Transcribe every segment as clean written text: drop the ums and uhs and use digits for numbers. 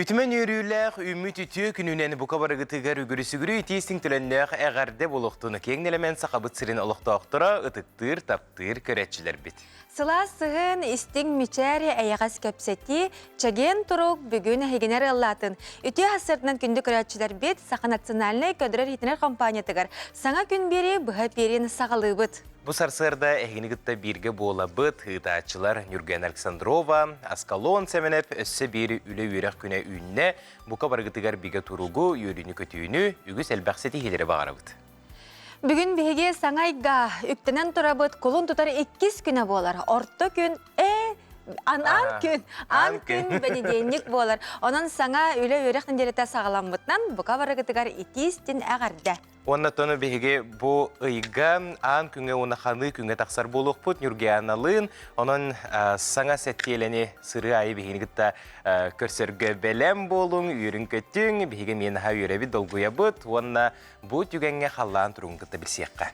Үтүмэн үөрүүлээх, үүммүт үтүө күнүнэн бука барыгытыгар үгүрү-сүгүрү итии-истиҥ төлөннөөх эҕэрдэ буолуохтун киэҥ нэлэмэн Сахабыт сирин олохтоохторо, ытыктыыр, таптыыр көрөөччүлэрбит. Сылаас сыһыан, истиҥ мичээр, эйэҕэс кэпсэтии, чэгиэн турук бүгүн эһигинэр ыаллаатын. Үтүө сарсыарданан күндү көрөөччүлэрбит Саха национальнай көдөрөр-иһитинэр компаниятыгар саҥа күн биэрии быһа эпиэрин саҕалыыбыт. Бу сарсыарда эһигини кытта бииргэ буолабыт ыытааччылар Ньургуяна Александрова, Аскалон Сэмэнэп өссө биир үлэ-үөрэх күнэ үүннэ. Бука барыгытыгар бигэ туругу, үөрүүнү-көтүүнү, үгүс элбэх ситиһиилэри баҕарабыт. Бүгүн биһиги саҥа ыйга үктэнэн турабыт кулун тутар иккис күнэ буолар. Орто күн э аан күн, аан күн бэнидиэнньик буолар. Онон саҥа үлэ-үөрэх нэдиэлэтэ саҕаламмытынан бука барыгытыгар итии-истин эҕэрдэ. Уонна тону биһиги бу ыйга аан күҥҥэ уонна ханыы күҥҥэ тахсар буолуохпут Ньургуяналыын. Онон саҥа сэттиэлэни сырыы аайы биһигини кытта көрсөргө бэлэм буолуҥ, үөрүҥ-көтүҥ. Биһиги эмиэ наһаа үөрэбит, долгуйабыт уонна бу түгэҥҥэ халлаан туругун кытта билсиэххэ.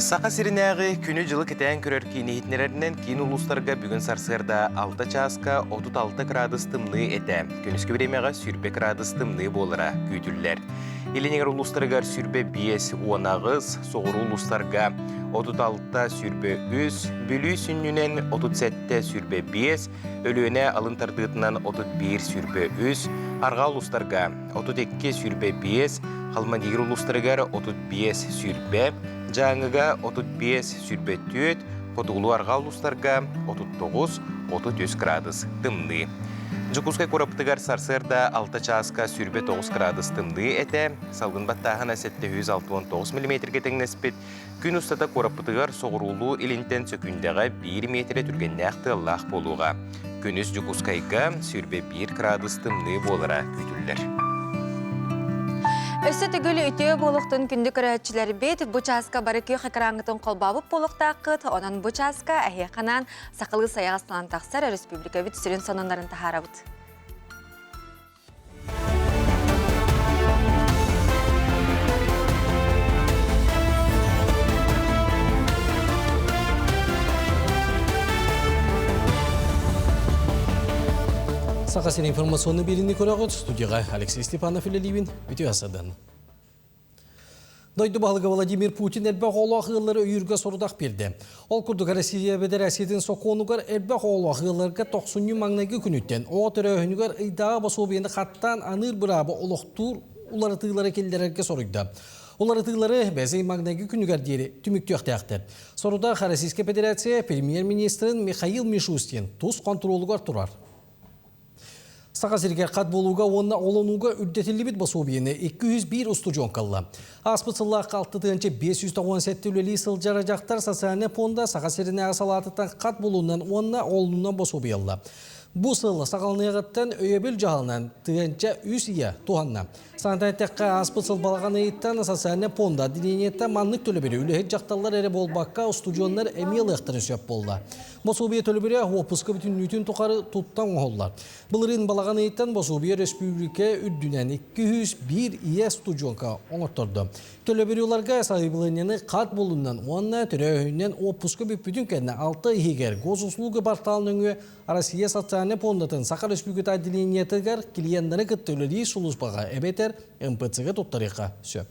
Саха сиринээҕи күнү-дьылы кэтээн көрөр киин иһитиннэрэринэн киин улуустарга бүгүн сарсыарда 6 чааска 36 кыраадыс тымныы этэ. Күнүскү бириэмэҕэ 20 кыраадыс тымныы буолара күүтүллэр. Илин эҥэр улуустарыгар 25 18, соҕуруу улуустарга 36 23, Бүлүү сүнньүнэн 37 25, Өлүөнэ алын тардыытынан 31 23, арҕаа улуустарга 32 25, Халмадиир улуустарыгар 35 20, Дьааҥыга 35 24, Хотугулуу-арҕаа улуустарга 39 33 кыраадыс тымныы. Дьокуускай куораппытыгар сарсыарда 6 чааска 29 кыраадыс тымныы этэ, салгын баттааһына 769 миллиметргэ тэҥнэспит. Күн устата куораппытыгар соҕуруулуу илинтэн сөкүүндэҕэ биир миэтэрэ түргэннээх тыаллаах буолуоҕа. Күнүс Дьокуускайга 21 кыраадыс тымныы буолара күүтүллэр. Өссө төгүл үтүө буолуохтун күндү көрөөччүлэрбит, бу чааска бары күөх экраҥҥытын холбообут буолуохтааххыт. Онон бу чааска эһиэхэ анаан сахалыы сайаҕастанан тахсар өрөспүүбүлүкэбит сүрүн сонуннарын таһаарабыт. Саха сирин информационный биэриини көрөҕүт. Студияҕа Алексей Степанов үлэлиибин. Үтүө асадан. Дойду баһылыга Владимир Путин элбэх оҕолоох ыаллары өйүүргэ сорудах биэрдэ. Ол курдук Россия Федерациятын сокуонугар элбэх оҕолоох ыалларга тохсунньу маҥнайгы күнүттэн оҕо төрөөһүнүгэр ыйдааҕы босуобуйаны хаттаан аныыр быраабы олохтуур уларытыылары киллэрэргэ соруйда. Уларытыылары бэс ый маҥнайгы күнүгэр диэри түмүктүөхтээхтэр. Сорудах Российскай Федерация премьер-министрин Михаил Мишустин тус хонтуруолугар турар. Саха сиригэр хат буолууга уонна олонууга үрдэтиллибит босуобуйаны 201 устудьуон калла. Ааспыт сыллаахха 6597 үлэлии сылдьар дьахтар социальнай пуонда Саха сиринээҕи салаатыттан хат буолуунан уонна олунунан босуобуйалла. Бу сыл саҕаланыаҕыттан өйөбүл дьаһалынан тыһыынча үс ийэ туһанна. Санатан эттэххэ, ааспыт сыл балаҕан ыйыттан социальнай пуонда отделениета маннык төлөбүрү үлэһит дьахталлар эрэ буолбакка, устудьуоннар эмиэ ылыахтарын сөп буолла. Босуобуйа төлөбүрэ уоппуска бүтүннүүтүн тухары туттан оҥоһуллар. Былырыын балаҕан ыйыттан босуобуйа өрөспүүбүлүкэ үрдүнэн 201 ийэ устудьуонка оҥоттордо. Төлөбүрү ыларга сайабылыанньаны хат булунан уонна төрөөһүнүнэн уоппуска бүппүтүн кэннэ алта иһигэр госуслуга портал нөҥүө Россия социальнай пуондатын Саха Республиката отделениетыгар клиеннары кытта үлэлиир сулууспаҕа эбэтэр МПЦ-га туттарыахха сөп.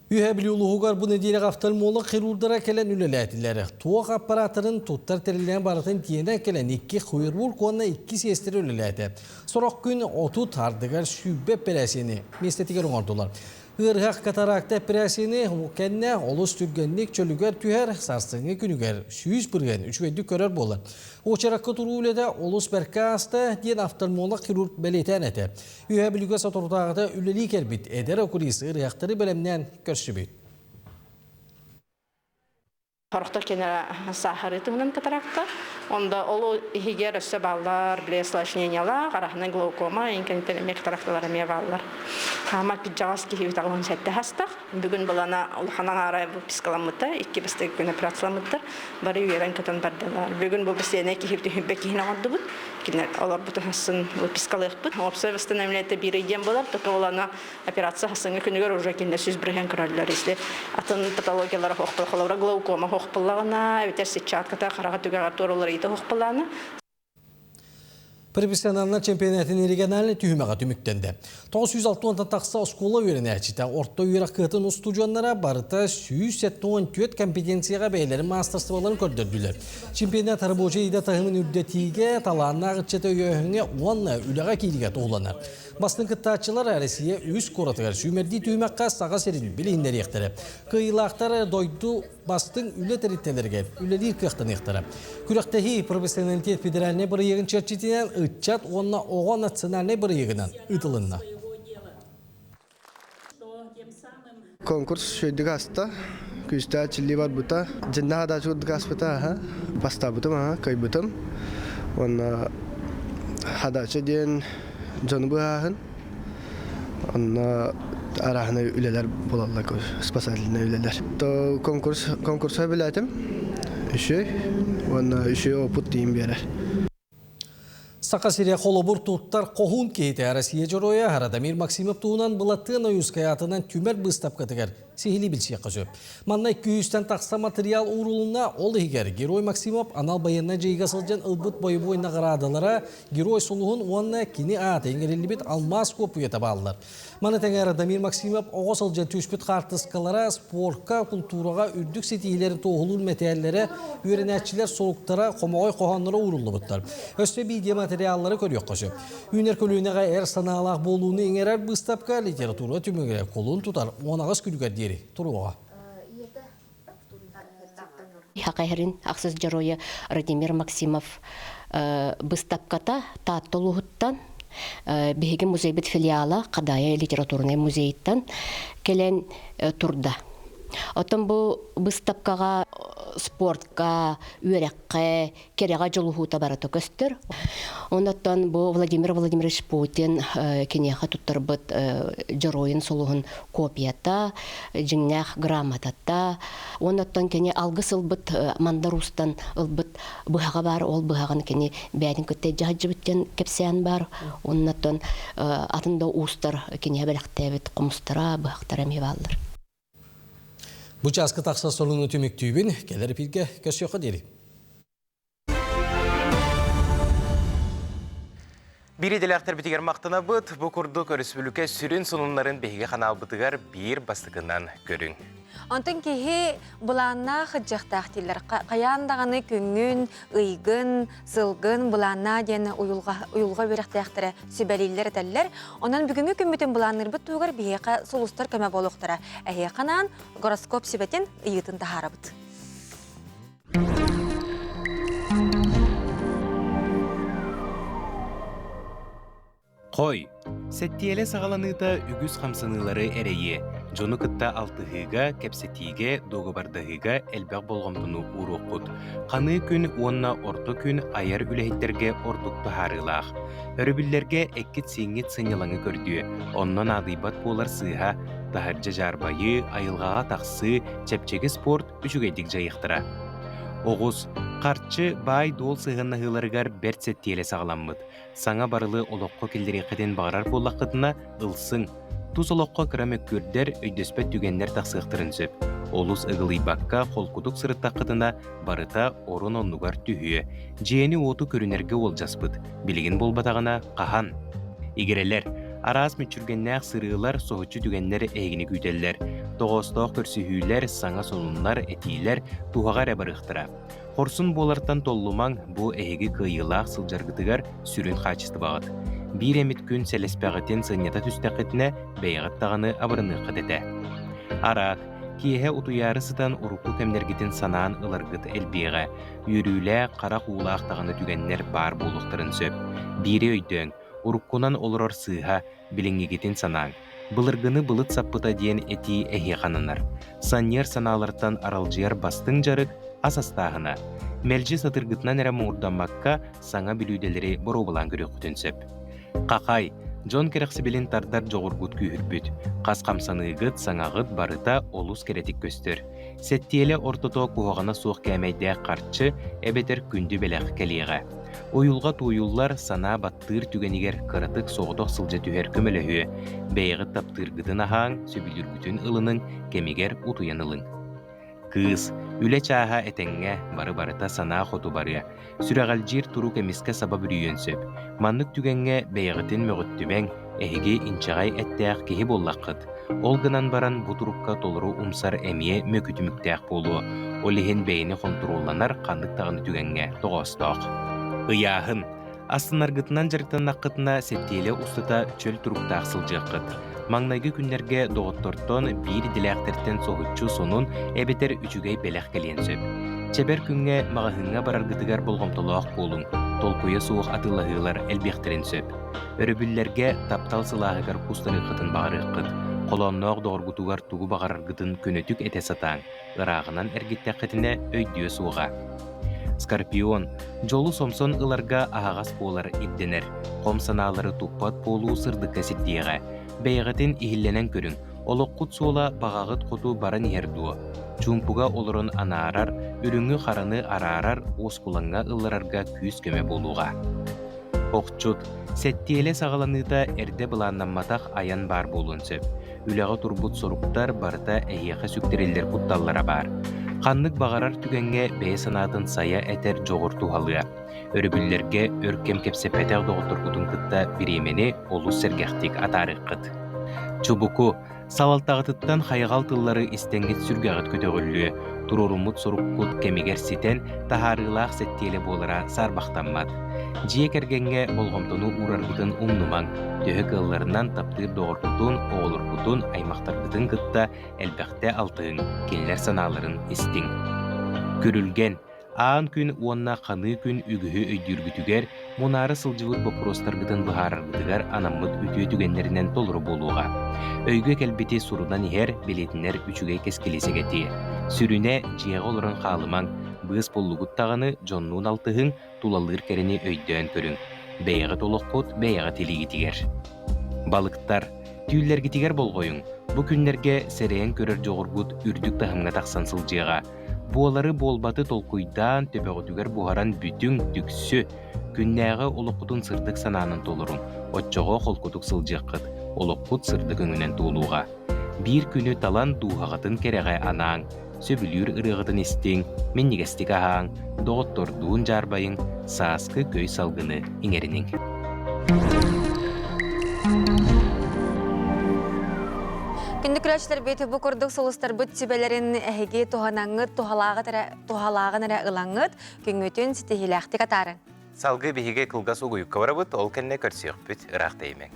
Үһэ Бүлүү улууһугар бу нэдиэлэҕэ офтальмолог хирурдара кэлэн үлэлээтилэр. Туох аппарааттарын туттар тэриллээн барытын тиэнэ кэлэн икки хирург уонна икки сиэстэрэ үлэлээтэ. Сорох күн 30 ардыгар 120 эпэрээссийэни миэстэтигэр оҥордулар. Ыарыһах катаракта эпэрээссийэни кэннэ олус түргэнник чөлүгэр түһэр, сарсыҥҥы күнүгэр 100% үчүгэйдик көрөр буолар. Уочаракка туруу үлэтэ олус бэркэ ааста, диэн офтальмолог-хирург бэлиэтээн этэ. Үөһээ Бүлүүгэ соторутааҕыта үлэлии кэлбит эдэр окулист ыарыһахтары бэлэмнээн көрсүбүт. Сорохтор кинилэр саахары туһунан катаракта. Онда ол иһигэр өссө бааллар, бile осложнениялаах, араһынан глаукома, инкэнтэн эмиэ катаракталар эмиэ бааллар. Хаама кырдьаҕас киһи үтэҕин сэттэ хастах. Бүгүн былана улахан аҥаара выпискаламмыта, икки бастакы күн операцияламмыттар. Бары үөрэн-көтөн бардылар. Бүгүн бу бэсиэнэ киһи түһүбэ киһини оҥордубут. Кинилэр олорбутун хассын выпискалыахпыт. Уопсай восстановление биир диэн буолар, только ол аны операция хасыҥҥы күнүгэр уже кинилэр 100% көрөллөр. Если атын патологиялара хоохпуллаҕына, глаукома хоохпуллаҕына, эбэтэр сетчатката хараҕа түгэҕэр туоралар ыйыта хоохпуллаҕына. Профессиональнай чемпионатын региональнай түһүмэҕэ түмүктэннэ. 960-тан тахса оскуола үөрэнээччитэ орто үөрэх кыһатын устудьуоннара барыта 174 компетенцияҕа бэйэлэрин маастарыстыбаларын көрдөрдүлэр. Чемпионат рабочай идэ таһымын үрдэтиигэ, талааннаах ыччаты өйөөһүҥҥэ уонна үлэҕэ киириигэ туһуланар. Бастыҥ кыттааччылар Россия үс куоратыгар сүүмэрдии түһүмэххэ Саха сирин билиһиннэриэхтэрэ. Кыайыылаахтар дойду бастыҥ үлэ тэрилтэлэригэр үлэлиир кыахтаныахтара. Күрэхтэһии профессионалитет федеральнай бырайыагын чэрчитинэн ыччат уонна оҕо национальнай бырайыагынан ыытылынна. Конкурс үчүгэйдик ааста. Күүстээх чилли барбыта. Дьиннээх адаачы курдук ааспыта, аха. Бастаабытым, аха, кыайбытым. Уонна хадача диэн дьону быһааһын. Онно арааһынай үлэлэр буолаллар, спасательнай үлэлэр. То конкурс конкурса билээтим. Үчүгэй уонна үчүгэй опыт тиийин биэрэр. Саха сирэ холобур туттар хоһуун киһитэ Россия Дьоруойа Радомир Максимов туһунан Былатыан Ойуускай аатынан түмэр быыстапкатыгар сиһилии билсиэххэ сөп. Манна күүстэн тахса материал уурулунна, ол иһигэр Герой Максимов анал байыаннай дьайыыга сылдьан ылбыт бойобуой наҕараадалара, Герой сулуһун уонна кини аата иҥэриллибит алмаас куоппуйата бааллар. Маны тэҥэ Радомир Максимов оҕо сылдьан түспүт хаартыскалара, спорка, култуураҕа үрдүк ситиһиилэрин туоһулуур мэтээллэрэ, үөрэнээччилэр суруктара, хомоҕой хоһоонноро ууруллубуттар. Өссө видеоматериаллары көрүөххэ сөп. Үүнэр көлүөнэҕэ эр санаалаах буолууну иҥэрэр быыстапка литература түмүгэр кулун тутар 18 күнүгэр диэри туруоҕа. Хакайһырын ахсыс дьоруойа Радимир Максимов быыстапката Таатта улууһуттан биһиги музейбит филиала Хадаайа литературнай музейыттан кэлэн турда. Оттон бу быыстапкаҕа спортка, үөрэххэ, кэрэҕэ дьулуһуута барыта көстөр. Оннуттан бу Владимир Владимирович Путин киниэхэ туттарбыт дьоруойун сулуһун копията, дьиҥнээх грамотата, оннуттан кини алгыс ылбыт Мандар Уустан ылбыт быһаҕа баар, ол быһаҕын кини бэйэтин кытта дьаһадьыбыт диэн кэпсээн баар. Оннуттан атын да уустар киниэхэ бэлэхтээбит хомустара, быһахтара эмиэ бааллар. Бу чааска тахсар сонуну түмүктүүбүн. Кэлэр эпииргэ көрсүөххэ диэри. Биир идэлээхтэрбитигэр махтанабыт. Бу курдук өрөспүүбүлүкэ сүрүн сонуннарын биһиги ханаалбытыгар биир бастакынан көрүҥ. Онтон киһи былааннаах ыдьахтаах дииллэр. Хайаан даҕаны күҥҥүн, ыйгын, сылгын былааннаа диэн уйулҕа, уйулҕа үөрэхтээхтэрэ сүбэлииллэр этэллэр. Онон бүгүҥҥү күммүтүн былаанныырбыт туһугар биһиэхэ сулустар көмө буолуохтара. Эһиэхэ анаан гороскоп сүбэтин ыйыытын таһаарабыт. Хой, сэттиэлэ саҕаланыыта үгүс хамсаныылары эрэйиэ, дьону кытта алтыһыыга, кэпсэтиигэ, дуогабардаһыыга элбэх болҕомтону ууруоххут. Ханыы күн уонна орто күн айар үлэһиттэргэ ордук таһаарыылаах. Өрөбүллэргэ эккит-сииҥҥит сынньалаҥы көрдүө, онно наадыйбат буолар сыыһа, таһырдьа дьаарбайыы, айылҕаҕа тахсыы, чэпчэки спорт үчүгэйдик дьайыахтара. Оҕус, харчы, баай-дуол сыһыаннаһыыларыгар бэрт сэттиэлэ саҕаламмыт. Саҥа барылы олоххо киллэриэххитин баҕарар буоллаххытына, ылсыҥ. Тус олоххо кыра мөккүөрдэр, өйдөспөт түгэннэр тахсыахтарын сөп. Олус ыгылыйбакка, холкутук сырыттаххытына, барыта орун-оннугар түһүө. Дьиэни-уоту көрүнэргэ уолдьаспыт. Билигин буолбатаҕына, хаһан? Игирэлэр, араас мүччүргэннээх сырыылар, соһуччу түгэннэр эһигини күүтэллэр. Тоҕоостоох көрсүһүүлэр, саҥа сонуннар, этиилэр туһаҕа эрэ барыахтара. Хорсун буолартан толлумаҥ, бу эһиги кыайыылаах сылдьаргытыгар сүрүн хаачыстыбаҕыт. Биир эмит күн сэлэспэҕитин сынньата түстэххитинэ, бэйэҕит даҕаны абырыныаххыт этэ. Араак, киэһэ утуйаары сытан урукку кэмнэргитин санаан ыларгыт элбиэҕэ. Үөрүүлээх, харах уулаах даҕаны түгэннэр баар буолуохтарын сөп. Биири өйдөөҥ, уруккунан олорор сыыһа, билиҥҥигитин санааҥ. Былыргыны былыт саппыта диэн этии эһиэхэ ананар. Санньыар санаалартан аралдьыйар бастыҥ дьарык ас астааһына. Мэлдьи сатыргытынан эрэ муҥурдаммакка, саҥа бүлүүдэлэри боруобалаан көрүөххүтүн сөп. Хахай, дьон кэрэхсэбилин тардар дьоҕургут күүһүрбүт. Хас хамсаныыгыт, саҥаҕыт барыта олус кэрэтик көстөр. Сэттиэлэ ортото куһаҕана суох кээмэйдээх харчы эбэтэр күндү бэлэх кэлиэҕэ. Уйулҕа тууйуллар, санаа баттыыр түгэнигэр кыратык соҕотох сылдьа түһэр көмөлөһүө. Бэйэҕит таптыыргытын аһааҥ, сөбүлүүргүтүн ылыныҥ, кэмигэр утуйан ылыҥ. Кыыс, Үлэ чааһа этэҥҥэ, бары-барыта санаа хоту барыа. Сүрэҕэлдьиир турук эмискэ саба бүрүйүөн сөп. Маннык түгэҥҥэ бэйэҕитин мөҕүттүмэҥ, эһиги инчэҕэй эттээх киһи буоллаххыт. Ол гынан баран бу турукка толору умсар эмиэ мөкү түмүктээх буолуо. Ол иһин бэйэни хонтуруолланар ханнык даҕаны түгэҥҥэ тоҕоостоох. Ыйааһын. Астынаргытынан дьарыктаннаххытына сэттиэлэ устата чөл туруктаах сылдьыаххыт. Маҥнайгы күннэргэ доҕоттортон биир идэлээхтэртэн соһуччу сонун эбэтэр үчүгэй бэлэх кэлиэн сөп. Чэбэр күҥҥэ маҕаһыыҥҥа бараргытыгар болҕомтолоох буолуҥ, толкуйа суох атыылаһыылар элбиэхтэрин сөп. Өрөбүллэргэ таптал сылааһыгар кустарыаххытын баҕарыаххыт. Холоонноох доҕоргутугар тугу баҕараргытын көнөтүк этэ сатааҥ, ырааҕынан эргиттэххитинэ өйдүө суоҕа. Скорпион, дьолу сомсон ыларга аһаҕас буолар ирдэнэр. Хом санаалары туппат буолуу сырдыкка сирдиэҕэ. Бэйэҕитин иһиллэнэн көрүҥ, олоххут суола баҕаҕыт хоту баран иһэр дуо? Чуумпуга олорон анаарар, үрүҥү-хараны араарар уоскулаҥҥа ылларарга күүс-көмө буолуоҕа. Охчут, сэттиэлэ саҕаланыыта эрдэ былааннамматах айан баар буолуон сөп. Үлэҕэ турбут соруктар барыта эһиэхэ сүктэриллэр кутталлара баар. Ханнык баҕарар түгэҥҥэ бэйэ санаатын сайа этэр дьоҕур туһалыа. Өрөбүллэргэ өр кэм кэпсэппэтэх доҕотторгутун кытта бириэмэни олус сэргэхтик атаарыаххыт. Чубуку, Салалтаҕытыттан хайҕал тыллары истэҥҥит сүргэҕит көтөҕүллүө, туруоруммут соруккут кэмигэр ситэн, таһаарыылаах сэттиэлэ буолара саарбахтаммат. Дьиэ кэргэҥҥэ болҕомтону уураргытын умнумаҥ, төһө кыалларынан таптыыр доҕоргутун, оҕолоргутун, аймахтаргытын кытта элбэхтэ алтыһыҥ, кинилэр санааларын истиҥ. Күрүлгэн Аан күн уонна ханыы күн үгүһү өйдүүргүтүгэр, мунаара сылдьыбыт боппуруостаргытын быһаараргытыгар анаммыт үтүө түгэннэринэн толору буолуоҕа. Өйгө кэлбити сурунан иһэр, билиэтинэр үчүгэй кэскили сэгэтиэ. Сүрүнэ, дьиэҕэ олорон хаалымаҥ, быыс буллугут даҕаны дьоннуун алтыһыҥ, тулалыыр кэрэни өйдөөн көрүҥ. Бэйэҕит олоххут бэйэҕит илиигитигэр. Балыктар, түүллэргитигэр болҕойуҥ. Бу күннэргэ сэрэйэн көрөр дьоҕургут үрдүк таһымҥа тахсан сылдьыаҕа. Буолары-буолбаты толкуйдаан, төбөҕүтүгэр буһаран бүтүҥ, түксү! Күннээҕи олоххутун сырдык санаанан толоруҥ, оччоҕо холкутук сылдьыаххыт, олоххут сырдык өҥүнэн туолуоҕа. Биир күнү талан дууһаҕытын кэрэҕэ анааҥ, сөбүлүүр ырыаҕытын истиҥ, минньигэстик аһааҥ, доҕоттордуун дьаарбайыҥ, сааскы көй салгыны иҥэриниҥ. Күндү көрөөччүлэрбит бу курдук сулустарбыт сүбэлэрин эһиги туһанаҥҥыт, туһалааҕыт эрэ, туһалааҕын эрэ ылаҥҥыт, күҥҥүтүн ситиһиилээхтик атаарыҥ. Салгыы биһиги кылгас угуйукка барабыт, ол кэннэ көрсүөхпүт, ыраах тэйимэҥ.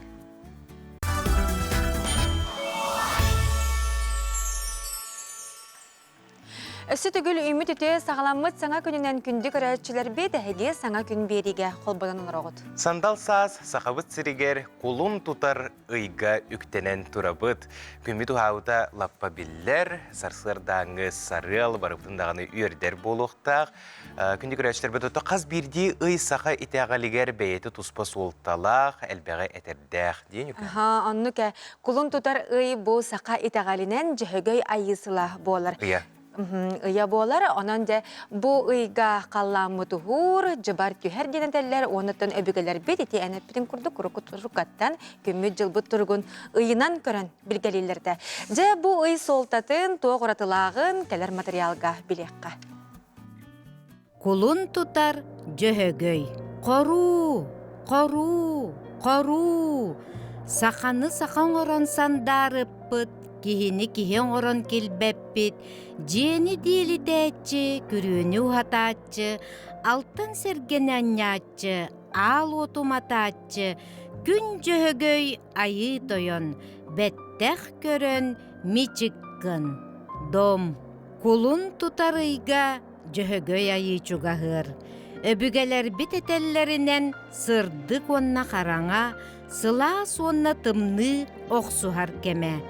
Өссө төгүл үүммүт үтүө саҕаламмыт саҥа күнүнэн күндү көрөөччүлэрбит эһиги саҥа күн биэриигэ холбонон олороҕут. Сандал саас Сахабыт сиригэр кулун тутар ыйга үктэнэн турабыт. Күммүт уһаабыта лаппа биллэр, сарсыардааҥҥы сарыал барыбытын даҕаны үөрдэр буолуохтаах. Күндү көрөөччүлэрбит ото хас биирдии ый саха итэҕэлигэр бэйэтэ туспа суолталаах, элбэҕи этэрдээх диэн Аха, оннук ээ. Кулун тутар ый бу саха итэҕэлинэн Дьөһөгөй Айыы сыла буолар. Ыйа. Ыйа буолар. Онон дьэ бу ыйга халлааммыт уһуур, дьыбар түһэр диэн этэллэр. Уонуттан өбүгэлэрбит ити эн эппитин курдук уруккаттан күммүт-дьылбыт туругун ыйынан көрөн билгэлииллэрдэ. Дьэ бу ый суолтатын, туох уратылааҕын кэлэр материалга билиэххэ. Кулун тутар Дьөһөгөй Хоруу, хоруу, хоруу Саханы саха оҥорон сандаарыппыт, киһини киһи оҥорон килбэппит, дьиэни диэлитээччи, күрүөнү уһатааччы, алтан сэргэни анньааччы, аал уоту уматааччы, күн Дьөһөгөй Айыы Тойон, бэттэх көрөн мичик гын. Дом, кулун тутар ыйга Дьөһөгөй айыы чугаһыыр. Өбүгэлэрбит этэллэринэн сырдык уонна хараҥа, сылаас уонна тымныы охсуһар кэмэ.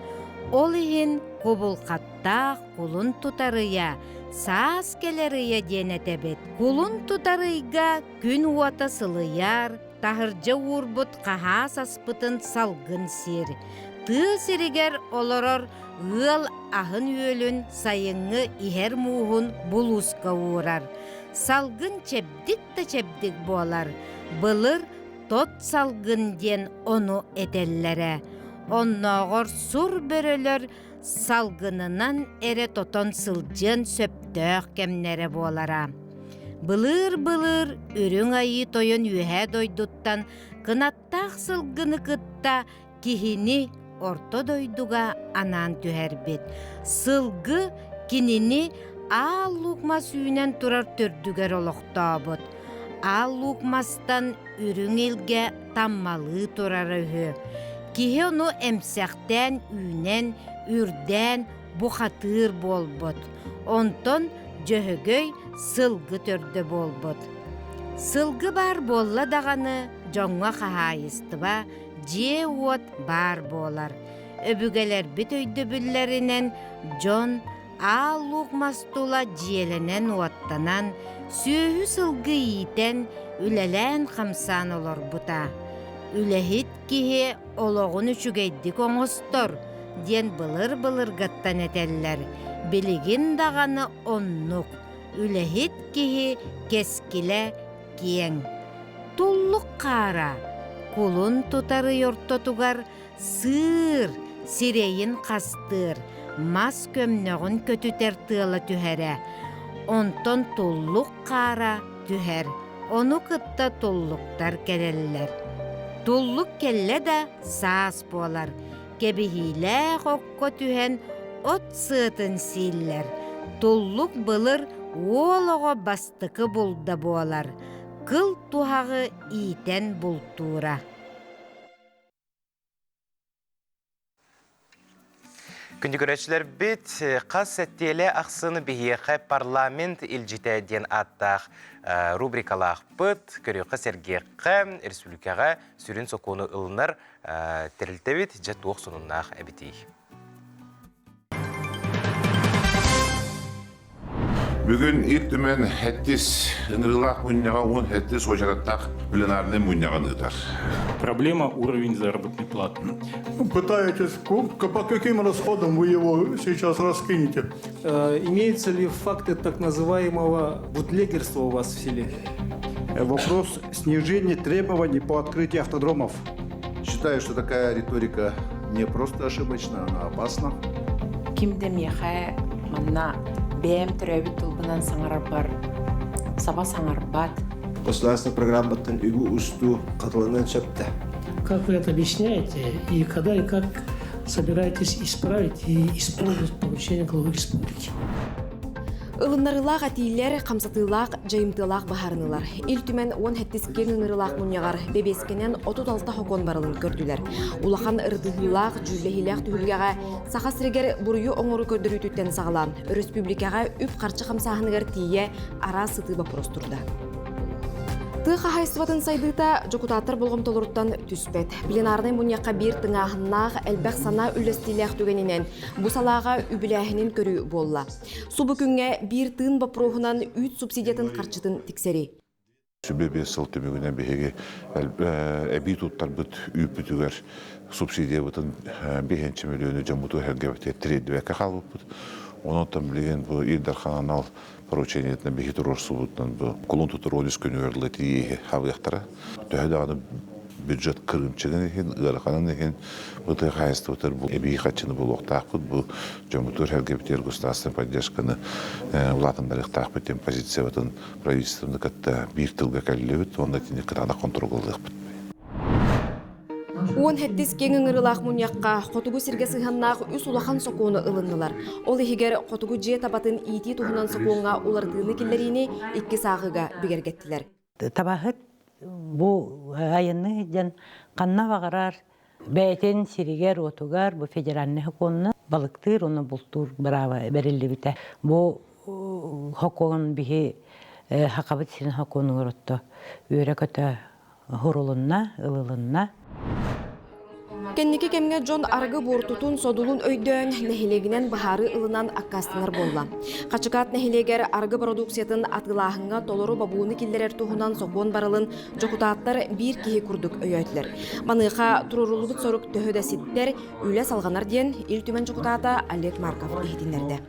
Ол иһин кубулхаттаах кулун тутар ыйа, саас кэлэр ыйа диэн этэбит. Кулун тутар ыйга күн уота сылыйар, таһырдьа уурбут хаһаас аспытын салгын сиир. Тыа сиригэр олорор ыал аһын-үөлүн сайыҥҥы иһэр мууһун булууска уурар. Салгын чэбдик да чэбдик буолар. Былыр тот салгын диэн ону этэллэрэ. Оннооҕор сур бөрөлөр салгынынан эрэ тотон сылдьыан сөптөөх. мөлтөх кэмнэрэ буолара. Былыыр-былыр Үрүҥ Айыы Тойон үөһээ дойдуттан кынаттаах сылгыны кытта киһини орто дойдуга анаан түһэрбит. Сылгы кинини Аал Луук мас үүнэн турар төрдүгэр олохтообут. Аал Луук мастан үрүҥ илгэ таммалыы турара үһү. Киһи ону эмсэхтээн үүнэн, үрдээн бухатыыр буолбут. Онтон Дьөһөгөй сылгы төрдө буолбут. Сылгы баар буолла даҕаны дьоҥҥо хаһаайыстыба, дьиэ-уот баар буолар. Өбүгэлэрбит өйдөбүллэринэн дьон Аал Луук мас тула дьиэлэнэн-уоттанан, сүөһү-сылгы иитэн, үлэлээн-хамсаан олорбута. Үлэһит киһи олоҕун үчүгэйдик оҥостор диэн былыр-былыргыттан этэллэр. Билигин даҕаны оннук. Үлэһит киһи кэскилэ киэҥ. Туллук хаара кулун тутар ый ортотугар сыыр сирэйин хастыыр, мас көмнөҕүн көтүтэр тыала түһэрэ. Онтон туллук хаара түһэр, ону кытта туллуктар кэлэллэр. Туллук кэллэ да саас буолар, кэбиһиилээх окко түһэн от сыатын сииллэр. Туллук былыр уол оҕо бастакы булда буолар, кыл туһаҕы иитэн бултуура. Күндү көрөөччүлэрбит, хас сэттиэлэ ахсын биһиэхэ парламент илдьитэ диэн ааттаах рубрикалаахпыт. Көрүөххэ сэргиэххэ, республикаҕа сүрүн сокуону ылынар тэрилтэбит дьэ туох сонуннаах эбитий? Бүгүн Ил Түмэн сэттис ыҥырыылаах мунньаҕа уон сэттис уочараттаах пленарнай мунньаҕын ыытар. Проблема уровень заработной платы. Пытаетесь, по каким расходам вы его сейчас раскинете? Имеются ли факты так называемого бутлегерства у вас в селе? Вопрос снижения требований по открытию автодромов. Считаю, что такая риторика не просто ошибочна, она опасна. Ким да миэхэ манна бэйэм төрөөбүт тылбынан саҥарарбар саба саҥарбат. Государственная программаттан үгү устуу хатыланан сөптө. Как вы это объясняете и когда и как собираетесь исправить и исполнить поручение главы республики? Ылыннарыылаах этиилэр, хамсатыылаах, дьайымтыалаах быһаарыныылар. Ил Түмэн 17 киэҥ ыҥырыылаах мунньаҕар бэбиэскэнэн 36 хокуон барылын көрдүлэр. Улахан ырытыһыылаах, дьүүллэһиилээх түһүлгэҕэ Саха сиригэр буруйу оҥоруу көрдөрүүтүттэн саҕалаан, өрөспүүбүлүкэҕэ үп-харчы хамсааһыныгар тиийэ араас сытыы боппуруос турда. Тыа хаһаайыстыбатын сайдыыта дьокутааттар болҕомтолоруттан түспэт. Пленарнай мунньахха биир тыҥааһыннаах, элбэх санаа үллэстиилээх түгэнинэн бу салааҕа үбүлээһинин көрүү буолла. Субу күҥҥэ биир тыын боппуруоһунан үүт субсидиятын харчытын тиксэрии. Сүбэ биэс сыл түмүгүнэн биһиги эбии туттарбыт үүппүтүгэр субсидиябытын биэһинчи мөлүйүөнү дьоммутугар эргэбитигэр тириэрдибэккэ хаалбыппыт. Онон билигин бу Ил Дархан анал поручениетынан биһи туруорсубутунан бу кулун тутар 13 күнүгэр ыла тиийиһи хабыахтара. Төһө даҕаны бюджет кырыымчыгын иһин, ыараханын иһин бу тыа хаһаайыстыбатыгар бу эбии харчыны булуохтаахпыт, бу дьоммутугар эргэбитигэр государственная поддержканы улаатыннарыахтаахпыт диэн позициябытын правительствоны кытта биир тылга кэллибит уонна итини кытаанах хонтуруоллуохпут. 17 киэҥ ыҥырыылаах мунньахха хотугу сиргэ сыһыаннаах үс улахан сокуону ылыннылар. Ол иһигэр хотугу дьиэ табатын иитии туһунан сокуоҥҥа уларытыыны киллэриини иккис ааҕыыга бигэргэттилэр. Табаһыт бу айанны сылдьан ханна баҕарар бэйэтин сиригэр-уотугар бу федеральнай сокуонна балыктыыр уонна бултуур бырааба бэриллибитэ. Бу сокуон биһи Сахабыт сирин сокуонугар отто үөрэ-көтө Һурулунна, ылылынна. Кэнники кэмҥэ дьон арыгы буортутун, содулун өйдөөн, нэһилиэгинэн быһаарыы ылынан аккаастанар буолла. Хачыкаат нэһилиэгэр арыгы бородууксуйатын атыылааһыҥҥа толору бобууну киллэрэр туһунан сокуон барылын дьокутааттар биир киһи курдук өйөөтүлэр. Маныаха туруоруллубут сорук төһө да ситтэр, үлэ салҕанар диэн Ил Түмэн дьокутаата Олег Марков иһитиннэрдэ.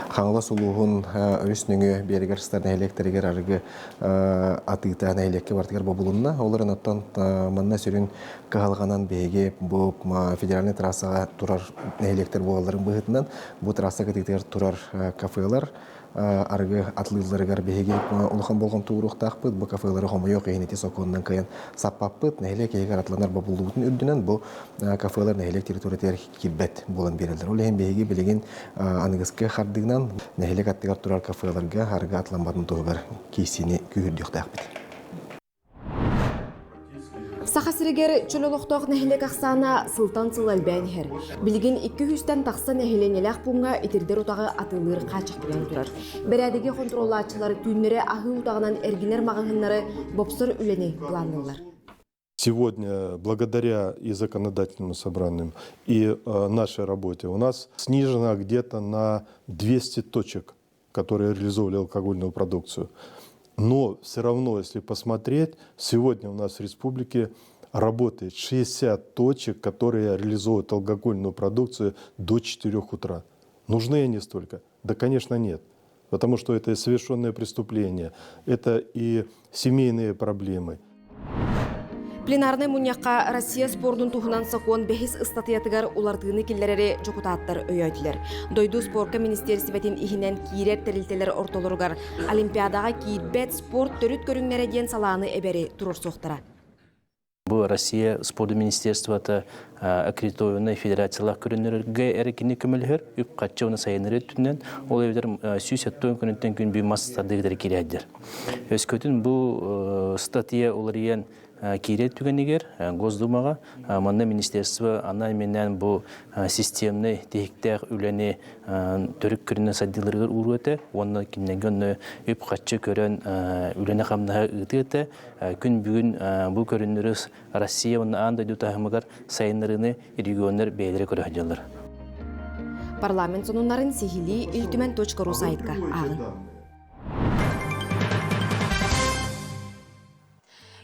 Хаҥалас улууһун өрүс нөҥүө биэригэр сытар нэһилиэктэригэр арыгы атыыта нэһилиэккэ барытыгар бобулунна. Ол эрэн оттон манна сүрүн кыһалҕанан биһиги бу федеральнай трассаҕа турар нэһилиэктэр буолалларын быһыытынан бу трасса кытыытыгар турар кафелар арыгы атылыылларыгар биһиги улахан болҕомто ууруохтаахпыт. Бу кафелары хомойуох иһин ити сокуонунан кыайан саппаппыт. Нэһилиэк иһигэр атыланар бобуллубутун үрдүнэн бу кафелар нэһилиэк территориятыгар киирбэт буолан биэрэллэр. Ол иһин биһиги билигин аныгыскы хардыынан нэһилиэк аттыгар турар кафеларга арыгы атыламматын туһугар киирсиини күүһүрдүөхтээхпит. Саха сиригэр чөл олохтоох нэһилиэк ахсаана сылтан сыл элбээн иһэр. Билигин 200-тэн тахса нэһилиэнньэлээх пууҥҥа итирдэр утаҕы атыылыыр хааччахтанан турар. Бэрээдэги хонтуруоллааччылар түүннэри аһыы утаҕынан эргинэр маҕаһыыннары бопсор үлэни былаанныыллар. Сегодня, благодаря и законодательному собранию, и нашей работе, у нас снижено где-то на 200 точек, которые реализовывали алкогольную продукцию. Но все равно, если посмотреть, сегодня у нас в республике работает 60 точек, которые реализуют алкогольную продукцию до 4 утра. Нужны они столько? Да, конечно, нет. Потому что это и совершенное преступление, это и семейные проблемы. Пленарнай мунньахха Россия спордун туһунан сокуон бэһис ыстатыйатыгар улартыыны киллэрэри дьокутааттар өйөөтүлэр. Дойду спорка министиэристибэтин иһинэн киирэр тэрилтэлэр ортолоругар Олимпиадаҕа киирбэт спорт төрүт көрүҥнэрэ диэн салааны эбэри туруорсуохтара. Бу Россия спорду министерствота аккредитованный федерациялаах көрүннөрөргө эрэ кини көмөлөһөр, үп-харчы уонна сайыннарыы өттүнэн, ол эбэтэр 170 күнүттэн күн бүү мас тардыгытары киирээддер. Өскөтүн бу статья уларыйан киирэр түгэнигэр Госдумаҕа манна министерство анаан-минээн бу системнай тиһиктээх үлэни төрүт көрүнэн сайдыыларыгар ууруо этэ уонна кинилэргэ онно үп-харчы көрөн үлэни-хамнаһы ыытыа этэ. Күн бүгүн бу көрүннөрү Россия уонна аан дойду таһымыгар сайыннарыыны регионнар бэйэлэрэ көрө сылдьаллар. Парламент сонуннарын сиһилии Ил Түмэн.ру сайтка ааҕыҥ.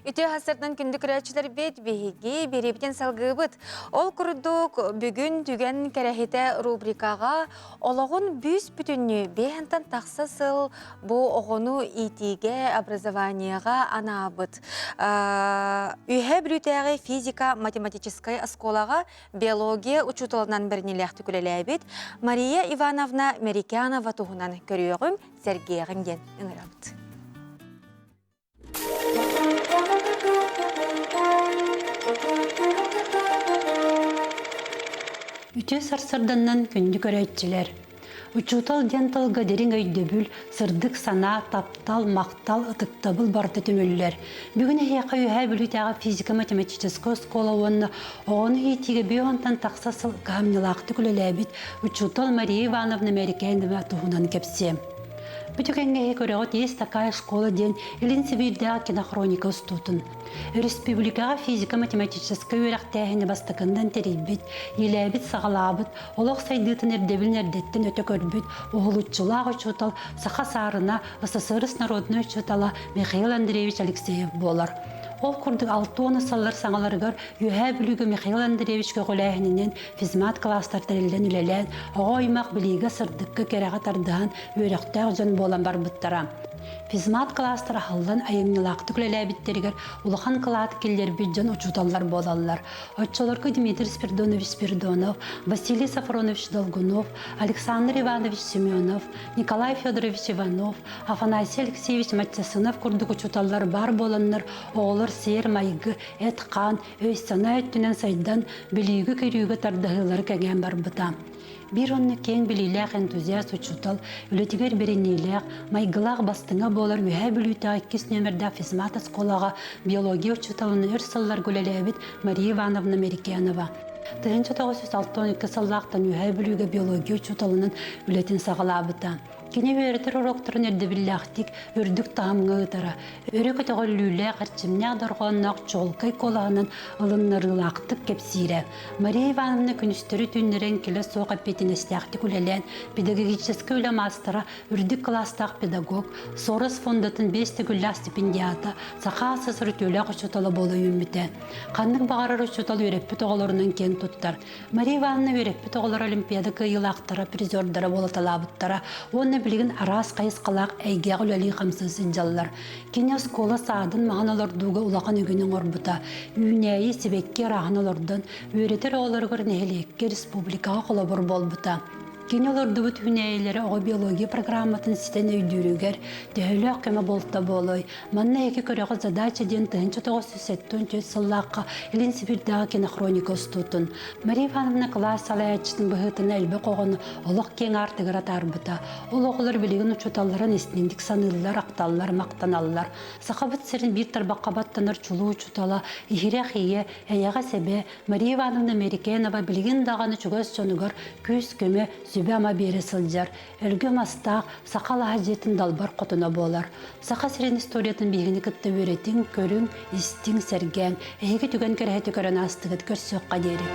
Үтүө хасырдан күндү көрөөччүлэрбит биһиги бириибитин салгыыбыт. Ол курдук бүгүн түгэн кэрэһитэ рубрикаҕа олоҕун бүүс бүтүннүү биэһэнтэн тахса сыл бу оҕону иитиигэ, образованиеҕа анаабыт. Үһэ Бүлүүтээҕи физико-математическай оскуолаҕа биология учууталынан бэриниилээхтик үлэлээбит Мария Ивановна Мерикянова туһунан көрүөҕүҥ, сэргиэҕиҥ диэн ыҥырабыт. Үтүө сарсырданнан күндү көрөөччүлэр! Учуутал диэн тылга дириҥ өйдөбүл, сырдык санаа, таптал, махтал, ытыктабыл барыта түмүллэр. Бүгүн эһиэхэ Үөһээ Бүлүүтээҕи физико-математическай оскуола уонна оҕону иитиигэ биэс тахса сыл кыһамньылаахтык үлэлээбит учуутал Мария Ивановна Мэрикээнова туһунан кэпсиэм. Бу түгэҥҥэ эһи көрөҕүт Есть такая школа диэн Илин Сибиирдээҕи кинохроника устуутун. Өрөспүүбүлүкэҕэ физико-математическай үөрэхтээһини бастакыннан тэрийбит, иилээбит-саҕалаабыт, олох сайдыытын ирдэбилин эрдэттэн өтө көрбүт уһулуччулаах учуутал Саха Саарына СССР народнай учуутала Михаил Андреевич Алексеев буолар. Ол курдук 60 сыллар саҥаларыгар Үөһээ Бүлүүгэ Михаил Андреевич көҕүлээһининэн физмат класстар тэриллэн үлэлээн, оҕо аймах билиигэ сырдыкка кэрэҕэ тардыһан үөрэхтээх дьон буолан барбыттара. Физмат класстар аһыллан айымньылаахтык үлэлээбиттэригэр улахан кылаат киллэрбит дьон учууталлар буолаллар. Оччолорго Дмитрий Спиридонович Спиридонов, Василий Сафронович Долгунов, Александр Иванович Семенов, Николай Федорович Иванов, Афанасий Алексеевич Маттасынов курдук учууталлар баар буоланнар оҕолор сиэр-майгы, эт-хаан, өй-санаа өттүнэн сайдан, билиигэ-көрүүгэ тардыһыылара кэҥээн барбыта. Биир онно киэҥ билиилээх энтузиаст учуутал, үлэтигэр бэриниилээх, майгылаах бастыҥа буолар Үөһээ Бүлүүтээҕи иккис нүөмэрдээх физмат оскуолаҕа биология учууталынан өр сылларга үлэлээбит Мария Ивановна Мерикянова. 1962 сыллаахтан Үөһээ Бүлүүгэ биология учууталынан үлэтин саҕалаабыта. Кини үөрэтэр уруоктарын ирдэбиллээхтик үрдүк таһымҥа ыытара, өрө көтөҕүллүүлээх, эрчимнээх дорҕоонноох чуолкай куолаһынан ылыннарыылаахтык кэпсиирэ. Мария Ивановна күнүстэри-түүннэри эҥкилэ суох эппиэтинэстээхтик үлэлээн, педагогическай үлэ маастара, үрдүк кылаастаах педагог, Сорос фондатын биэс төгүллээх стипендиата, Саха СССР үтүөлээх учуутала буола үүммүтэ. Ханнык баҕарар учуутал үөрэппит оҕолорунан киэн туттар. Мария Ивановна үөрэппит оҕолоро Олимпиада кыайыылаахтара, призердара буолаталаабыттара уонна билигин араас хайысхалаах эйгэҕэ үлэлии-хамсыы сылдьаллар. Кини оскуола саадын маһын олордууга улахан үгүнү оҥорбута. Үүнээйи, сибэкки арааһын олордон, үөрэтэр оҕолоругар нэһилиэккэ, республикаҕа холобур буолбута. Кини олордубут үүнээйилэрэ оҕо биология программатын ситэн өйдүүрүгэр төһөлөөх көмө буолта буолуой? Манна эһиги көрөҕүт задача диэн 1974 сыллаахха Илин Сибирдээҕи кинохроника устуутун. Мария Ивановна кылаас салайааччытын быһыытынан элбэх оҕону олох киэҥ аартыгар атаарбыта. Ол оҕолор билигин учууталларын истиҥник саныыллар, ахталлар, махтаналлар. Сахабыт сирин биир тарбахха баттанар чулуу учуутала, иһирэх ийэ, эйэҕэс эбэ Мария Ивановна Американова билигин даҕаны чугас дьонугар күүс-көмө, сүбэ-ама биэрэ сылдьар, өлгөм астаах саха алаһа дьиэтин далбар хотуна буолар. Саха сирин историятын биһигини кытта үөрэтиҥ, көрүҥ, истиҥ, сэргээҥ. Эһиги түгэн кэрэһити көрөн аастыгыт, көрсүөххэ диэри.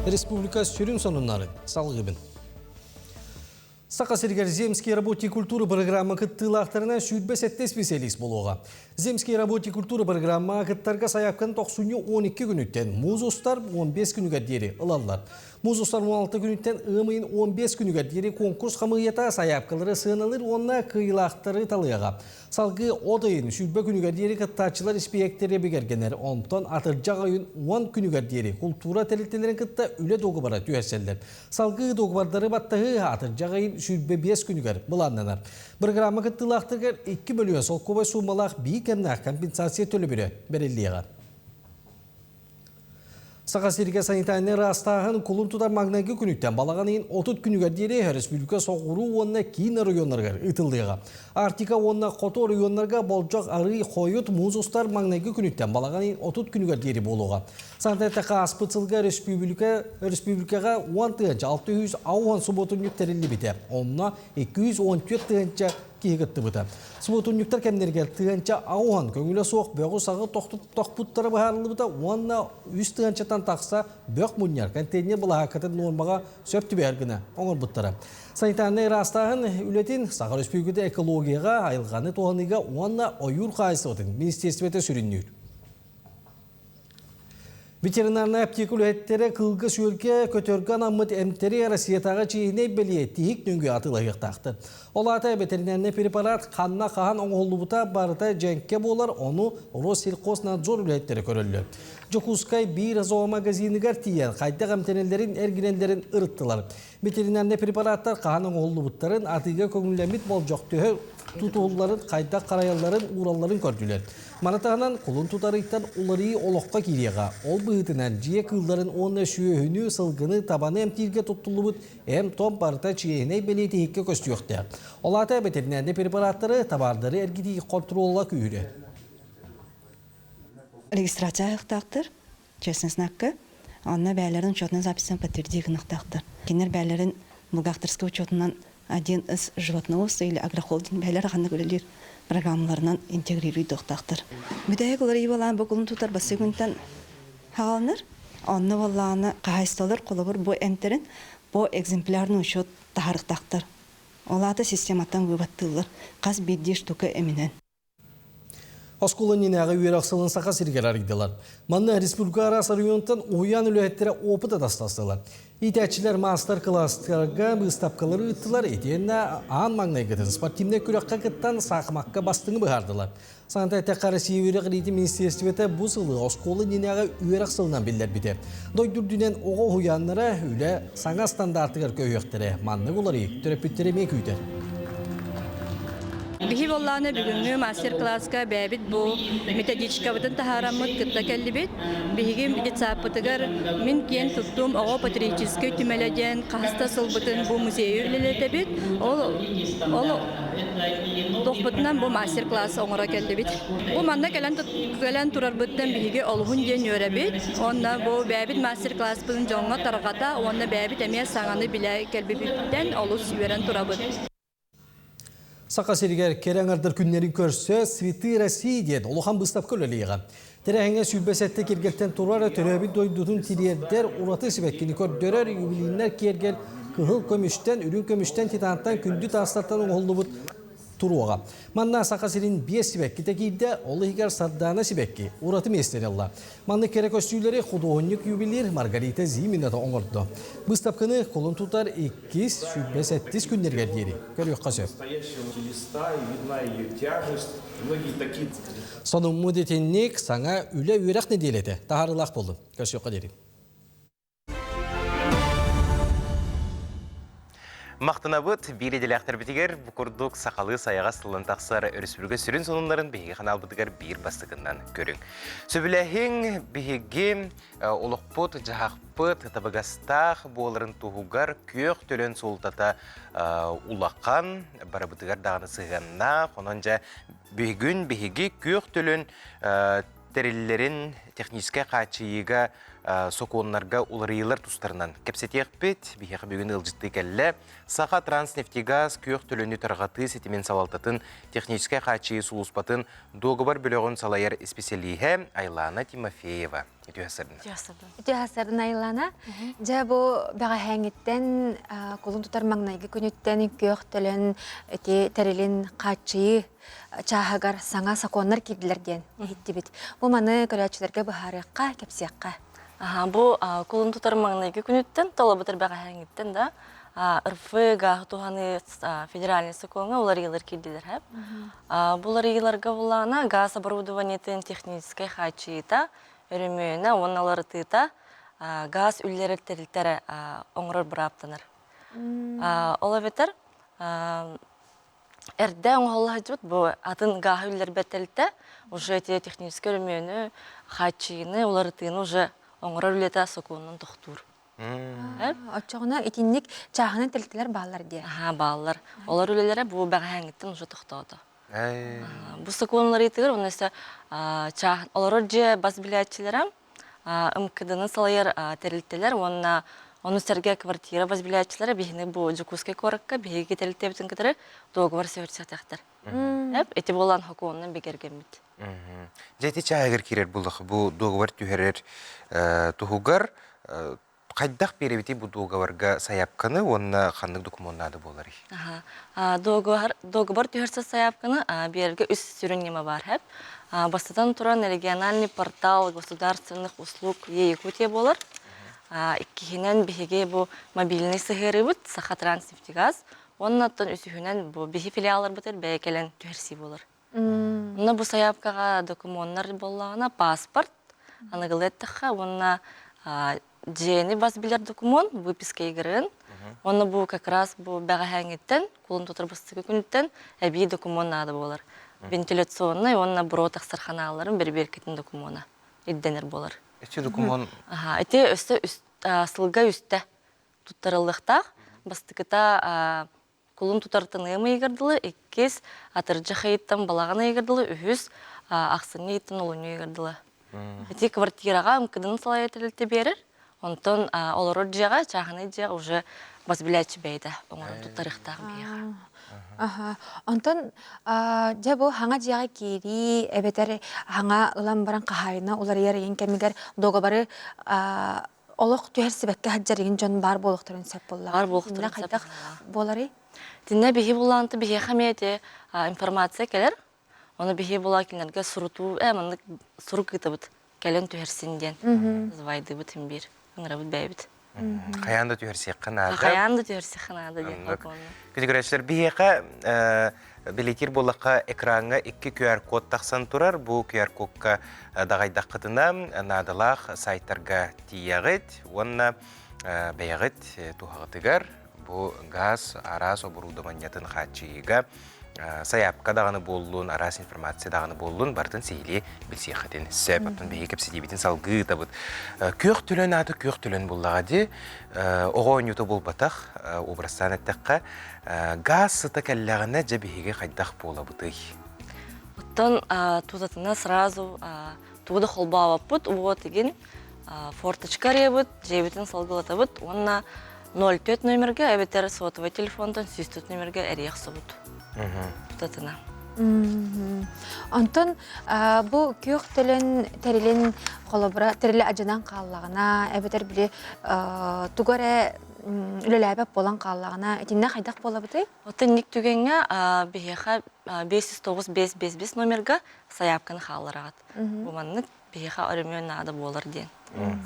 Республика сүрүн сонуннарын салгыбын. Саха сиригэр Земские работники культуры программа кыттыылаахтарынан 27 специалист болуоҕа. Земские работники культуры программа кыттарга сайаапканы тохсунньу 12 күнүттэн, муз устар 15 күнүгэр диэри ылаллар. Муз устар 16 күнүттэн ыам ыйын 15 күнүгэр диэри конкурс хамыыйата сайаапкалары сыаналыыр уонна кыайыылаахтары талыаҕа. Салгыы от ыйын сүүрбэ күнүгэр диэри кыттааччылар испиэктэрэ бигэргэнэр, онтон атырдьах ыйын 10 күнүгэр диэри култуура тэрилтэлэрин кытта үлэ дуогабара түһэрсэллэр. Салгыы дуогабардары баттаһыы атырдьах ыйын 25 күнүгэр былааннанар. Бырагыраама кыттыылаахтарыгар 2 мөлүйүөн солкуобай суумалаах биир кэмнээх компенсация төлөбүрэ бэриллиэҕэ. Саха сиригэр санитарнай ыраастааһын кулун тутар маҥнайгы күнүттэн балаҕан ыйын 30 күнүгэр диэри республика соҕуруу уонна киин оройуоннарыгар ыытыллыаҕа. Арктика уонна хоту оройуоннарга болдьох арыый хойут муус устар маҥнайгы күнүттэн балаҕан ыйын 30 күнүгэр диэри буолуоҕа. Санатар эттэххэ, ааспыт сылга республика республикаҕа 10 660 субуотунньук тэриллибитэ. Онно 214 тыһыынча киһи кыттыбыта. Субуотунньуктар кэмнэригэр тыһыынча аҕыс көҥүлэ суох бөҕү-саҕы тохпуттара быһаарыллыбыта уонна үс тыһыынчаттан тахса бөх мунньар контейнер былаһааккатын нуормаҕа сөп түбэһэр гына оҥорбуттара. Санитарнай ыраастааһын үлэтин Саха Өрөспүүбүлүкэтэ экологияҕа, айылҕаны туһаныыга уонна ойуур хаһаайыстыбатын министиэристибэтэ сүрүннүүр. Ветеринарнай аптека үлэһиттэрэ кыылга-сүөлгэ, көтөргө анаммыт эмтэри Россиятааҕы чиэһинэй бэлиэ тиһик нөҥүө атыылаһыахтаахтар. Ол аата ветеринарнай препарат ханна хаһан оҥоһуллубута барыта дьэҥкэ буолар, ону Россельхознадзор үлэһиттэрэ көрөллөр. Дьокуускай биир зоомагазиныгар тиийэн хайдах эмтэнэллэрин, эргинэллэрин ырыттылар. Ветеринарнай препараттар хаһан оҥоһуллубуттарын, атыыга көҥүллэммит болдьох төһө тутулларын, хайдах харайалларын, ууралларын көрдүлэр. Маны таһынан кулун тутарыйтан уларыйыы олоххо киириэҕэ. Ол быһыытынан дьиэ кыылларын уонна сүөһүнү, сылгыны, табаны эмтииргэ туттуллубут эм-том барыта чиэһинэй бэлиэтиһиккэ көстүөхтээх. Ол аата ветеринарнай препараттары, табаардары эргитии хонтуруола күүһүрэр. Регистрация аяқтақтыр, честный знакка. Онно бээлэрин учетунан записьтан подтверди гынахтаахтар. Кинилэр бээлэрин бухгалтерскай учетунан один из животноводства или агрохолдинг бээлэр ханнык үлэлиир программаларынан интегрируйдуохтаахтар. Бүтэһик уларыйыы балаан бу кулун тутар бастакы күнтэн хааланар. Онно буоллаҕына хаһаайыстыбалар холобур бу эмтэрин по экземплярный учет таһаарыахтаахтар. Ол аата систематтан выводтыыллар. Хас биирдии штука эминэн. Оскуола иннинээҕи үөрэх сылын Саха сиригэр арыйдылар. Манна республика араас оройуонтан уһуйаан үлэһиттэрэ опыт атастастылар. Иитээччилэр маастар-кылаастарга быыстапкалары ыыттылар, итиэннэ аан маҥнайгытын спортивнай күрэххэ кыттан саахымакка бастыҥы быһаардылар. Саната эттэххэ, Россия үөрэҕириитин министиэристибэтэ бу сылы оскуола иннинээҕи үөрэх сылынан биллэрбитэ. Дойду үрдүнэн оҕо уһуйааннара үлэ саҥа стандартыгар көһүөхтэрэ. Маннык уларыйыы төрөппүттэри эмиэ күүтэр. Биһи буоллаҕына бүгүҥҥү мастер-класска бэйэбит бу методичкабытын таһаараммыт кытта кэллибит. Биһиги детсадпытыгар мин киэн туттуум оҕо патриотическай түмэлэ диэн хаһыс да сылбытын бу музейы үлэлэтэбит. Ол ол туохпутунан бу мастер-класс оҥоро кэллибит. Бу манна кэлэн кэлэн турарбыттан биһиги олуһун диэн үөрэбит. Уонна бу бэйэбит мастер-класспытын дьоҥҥо тарҕата уонна бэйэбит эмиэ саҥаны билэ кэлбиппититтэн олус үөрэн турабыт. Саха сиригэр кэрэ аҥардар күннэрин көрсө «Цветы России» диэн улахан быыстапка үлэлиэҕэ. Тэрээһиҥҥэ 27 киргэлтэн турар төрөөбүт дойдутун тириэрдэр ураты сибэккини көрдөрөр юбилейнай киэргэл кыһыл көмүстэн, үрүҥ көмүстэн, титантан, күндү таастартан оҥоһуллубут туруоҕа. Манна Саха сирин биэс сибэккитэ киирдэ, ол иһигэр Сардаана сибэкки ураты миэстэни ылла. Маннык кэрэ көстүүлэри худуоһунньук-ювелир Маргарита Зимина да оҥордо. Быыстапканы кулун тутар иккис, 27 күннэригэр диэри көрүөххэ сөп. Сонуммут итинник саҥа үлэ-үөрэх нэдиэлэтэ таһаарыылаах буоллун. Көрсүөххэ диэри. Махтанабыт биир идэлээхтэрбитигэр бу курдук сахалыы сайаҕас тылын тахсар өрөспүүбүлүкэ сүрүн сонуннарын биһиги ханаалбытыгар биир бастакыннан көрүҥ. Сөбүлэһиҥ биһиги олохпут, дьаһахпыт табыгастаах буоларын туһугар күөх төлөн суолтата улахан, барыбытыгар даҕаны сыһыаннаах. Онон дьэ бүгүн биһиги күөх төлөн тэриллэрин техническэй хааччыйыыга сокуоннарга уларыйыылар тустарынан кэпсэтиэхпит. Биһиэхэ бүгүн ыалдьыттыы кэллэ. Саха Транснефтегаз күөх төлөнү тарҕатыы ситимин салалтатын техническэй хааччыйыы сулууспатын дуогабар бөлөҕүн салайар исписэлииһэ Айлана Тимофеева. Үтүө сарына. Үтүө сарына Айлана. Дьэ бу бэҕэһээҥҥиттэн кулун тутар маҥнайгы күнүттэн күөх төлөн ити тэрилин хааччыйыы чааһыгар саҥа сокуоннар киирдилэр диэн иһиттибит. Бу маны көрөөччүлэргэ быһаарыахха, кэпсиэххэ. Аха, бу кулун тутар маҥнайгы күнүттэн, толобутар бэҕэһээҥҥиттэн да, РФ гааһы туһаныы федеральный сокуоҥҥа уларыйыылар киирдилэр һэп. Бу уларыйыыларга буллаҕына гаас оборудованиетын техническэй хааччыйыыта, өрөмүөнэ уонна уларытыыта гаас үллэрэр тэрилтэрэ оҥорор бырааптанар. Ол эбэтэр Эрдэ оҥоһулла сылдьыбыт бу атын гааһы үллэрбэт тэрилтэ уже эти техническэй өрөмүөнү, хааччыйыыны, уларытыыны уже оҥорор үлэтэ сокуонунан тохтуур. Оччоҕуна итинник чааһынан тэрилтэлэр бааллар диэ. Аһаа, бааллар. Олор үлэлэрэ бу бэҕэһээҥҥиттэн уже тохтоото. Бу сокуон уларыйыытыгар уонна өссө олорор дьиэ бас билээччилэрэ МКД-ны салайар тэрилтэлэр уонна ону сэргэ квартира бас билээччилэрэ биһини бу Дьокуускай куоракка биһиги тэрилтэбитин кытары дуогабар сөбүлэстэхтэр. Эп ити буолан сокуонунан бигэргэммит. Дьэ ити чааһыгар киирэр буллах бу дуогабар түһэрэр туһугар Хайдах биэрэбитий бу дуогабарга сайаапканы уонна ханнык докумуон наада буоларый? Дуогабар, дуогабар түһэрсэр сайаапканы биэрэргэ үс сүрүн ньыма баар һэп. Бастатан туран, региональный портал государственных услуг Е-Якутия буолар. Иккиһинэн, биһиги бу мобильный сыһыарыыбыт Сахатранснефтегаз. Уонна оттон үсүһүнэн бу биһи филиалларбытыгар бэйэ кэлэн түһэрсии буолар. Онно бу сайаапкаҕа докумуоннар буоллаҕына паспорт, аныгылыы эттэххэ уонна дьиэни бас билэр докумуон, выписка игрын. Уонна бу как раз бу бэҕэһээҥҥиттэн, кулун тутар бастакы күнүттэн эбии докумуон наада буолар. Вентиляционнай уонна буруо тахсар ханаалларын бэрэбиэркэтин докумуона ирдэнэр буолар. Ити докумуон Ити өссө сылга үстэ туттарыллыахтаах. Бастакыта Кулун тутартан ыам ыйыгар дылы, иккис атырдьах ыйыттан балаҕан ыйыгар дылы, үһүс ахсынньы ыйыттан олунньу ыйыгар дылы. Ити квартираҕа МКД-ны салайар тэрилтэ биэрэр, онтон олорор дьиэҕэ, чааһынай дьиэҕэ уже бас билээччи бэйэтэ оҥорон туттарыахтаах биһиэхэ. Аха. Онтон дьэ бу хаҥа дьиэҕэ киирии эбэтэр хаҥа ылан баран хаһаайына уларыйар ыйын кэмигэр дуогабары олох түһэрсибэккэ сылдьар игин дьон баар буолуохтарын сөп буоллаҕа. Баар буолуохтарын сөп. хайдах буоларый? Тиннэ биһи булаанты биһиэхэ эмиэ ити информация кэлэр. Ону биһи була кинилэргэ сурутуу маннык сурук ыытабыт. Кэлэн түһэрсин диэн. Звайдыыбыт им биир. Ыҥырабыт бэйэбит. Хайаан да түһэрсиэххэ наада. Хайаан да түһэрсиэххэ наада диэн. Күтүгүрээччилэр биһиэхэ Бэлиэтиир буоллахха, экраҥҥа икки QR-код тахсан турар. Бу QR-кодка даҕайдаххытына, наадалаах сайтарга тиийэҕит уонна бэйэҕит туһаҕытыгар бу газ араас оборудованиетын хааччыйыыга. сайаапка даҕаны буоллун, араас информация даҕаны буоллун, барытын сиһилии билсиэххитин сөп. Оттон биһиги кэпсэтиибитин салгыы ыытабыт. Күөх төлөн аата күөх төлөн буллаҕа дии. Оҕо оонньуута буолбатах, образтаан эттэххэ, газ сыта кэллэҕинэ, дьэ биһиги хайдах буолабытый? Оттон тутатына сразу тугу да холбообоппут, уот игин форточка арыйабыт, дьиэбитин салгылатабыт уонна 04 номерга эбэтэр сотовай телефонтан 104 номерга эрийэ охсобут. Тутатына. Онтон бу күөх төлөн тэрилин холобура тэрилэ адьанан хааллаҕына эбэтэр били тугу эрэ үлэлээбэт буолан хааллаҕына итиннэ хайдах буолабытый? Оттон инник түгэҥҥэ биһиэхэ 509 555 номерга сайаапканы хааллараҕыт. Бу маннык биһиэхэ өрөмүөн наада буолар диэн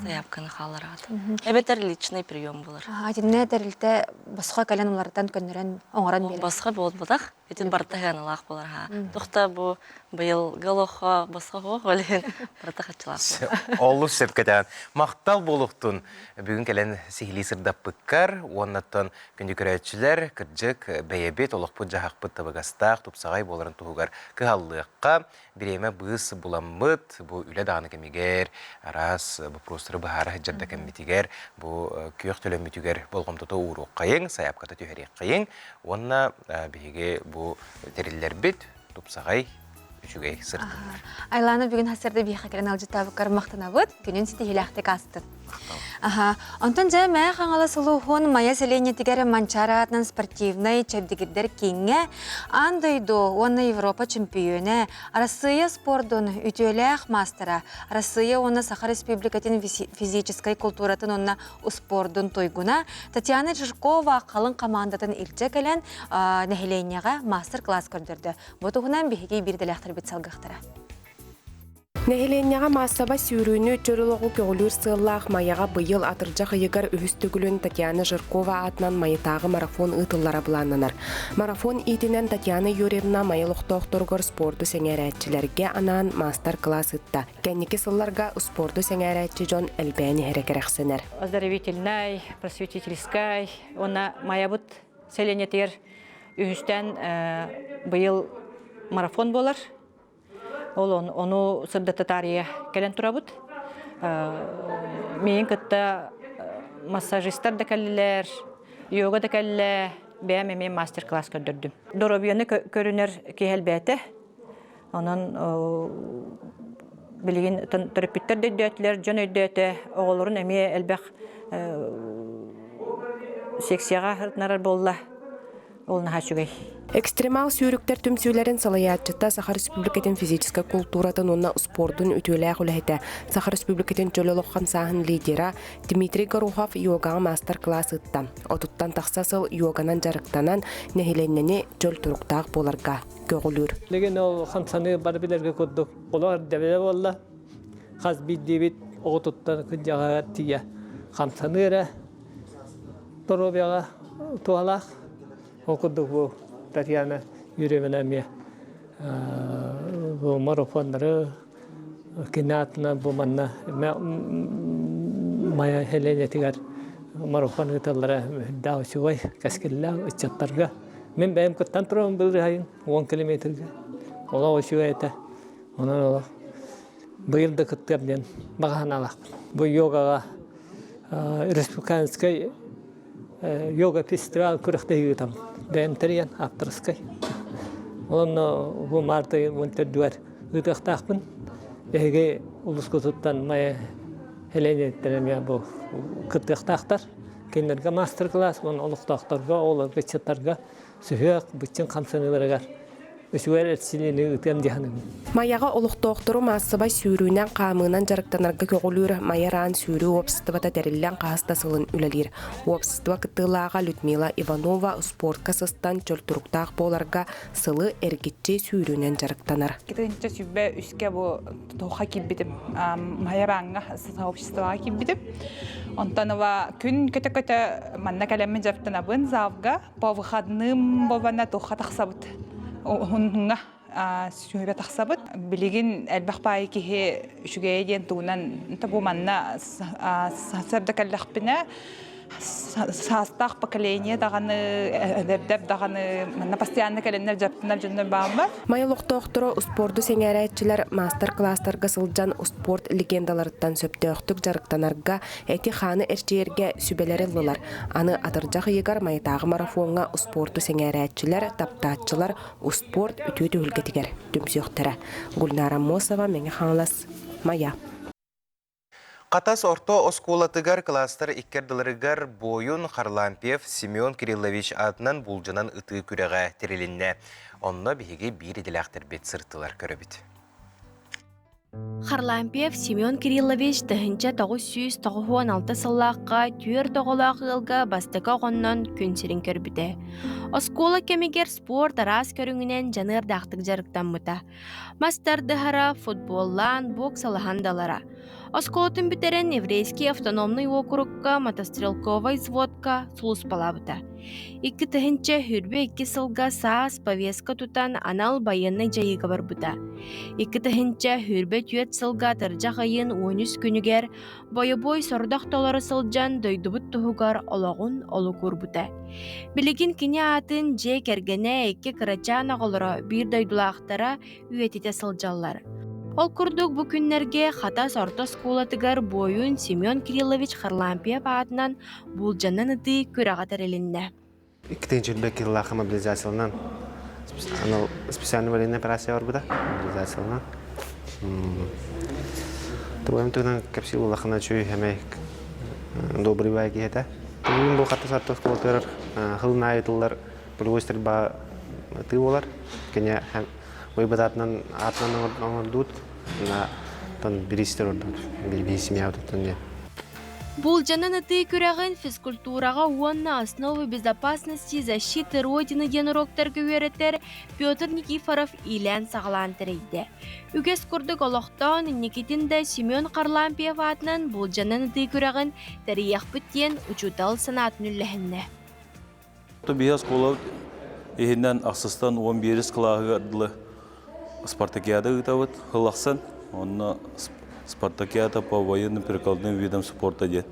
сайаапканы хааллараҕыт. Эбэтэр личный прием буолар. Итиннэ тэрилтэ босхо кэлэн уларытан көннөрөн оҥорон биэрэр. Босхо буолбатах. Итин барыта сыаналаах буолар ха. Тухта бу быйылгы олоххо босхо суох ол иһин барыта хаччылаах буолар. Олус сөпкө Махтал буолуохтун бүгүн кэлэн сиһилии сырдаппыккар уоннаттан Күндү көрөөччүлэр, кырдьык, бэйэбит олохпут-дьаһахпыт табыгастаах, тупсаҕай буоларын туһугар кыһаллыахха, бириэмэ быыс буламмыт, бу үлэ даҕаны кэмигэр, араас боппуруостары быһаара сылдьар да кэммитигэр, бу күөх төлөммүтүгэр болҕомтото ууруоххайыҥ, сайаапката түһэриэххэйиҥ уонна биһиги бу тэриллэрбит тупсаҕай, үчүгэй сырыттыннар. Айлана бүгүн хасырда биһиэхэ кэлэн алдьытаабыккар махтанабыт. Күнүн ситиһиилээхтик аастын. Аха. Онтон дьэ Мээ Хаҥалас улууһун Майа сэлиэнньэтигэр Манчаары аатынан спортивнай чэбдигирдэр кииҥҥэ аан дойду уонна Европа чөмпүйүөнэ, Арассыыйа спордун үтүөлээх маастара, Арассыыйа уонна Саха Республикатын физическэй култууратын уонна успуордун туйгуна Татьяна Жиркова халыҥ хамаандатын илдьэ кэлэн нэһилиэнньэҕэ маастар-класс көрдөрдө. Бу туһунан биһиги биирдэлээхтэрбит салгыахтара. Нэһилиэнньэҕэ маассабай сүүрүүнү чөл олоҕу көҕүлүүр сыаллаах Майаҕа быйыл атырдьах ыйыгар үһүс төгүлүн Татьяна Жиркова аатынан Майатааҕы марафон ыытыллара былааннанар. Марафон иитинэн Татьяна Юрьевна Майа олохтоохторугар спорду сэҥээрээччилэргэ анаан маастар-кылаас ыытта. Кэнники сылларга спорду сэҥээрээччи дьон элбээн иһэрэ кэрэхсэнэр. Оздоровительнай, просветительскай уонна Майабыт сэлиэнньэтигэр үһүстээн быйыл марафон буолар. Ол ону сырдата таарыйа кэлэн турабыт. Миигин кытта массажистар да кэллилэр, йога да кэллэ, бэйэм эмиэ мастер-класс көрдөрдүм. Доруобуйаны көрүнэр киһи элбээтэ. Онон билигин төрөппүттэр да өйдөөтүлэр, дьон өйдөөтө, оҕолорун эмиэ элбэх секцияҕа сырытынарар буолла. Ол наһаа үчүгэй. Экстремал сүүрүктэр түмсүүлэрин салайааччыта Саха Республикатын физическэй култууратын уонна спордун үтүөлээх үлэһитэ, Саха Республикатын чөл олох хамсааһын лидера Дмитрий Горохов йогаҕа маастар-кылаас ыытта. Отуттан тахса сыл йоганан дьарыктанан, нэһилиэнньэни чөл туруктаах буоларга көҕүлүүр. Билигин ол хамсаныы бары билэргэ курдук олох эрдэбилэ буолла. Хас биирдиибит оҕотуттан кырдьаҕаһыгар тиийэ хамсаныы эрэ доруобуйаҕа туһалаах. Ол курдук бу Татьяна Юрьевна эмиэ бу марафоннары кини аатынан бу манна Майа Хеленетигэр марафон ыыталлара үрдээх үчүгэй кэскиллээх ыччаттарга. Мин бэйэм кыттан турабын былырыһайын 10 километрга. Олох үчүгэй этэ. Онон олох быйыл да кыттыам диэн баҕа санаалаахпын. Бу йогаҕа республиканскай йога фестиваль күрэхтэһии ыытабын. Бэйэм тэрийэн авторскай. Онно бу март ыйын уон төрдүгэр ыытыахтаахпын. Эһиги улускутуттан Майа Хеленеттэн эмиэ бу кыттыахтаахтар. Кинилэргэ мастер-класс уонна олохтоохторго, оҕолорго, ыччаттарга сүһүөх, быччыҥ хамсаныыларыгар үчүгэй эрчиллиини ыытыам дии саныыбын. Майаҕа олохтоохтору маассабай сүүрүүнэн, хаамыынан дьарыктанарга көҕүлүүр Майа Раан сүүрүү уопсастыбата тэриллэн хаһыс да сылын үлэлиир. Уопсастыба кыттыылааҕа Людмила Иванова спортка сыстан чөл туруктаах буоларга сылы эргиччи сүүрүүнэн дьарыктанар. Кытынча сүбэ үскэ бу туохха киирбитим Майа Рааҥҥа сообществоҕа киирбитим. Онтон ыла күн көтө-көтө манна кэлэммин дьарыктанабын залга По выходным буолбанна туохха тахсабыт уһунҥа сүһүрэ тахсабыт. Билигин элбэх баайы киһи үчүгэйэ диэн тугунан бу манна сарда кэллэхпинэ. Саастаах поколение даҕаны, эдэрдэр даҕаны манна постоянно кэлэннэр дьарыктанар дьоннор бааллар. Майа олохтоохторо успуорду сэҥээрээччилэр маастар-кылаастарга сылдьан успуорт легендаларыттан сөптөөхтүк дьарыктанарга, эти-хааны эрчийэргэ сүбэлэри ыллылар. Аны атырдьах ыйыгар Майатааҕы марафоҥҥа успуорту сэҥээрээччилэр, таптааччылар успуорт үтүө түһүлгэтигэр түмсүөхтэрэ. Гульнара Аммосова, Мэҥэ Хаҥалас, Майа. Хатас орто оскуолатыгар кылаастар икки ардыларыгар буойун Харлампьев Семен Кириллович аатынан булдьанан ытыы күрэҕэ тэрилиннэ. Онно биһиги биир идэлээхтэрбит сырыттылар көрөбүт. Харлампьев Семен Кириллович 1996 сыллаахха түөрт оҕолоох ыалга бастакы оҕоннон күн сирин көрбүтэ. Оскуола кэмигэр спорт араас көрүҥүнэн дьаныардаахтык дьарыктаммыта. Мас тардыһара, футболлаан, боксалаһан далара. Оскуолатын бүтэрэн Еврейский автономный уокурукка мотострелковай взводка сулууспалаабыта. 2022 сылга саас повестка тутан анал байыаннай дьайыыга барбыта. 2024 сылга атырдьах ыйын 13 күнүгэр бойобуой сордох толоро сылдьан дойдубут туһугар олоҕун олук уурбута. Билигин кини аатын дьиэ кэргэнэ икки кырачаан оҕолоро биир дойдулаахтара үйэтитэ сылдьаллар. Ол курдук бу күннэргэ Хатас орто оскуолатыгар буойун Семен Кириллович Харлампьев аатынан буулдьанан ытыы күрэҕэ тэрилиннэ. Иккитинчи кыллаахха мобилизацияланан анал специальный военная операция барбыта мобилизацияланан. Тугуйм туһунан кэпсиир улахана үчүгэй эмэй добрый бай киһи этэ. Бүгүн бу хатас орто оскуолатыгар хылын аайы тыллар полевой стрельба ытыы буолар. Кини ойбут аатынан аатынан оҥордуут тон бириистэр ордуут биир семьябытыттан диэн. Булдьанан ытыы күрэҕин физкультураҕа уонна «Основы безопасности защиты Родины» диэн уруоктарга үөрэтэр Петр Никифоров иилээн-саҕалаан тэрийдэ. Үгэс курдук олохтоон инникитин да Семен Харлампьев аатынан булдьанан ытыы күрэҕин тэрийиэхпит диэн учуутал санаатын үллэһиннэ. Биһи оскуола иһинэн ахсыстан 11 кылааһыгар дылы спартакиада ыытабыт сыл ахсын. Онно спартакиада по военно-прикладным видам спорта диэн.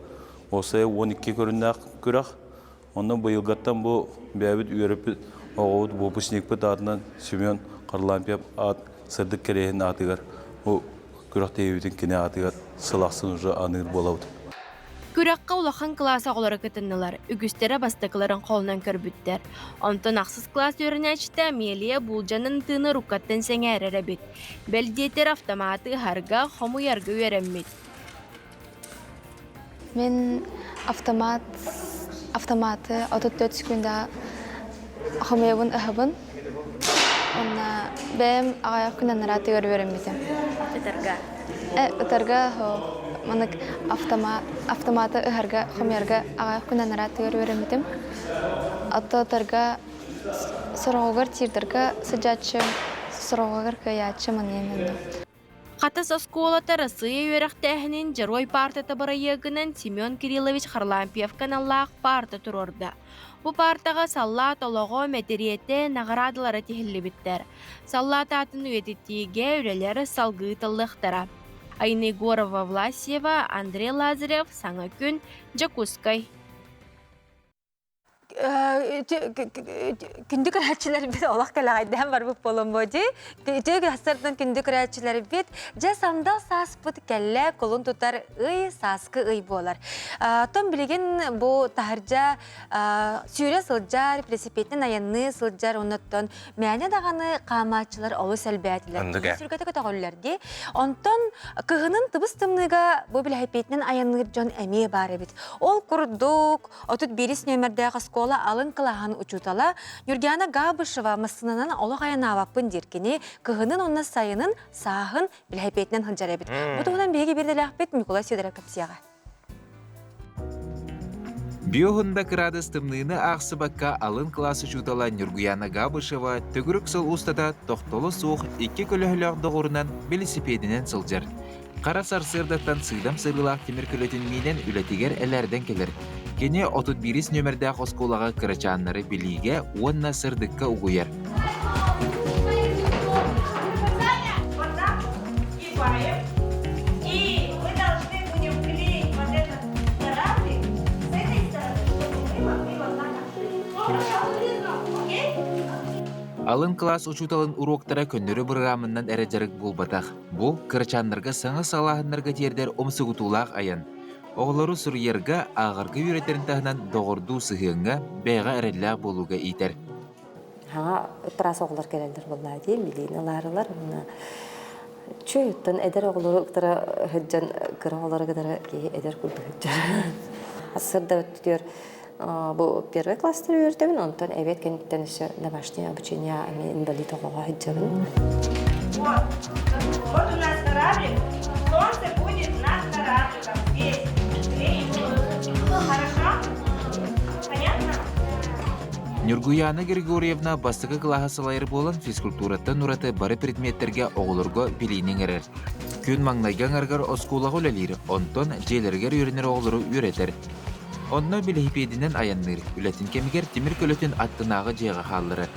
Осая 12 көрүннээх күрэх. Онно быйылгаттан бу бэйэбит үөрэппит оҕобут выпускникпыт аатынан Семен Харлампьев аат сырдык кэриэһин аатыгар бу күрэхтэһиибитин кини аатыгар сыл ахсын уже аныыр буолабыт. Күрэххэ улахан кылаас оҕолоро кытыннылар, үгүстэрэ бастакыларын холунан көрбүттэр. Онтон ахсыс кылаас үөрэнээччитэ Амелия буулдьанан тыыны руккаттан сэҥээрэр эбит. Бэл диэтэр автоматы ыһарга, хомуйарга үөрэммит. Мин автомат автоматы 34 секунда хомуйабын ыһабын. Онна бэйэм аҕыйах күн анараатыгар үөрэммитим. Ытарга? Ытарга манык автоматы ыһарга, хомуйарга аҕыйах күн анараатыгар үөрэммитим. Ато ытарга сороҕугар тиирдэргэ сылдьааччым, сороҕугар кыайааччым аныйым Хатас оскуолата Арассыыйа үөрэхтээһинин Дьоруой паартата бырайыагынан Семен Кириллович Харлампьевка аналлаах паарта туруорда. Бу паартаҕа саллаат олоҕо, мэтириэтэ, наҕараадалара тиһиллибиттэр. Саллаат аатын үйэтитиигэ үлэлэр салгыы ыытыллыахтара. Айна Егорова-Власьева, Андрей Лазарев, Саҥа күн, Дьокуускай. Күндү көрөөччүлэрбит олох кэлэҕэйдээн барбыт буолан буо дии. Үтүө сардан күндү көрөөччүлэрбит дьэ сандал сааспыт кэллэ кулун тутар ый сааскы ый буолар. Том билигин бу таһырдьа сүүрэ сылдьар, велосипединэн айанныы сылдьар, оннуттан мээнэ даҕаны хаамааччылар олус элбээтилэр. Сүргэтэ көтөҕөллөр дии. Онтон кыһынын тыбыс тымныыга бу билэһипиэтинэн айанныыр дьон эмиэ баар эбит. Ол курдук 31 нүөмэрдээх оскуола алын кылааһын учуутала Нюргиана Габышева массыынанан олох айанаабаппын диир кини кыһынын уонна сайынын сааһын билэһипиэтинэн сылдьар эбит. Бу туһунан биһиги биирдэлээхпит Ньукулай Сидоров кэпсиэҕэ. Биоһунда кыраадыс тымныыны аахсыбакка алын кылаас учуутала Нюргуяна Габышева төгүрүк сыл устата тохтоло суох икки көлөһөлөөх доҕорунан велосипединэн сылдьар. Хара сарсыардаттан сыыдам сырыылаах тимир көлөтүн миинэн үлэтигэр элээрдэн кэлэр. Кини 31 нүөмэрдээх оскуолаҕа кырачааннары билиигэ уонна сырдыкка угуйар. Алын кылаас учууталын уруоктара көннөрү бырагырааманан эрэ дьарык буолбатах. Бу, кырачааннарга саҥа саҕалааһыннарга тиэрдэр умсугутуулаах айан. Оҕолору суруйарга, ааҕарга үөрэтэрин таһынан доҕордуу сыһыаҥҥа, бэйэҕэ эрэллээх буолууга иитэр. Хаҥа ыппыраас оҕолор кэлэллэр буоллаа дии, билиини ылаарылар уонна чүөттэн эдэр оҕолору кытары сылдьан кыра оҕолору кытары киһи эдэр курдук сылдьар. Сырда өттүгэр бу первый класстар үөрдэбин, онтон эбиэт кэнниттэн өссө домашнее обучение ами инвалид оҕоҕо сылдьабын. Вот, вот у нас кораблик. Солнце будет над корабликом здесь. Хорошо? Понятно? Ньургуяна Григорьевна бастакы кылааһы салайар буолан физкультураттан ураты бары предметтэргэ оҕолорго билиини иҥэрэр. Күн маҥнайгы аҥарыгар оскуолаҕа үлэлиир, онтон дьиэлэригэр үөрэнэр оҕолору үөрэтэр. Онно билэһипиэдинэн айанныыр, үлэтин кэмигэр тимир көлөтүн аттынааҕы дьиэҕэ хаалларар.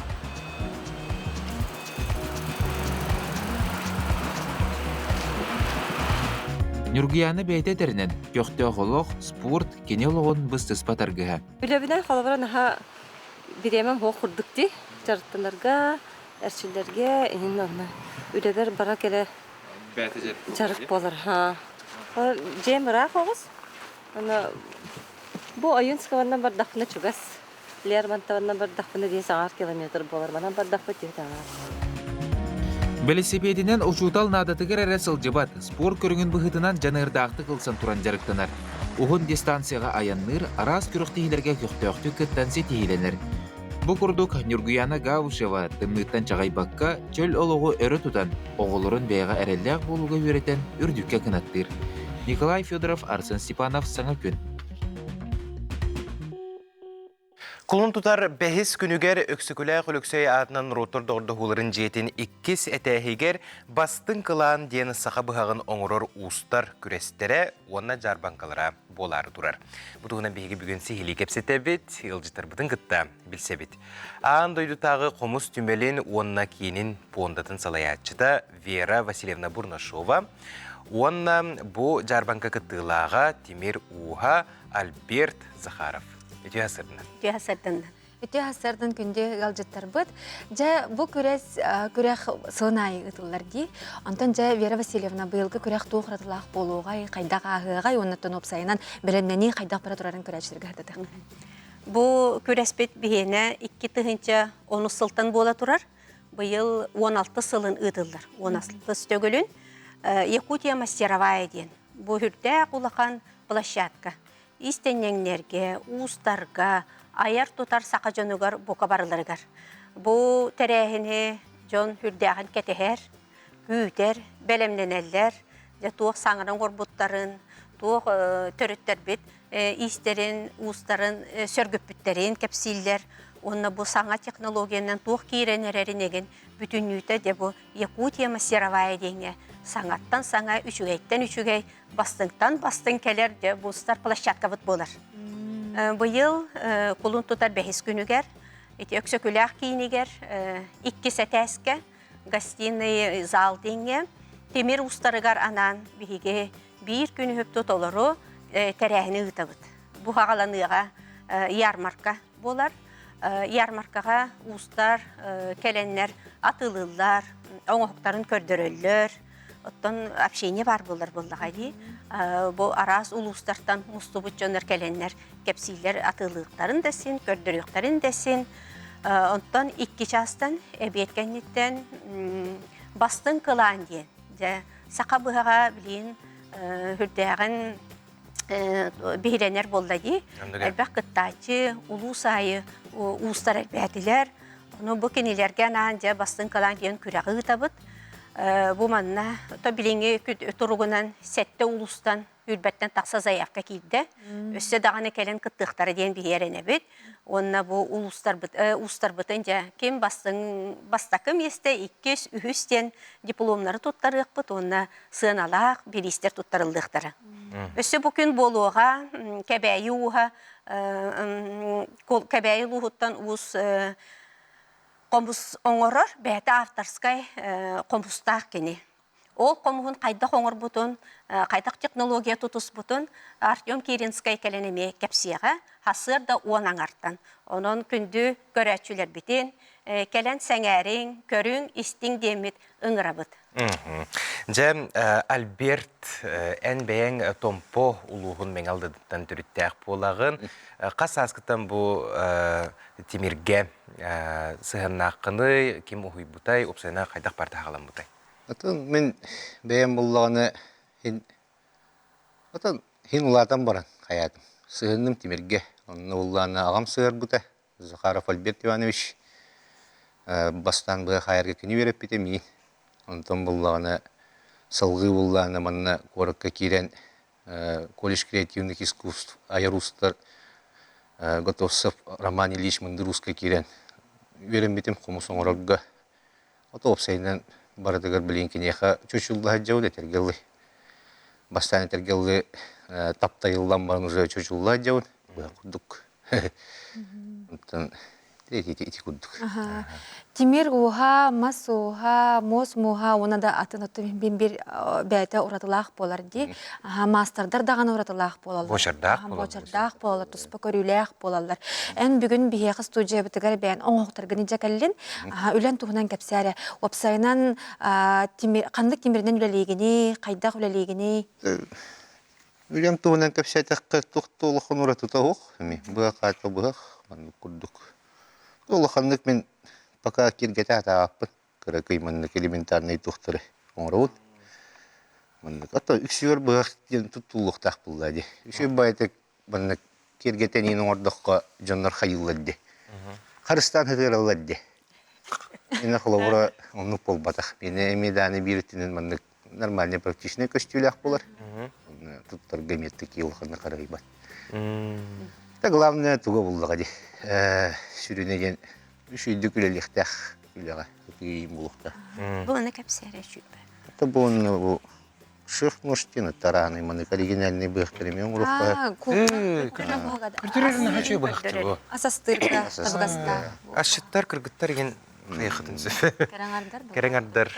Ньургуяна бэйэтэ этэринэн, көхтөөх олох, спорт кини олоҕун быстыспат аргыһа. Үлэбинэн холобура наһаа бириэмэм суох курдук дии. Дьарыктанарга, эрчиллэргэ иһин онно үлэбэр бара кэлэ дьарык буолар. Дьиэм ыраах оҕус. Аны бу Ойуунскабаннан бардахпына чугас. Лермонтованнан бардахпына диэн саҥар километр буолар. Манан бардахпыт түһүт аҥаар. Бэлисипиэдинэн учуутал наадатыгар эрэ сылдьыбат, спорт көрүҥүн быһыытынан дьаныардаахтык ылсан туран дьарыктанар. Уһун дистанцияҕа айанныыр, араас күрэхтэһиилэргэ көхтөөхтүк кыттан ситиһиилэнэр. Бу курдук Ньургуяна Гавушева тымныыттан чаҕыйбакка, чөл олоҕу өрө тутан, оҕолорун бэйэҕэ эрэллээх буолууга үөрэтэн үрдүккэ кынаттыыр. Николай Федоров, Арсен Степанов «Саҥа күн». Кулун тутар бэһис күнүгэр Өксөкүлээх Өлөксөй аатынан норуоттар доҕордоһууларын дьиэтин иккис этээһигэр Бастыҥ кылаан диэн саха быһаҕын оҥорор уустар күрэстэрэ уонна дьаарбаҥкалара буолаары турар. Бу туһунан биһиги бүгүн сиһилии кэпсэтэбит, ыалдьыттарбытын кытта билсэбит. Аан дойдутааҕы хомус түмэлин уонна киинин пуондатын салайааччыта Вера Васильевна Бурнашова уонна бу дьаарбаҥка кыттыылааҕа Тимир Ууһа Альберт Захаров. Үтүө сырдынан. Үтүө сырдынан. Үтүө сырдын күндү ыалдьыттарбыт. Дьэ, бу күрэс күрэх сылын аайы ыытыллар дии. Онтон дьэ Вера Васильевна быйылгы күрэх туох уратылаах буолуоҕай, хайдах ааһыаҕай уонна уопсайынан бэлэмнэнии хайдах бара турарын көрөөччүлэргэ сырдатыах. Бу күрэспит биһиэнэ 2010 сылтан буола турар. Быйыл 16 сылын ыытыллар. 16 төгүлүн Якутия мастеровая диэн. Бу үрдээх улахан площадка. Иистэнньэҥнэргэ, уустарга, айар-тутар саха дьонугар бука барыларыгар. Бу тэрээһини дьон үрдээҕин кэтэһэр, күүтэр, бэлэмнэнэллэр. Дьэ туох саҥаран оҥорбуттарын, туох төрүттэрбит иистэрин, уустарын сөргүппүттэрин кэпсииллэр. Уонна бу саҥа технологиянан туох киирэн эрэрин эгин бүтүннүүтэ дьэ бу Якутия мастеровая диэҥҥэ саҥаттан саҥа, үчүгэйтэн үчүгэй, бастыҥтан бастыҥ кэлэр дьэ бустар площадкабыт буолар. Быйыл кулун тутар бэһис күнүгэр ити Өксөкүлээх киинигэр иккис этээскэ гостиный зал диэҥҥэ тимир уустарыгар анаан биһиги биир күн үһүктү толору тэрээһини ыытабыт. Бу хаҕаланыаҕа ярмарка буолар. Ярмаркаҕа уустар кэлэннэр атыылыыллар, оҥоһуктарын көрдөрөллөр. Оттон общение баар буолар буоллаҕа дии. Бу араас улуустартан мустубут дьоннор кэлэннэр кэпсииллэр атыылыахтарын да син, көрдөрүөхтэрин да син. Онтон икки чаастан эбиэт кэнниттэн бастыҥ кылаан диэн. Дьэ, саха быһаҕа билигин үрдээҕин биһирэнэр буолла дии. Элбэх кыттааччы, улуус аайы уустар элбээтилэр. Ону бу кинилэргэ анаан дьэ бастыҥ кылаан диэн күрэҕи ыытабыт. Бу манна то билиҥҥи туругунан сэттэ улуустан үрбэттэн тахса заявка киирдэ. Өссө даҕаны кэлэн кыттыахтара диэн биһи эрэнэбит. Уонна бу улуустарбыт уустарбытын дьэ ким бастыҥ бастакы миэстэ, иккис, үһүс диэн дипломнары туттарыахпыт уонна сыаналаах бириистэр туттарыллыахтара. Өссө бу күн буолуоҕа Кэбээйи ууһа Кэбээйи улууһуттан уус хомус оҥорор бэйэтэ авторскай хомустаах кини. Ол хомуһун хайдах оҥорбутун, хайдах технология тутуспутун Артем Киринскэй кэлэн эмиэ кэпсиэҕэ, сарсыарда уон аҥартан. Онон күндү көрөөччүлэрбитин кэлэн сэҥээриҥ, көрүҥ, истиҥ диэммит ыҥырабыт. Дьэ, Альберт, эн бэйэҥ Томпо улууһун Мэҥэ Алдыттан төрүттээх буолаҕын. Хас сааскыттан бу тимиргэ сыһыаннааххыный, ким уһуйбутай, уопсайынан хайдах барта хаҕаламмытай? Атын мин бэйэм буллаҕына хин атын хин улаатан баран хайаатым. Сыһынным тимиргэ. Онно буллаана аҕам сыһарбыта. Захаров Альберт Иванович бастаан быа хаайарга кини үөрэппитэ миин. Онтон буллаҕына салгыы буллаана манна куоракка киирэн колледж креативных искусств айар уустар Готовцев Роман Ильич Мындыр Ууска киирэн үөрэммитим хомус оҥорорго. Ото уопсайынан барытыгар билигин киниэхэ чучулла сылдьабыт этэргэ дылы. Бастаан этэргэ дылы таптайыллан баран уже чучулла сылдьабыт. Быһа курдук. Онтон ити курдук. Тимир ууһа, мас ууһа, муос мууһа уонна да атын оттон бин бир бэйэтэ уратылаах буолар дии. Маастардар даҕаны уратылаах буолаллар. Буочардаах буолаллар. Буочардаах буолаллар, туспа көрүүлээх буолаллар. Эн бүгүн биһиэхэ студиябытыгар бэйэн оҥоһуктаргын илдьэ кэллин. Үлэн туһунан кэпсээ эрэ. Уопсайынан ханнык тимиринэн үлэлиигиний, хайдах үлэлиигиний? Үлэм туһунан кэпсээтэххэ, туох да улахан уратыта суох. Быһах аата быһах, маннык курдук. Улаханнык мин пока киэргэтэ сатаабаппын. Кыракый маннык элементарнай туохтары оҥоробут. Маннык. А то үксүгэр быһах диэн туттуллуохтаах буолла дии. Үчүгэй баайытык маннык киэргэтэниин оҥордоххо дьоннор хайыыллар дии. Харыстаан сытыараллар дии. Инна холобура оннук буолбатах. Миэнэ эмиэ дааны биир өттүнэн маннык нормальный практичный көстүүлээх буолар. Туттарга эмиэ такие улаханнык харыһыйбат. Это главное туга буллаҕа дии. Сүрүнэ диэн үчүйдүк үлэлиэхтээх үлэҕэ ытыы булуохтаах. Бу аны кэпсээрэ үчүйбэ. Это бу бу шеф муштин тарааны манык оригинальный быһахтар эмиэ оҥоруохха. Күртүрэрин хачы быһахты бу. Асастырга табыгастаах. Асчыттар кыргыттар igen хайахытын сөп. Кэрэҥардар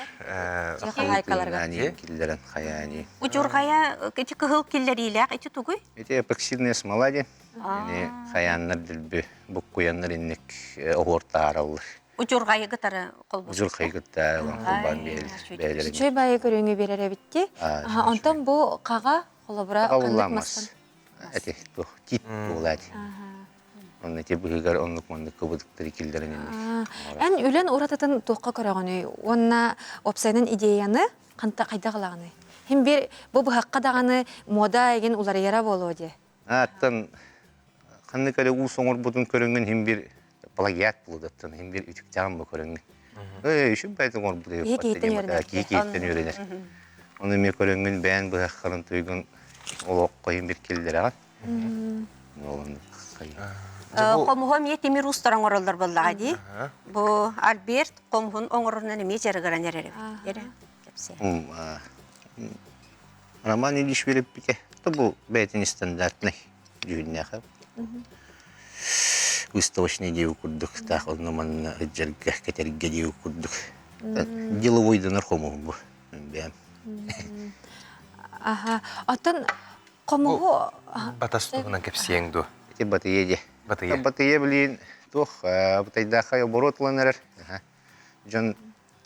киллэрэн хайаани. Учурҕайа ити кыһыл киллэриилээх ити тугуй? Ити эпоксидная смола диэн. Ини хайааннар дэлби буккуйаннар инник оһуор таараллар. Учурҕайы кытары холбуу. Учурҕайы кытта холбоон биэрэлэр. Үчүгэй баайы көрүҥү биэрэр эбитти. Онтон бу хаҕа холобура ханнык мастан? Эти туох тип буолаат. Онно ити быһыгар оннук маннык кыбытыктары киллэрэн инник. Эн үлэн уратытын туохха көрөҕүнүй? Уонна уопсайынан идеяны ханта хайдах ылаҕыный? Хим бир бу быһахха даҕаны мода эгин уларыйара буолуо дии. Ааттан ханнык эрэ уус оҥорбутун көрөҥҥүн иһин бир плагиат булудаттан иһин бир үтүктэҕин бу көрөҥҥүн. Ээ, үчүн бэйэтин оҥорбут Киһи киһиттэн үөрэнэр. Киһи киһиттэн үөрэнэр. Ону эмиэ көрөҥҥүн бэйэн быһаххарын туйгун олоххо иһин бир киллэрэҕин. Хомуһу эмиэ тимир уустар оҥороллор буоллаҕа дии. Бу Альберт хомуһун оҥорорунан эмиэ дьарыгыран эрэр эбит. Кэпсээ. Роман Ильич үөрэппитэ. Бу бэйэтин стандартнай дьүһүннээх выставочный диэбит курдук таах онно манна ыдьарга кэтэргэ диэбит курдук деловойданар хомуһу бу бэйэм Аха. Оттон хомуһу Батас туһунан кэпсиэҥ дуо? Ити батыйа дии. Батыйа. Батыйа билиин туох бытайдаахай оборот ылан эрэр. Дьон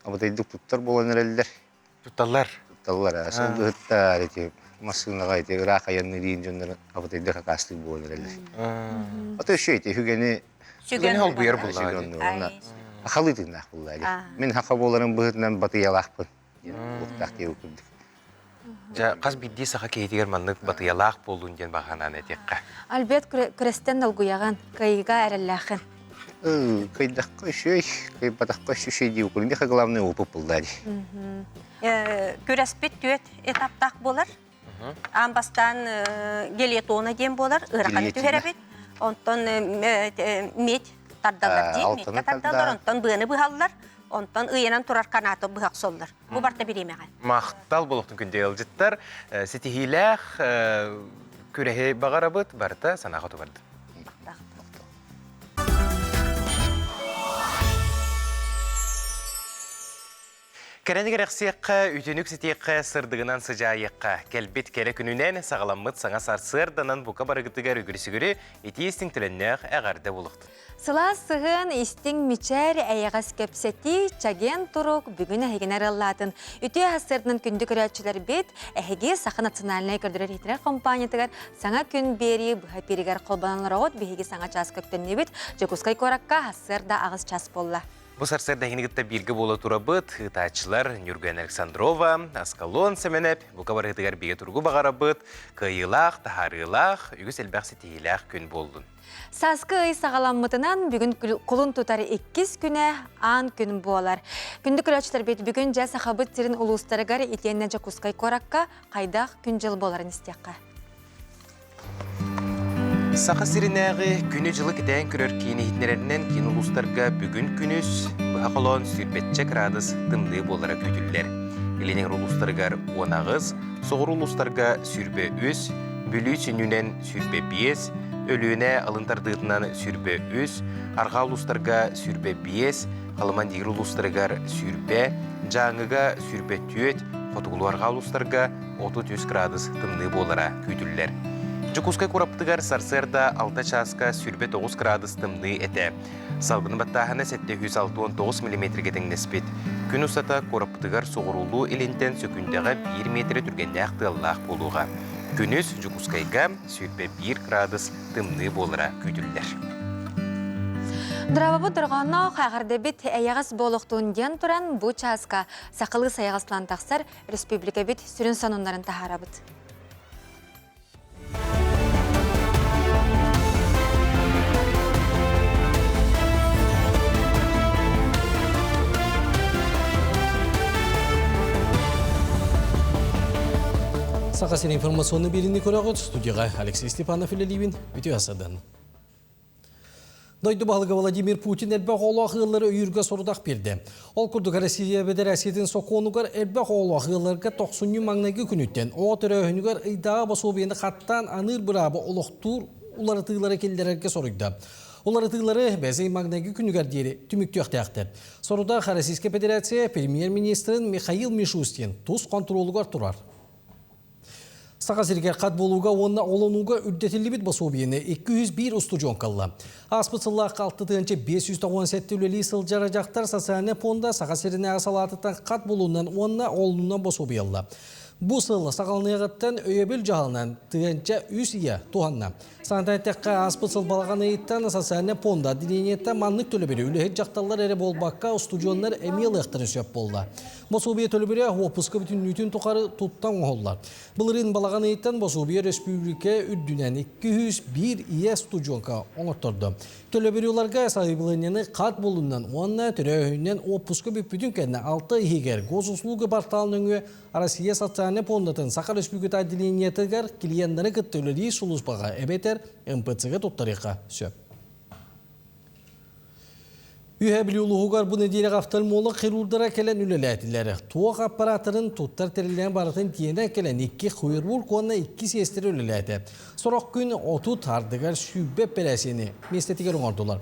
абытайдык туттар буолан эрэллэр. Тутталлар. Тутталлар. Сылгыһыттар ити массыынаҕа ити ыраах айанныырын дьоннор абытайдык акаастыыр буолан эрэллэр. Ото еще ити үгэни Сүгэни холбуйар буллаҕа. Хахалыы тыыннаах буллаа дии. Мин хаха буоларым быһыытынан батыйалаахпын диэн буолуохтаах диэбит курдук. Дьэ, хас биирдии саха киһитигэр маннык батыйалаах буоллун диэн баҕа этиэххэ. Альберт күрэстэн долгуйаҕын, кыайыыга эрэллээххин. Кыйдахха үчүгэй, кыйбатахха үчүгэй дии укур. Миэхэ главное опыт булла дии. Күрэспит түөрт этаптаах буолар. Аан бастаан гелетона диэн буолар, ыараханы түһэрэбит. Онтон медь тардаллар дии, медьке тардаллар, онтон быаны быһаллар, онтон ыйанан турар канаты быһа охсоллор. Бу барта бириэмэҕэ. Махтал буолуохтун күндү ыалдьыттар. Ситиһиилээх күрэһи баҕарабыт, барыта санааҕа тубарды. Кэрэни кэрэхсиэххэ, үтүнүк ситиэххэ, сырдыгынан сыдьаайыахха. Кэлбит кэрэ күнүнэн саҕаламмыт саҥа сарсыарданан бука барыгытыгар үгүрүсүгүрү итии истиҥ төлөннөөх эҕэрдэ булуохтун. Сылаас сыһыан, истиҥ мичээр, эйэҕэс кэпсэтии, чэгиэн турук бүгүн эһигини арыаллаатын. Үтүө сарсыарданан күндү көрөөччүлэрбит, эһиги Саха национальнай көрдөрөр-иһитинэр компаниятыгар саҥа күн биэрии быһа эпииригэр холбонон олороҕут. Биһиги саҥа чаас көктөннүбүт. Дьокуускай куоракка сарсыарда 8 час буолла. Бу сарсыарда эһигини кытта бииргэ буола турабыт. Ыытааччылар Нюргуяна Александрова, Аскалон Сэмэнэп, бука барыһытыгар бигэ туругу баҕарабыт. Кыайыылаах, таһаарыылаах, үгүс элбэх ситиһиилээх күн буоллун. Сааскы ый саҕаламмытынан бүгүн кулун тутар иккис күнэ аан күн буолар. Күндү көрөөччүлэрбит бүгүн дьэ Сахабыт сирин улуустарыгар итиэннэ Дьокуускай куоракка хайдах күн-дьыл буоларын истиэххэ. Саха сиринээҕи күнү-дьылы кэтээн көрөр киин иһитиннэрэринэн киин улуустарга бүгүн күнүс быһа холоон сүүрбэччэ кыраадыс тымныы буолара күүтүллэр. Илин эҥэр улуустарыгар 18, соҕуруу улуустарга 23, Бүлүү сүнньүнэн 25, Өлүөнэ алын тардыытынан 23, арҕаа улуустарга 25, Халыма-Индигир улуустарыгар 20, Дьааҥыга 24, хотугулуу-арҕаа улуустарга 33 градус тымныы буолара күүтүллэр. Дьокуускай куораппытыгар сарсыарда 6 чааска 29 градус тымныы этэ. Салгын баттааһына 769 миллиметргэ тэҥнэспит. Күн устата куораппытыгар соҕуруулуу илинтэн сөкүүндэҕэ 1 миэтэрэ түргэннээх тыаллаах буолуоҕа. Күнүс Дьокуускайга 21 градус тымныы буолара күүтүллэр. Дорообобут дорҕоонноох эҕэрдэбит эйэҕэс буолуохтун диэн туран бу чааска сахалыы сайаҕаслаан тахсар республикабит сүрүн сонуннарын таһаарабыт. Саха сирин информационный биэриини көрөҕүт. Студияға Алексей Степанов үлэлиибин. Үтүө асадан. Дойду баһылыга Владимир Путин элбэх оҕолоох ыаллары өйүүргэ сорудах биэрдэ. Ол курдук Россия Федерациятын сокуонугар элбэх оҕолоох ыалларга тохсунньу маҥнайгы күнүттэн оҕо төрөөһүнүгэр ыйдааҕы босуобуйаны хаттаан аныыр быраабы олохтуур уларытыылары киллэрэргэ соруйда. Уларытыылары бэс ый маҥнайгы күнүгэр диэри түмүктүөхтээхтэр. Сорудах Российскай Федерация премьер-министрин Михаил Мишустин тус хонтуруолугар турар. Саха сиригэр хат буолууга уонна олонууга үрдэтиллибит босуобуйаны 201 устудьуон кылла. Ааспыт сыллаахха 6597 үлэлии сылдьар дьахтар социальнай пуонда Саха сиринээҕи салаатыттан хат буолуунан уонна олонуунан босуобуйалла. Бу сыл саҕаланыаҕыттан өйөбүл дьаһалынан тыһыынча үс ийэ туһанна. Санатан эттэххэ, ааспыт сыл балаҕан ыйыттан социальнай пуонда отделениета маннык төлөбүрү үлэһит дьахталлар эрэ буолбакка, устудьуоннар эмиэ ылыахтарын сөп буолла. Босуобуйа төлөбүрэ уоппуска бүтүннүүтүн тухары туттан оҥоһуллар. Былырыын балаҕан ыйыттан босуобуйа өрөспүүбүлүкэ үрдүнэн 201 ийэ устудьуонка оҥоттордо. Төлөбүрү ыларга сайабылыанньаны хат булунан уонна төрөөһүнүнэн уоппуска бүппүтүн кэннэ алта иһигэр госуслуга портал нөҥүө Россия социальнай пуондатын Саха Республиката отделениетыгар клиеннары кытта үлэлиир сулууспаҕа эбэтэр МПЦ-га туттарыахха сөп. Үһэ Бүлүү улууһугар бу нэдиэлэҕэ офтальмолог хирурдара кэлэн үлэлээтилэр. Туох аппарааттарын туттар тэриллээн барытын тиэнэн кэлэн икки хирург уонна икки сиэстэрэ үлэлээтэ. Сорох күн 30 ардыгар 120 эпэрээссийэни миэстэтигэр оҥордулар.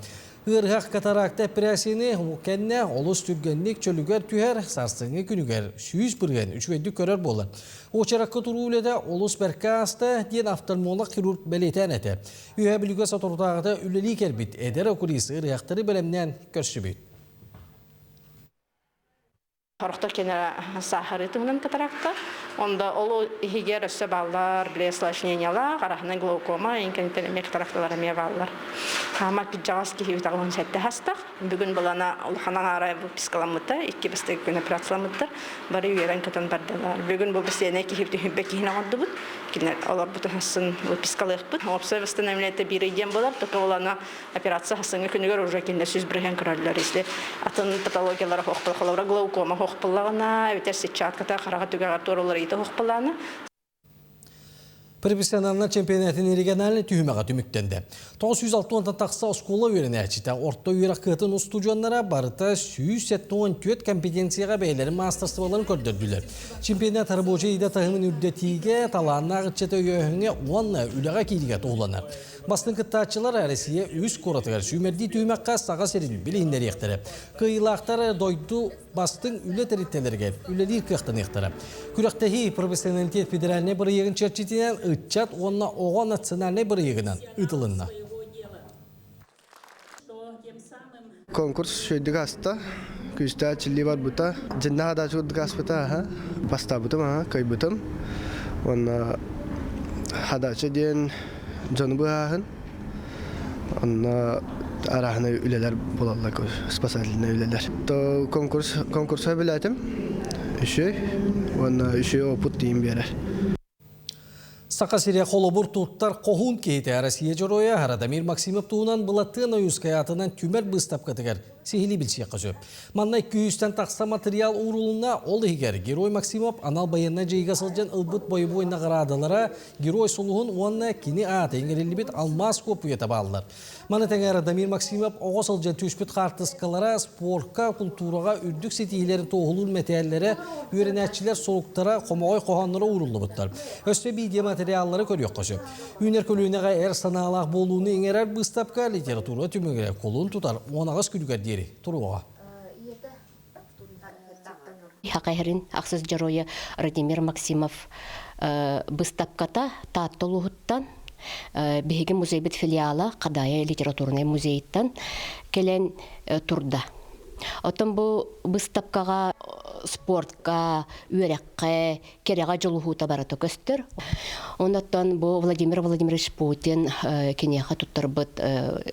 Ыарыһах катаракта эпэрээссийэни кэннэ олус түргэнник чөлүгэр түһэр, сарсыҥҥы күнүгэр 100% үчүгэйдик көрөр буолар. Уочаракка туруу үлэтэ олус бэркэ ааста, диэн офтальмолог-хирург бэлиэтээн этэ. Үөһээ Бүлүүгэ соторутааҕыта үлэлии кэлбит эдэр окулист ыарыһахтары бэлэмнээн көрсүбүт. Хорохтор кэнэ саахары туһунан катаракта. Онда ол иһигэр өссө баллар, биле осложнениялаах, араһынан глаукома, инкэнтэн эмиэ катаракталар эмиэ баллар. Хаама кыдьаҕас киһи үтаҕын сэтте хастах. Бүгүн балана улахан аҥаара выпискаламмыта, икки бастакы күн операцияламмыттар. Бары үөрэн көтөн бардылар. Бүгүн бу бисиэнэ киһи түһүбэ киһини оҥордубут. Кинилэр олорбутун хассын выпискалыахпыт. Уопсай восстановление биир ыйдиэн буолар, только олана операция хасыҥҥы күнүгэр уже кинилэр 100% көрөллөр. Если атын патологиялара хоохпуллара глаукома хоохпуллаҕына, эбэтэр сетчатката хараҕа түгэҕэр туоралар ыйыта хоохпуллаана. Профессионаллар чемпионатын региональнай түһүмэҕэ түмүктэннэ. 960-тан тахса оскуола үөрэнээччитэ, орто үөрэх кыһатын устудьуоннара барыта 174 компетенцияҕа бэйэлэрин маастарыстыбаларын көрдөрдүлэр. Чемпионат рабочай идэ таһымын үрдэтиигэ, талааннаах ыччаты өйөөһүҥҥэ уонна үлэҕэ киириигэ туһуланар. Бастыҥ кыттааччылар Россия үс куоратыгар сүүмэрдии түһүмэххэ Саха сирин билиһиннэриэхтэрэ. Кыайыылаахтар дойду бастыҥ үлэ тэрилтэлэригэр үлэлиир кыахтаныахтара. Күрэхтэһии профессионалитет федеральнай бырайыагын чэрчитинэн ыччат уонна оҕо национальнай бырайыагынан ыытылынна. Конкурс үчүгэйдик ааста. Күүстээх чилли барбыта. Дьиннээх адаачы курдук ааспыта, аха. Бастаабытым, аха, кыайбытым. Уонна хадача диэн дьону быһааһын. Онно арааһынай үлэлэр буолаллар, спасательнай үлэлэр. То конкурс конкурса билээтим. Үчүгэй уонна үчүгэй опыт тиийин биэрэр. Саха сирэ холобур туттар хоһуун киһитэ Россия Дьоруойа Радомир Максимов туһунан Былатыан Ойуускай аатынан түмэр быыстапкатыгар сиһилии билсиэххэ сөп. Манна күүстэн тахса материал уурулунна, ол иһигэр Герой Максимов анал байыаннай дьайыыга сылдьан ылбыт бойобуой наҕараадалара, Герой сулуһун уонна кини аата иҥэриллибит алмаас куоппуйата бааллар. Маны тэҥэ Радомир Максимов оҕо сылдьан түспүт хаартыскалара, спорка, култуураҕа үрдүк ситиһиилэрин туоһулуур мэтээллэрэ, үөрэнээччилэр суруктара, хомоҕой хоһоонноро ууруллубуттар. Өссө видеоматериаллары көрүөххэ сөп. Үүнэр көлүөнэҕэ эр санаалаах буолууну иҥэрэр быыстапка литература түмүгэр кулун тутар 18 күнүгэр диэри туруоҕа. Хакайрын ахсыс дьоруойа Радимир Максимов быыстапката Таатта улууһуттан биһиги музейбит филиала Хадаайа литературнай музейыттан кэлэн турда. Оттон бу быыстапкаҕа спортка, үөрэххэ, кэрэҕэ дьулуһуута барыта көстөр. Оннуттан бу Владимир Владимирович Путин киниэхэ туттарбыт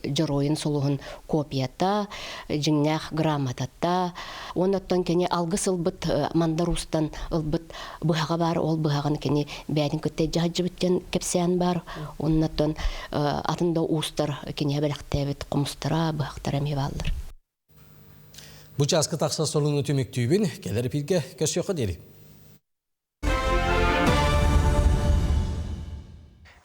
дьоруойун сулуһун копията, дьиҥнээх грамотата, оннуттан кини алгыс ылбыт Мандар Уустан ылбыт быһаҕа баар, ол быһаҕын кини бэйэтин кытта дьаһадьыбыт диэн кэпсээн баар. Оннуттан атын да уустар киниэхэ бэлэхтээбит хомустара, быһахтара эмиэ бааллар. Бу чааска тахсар сонуну түмүктүүбүн. Кэлэр эпииргэ көрсүөххэ диэри.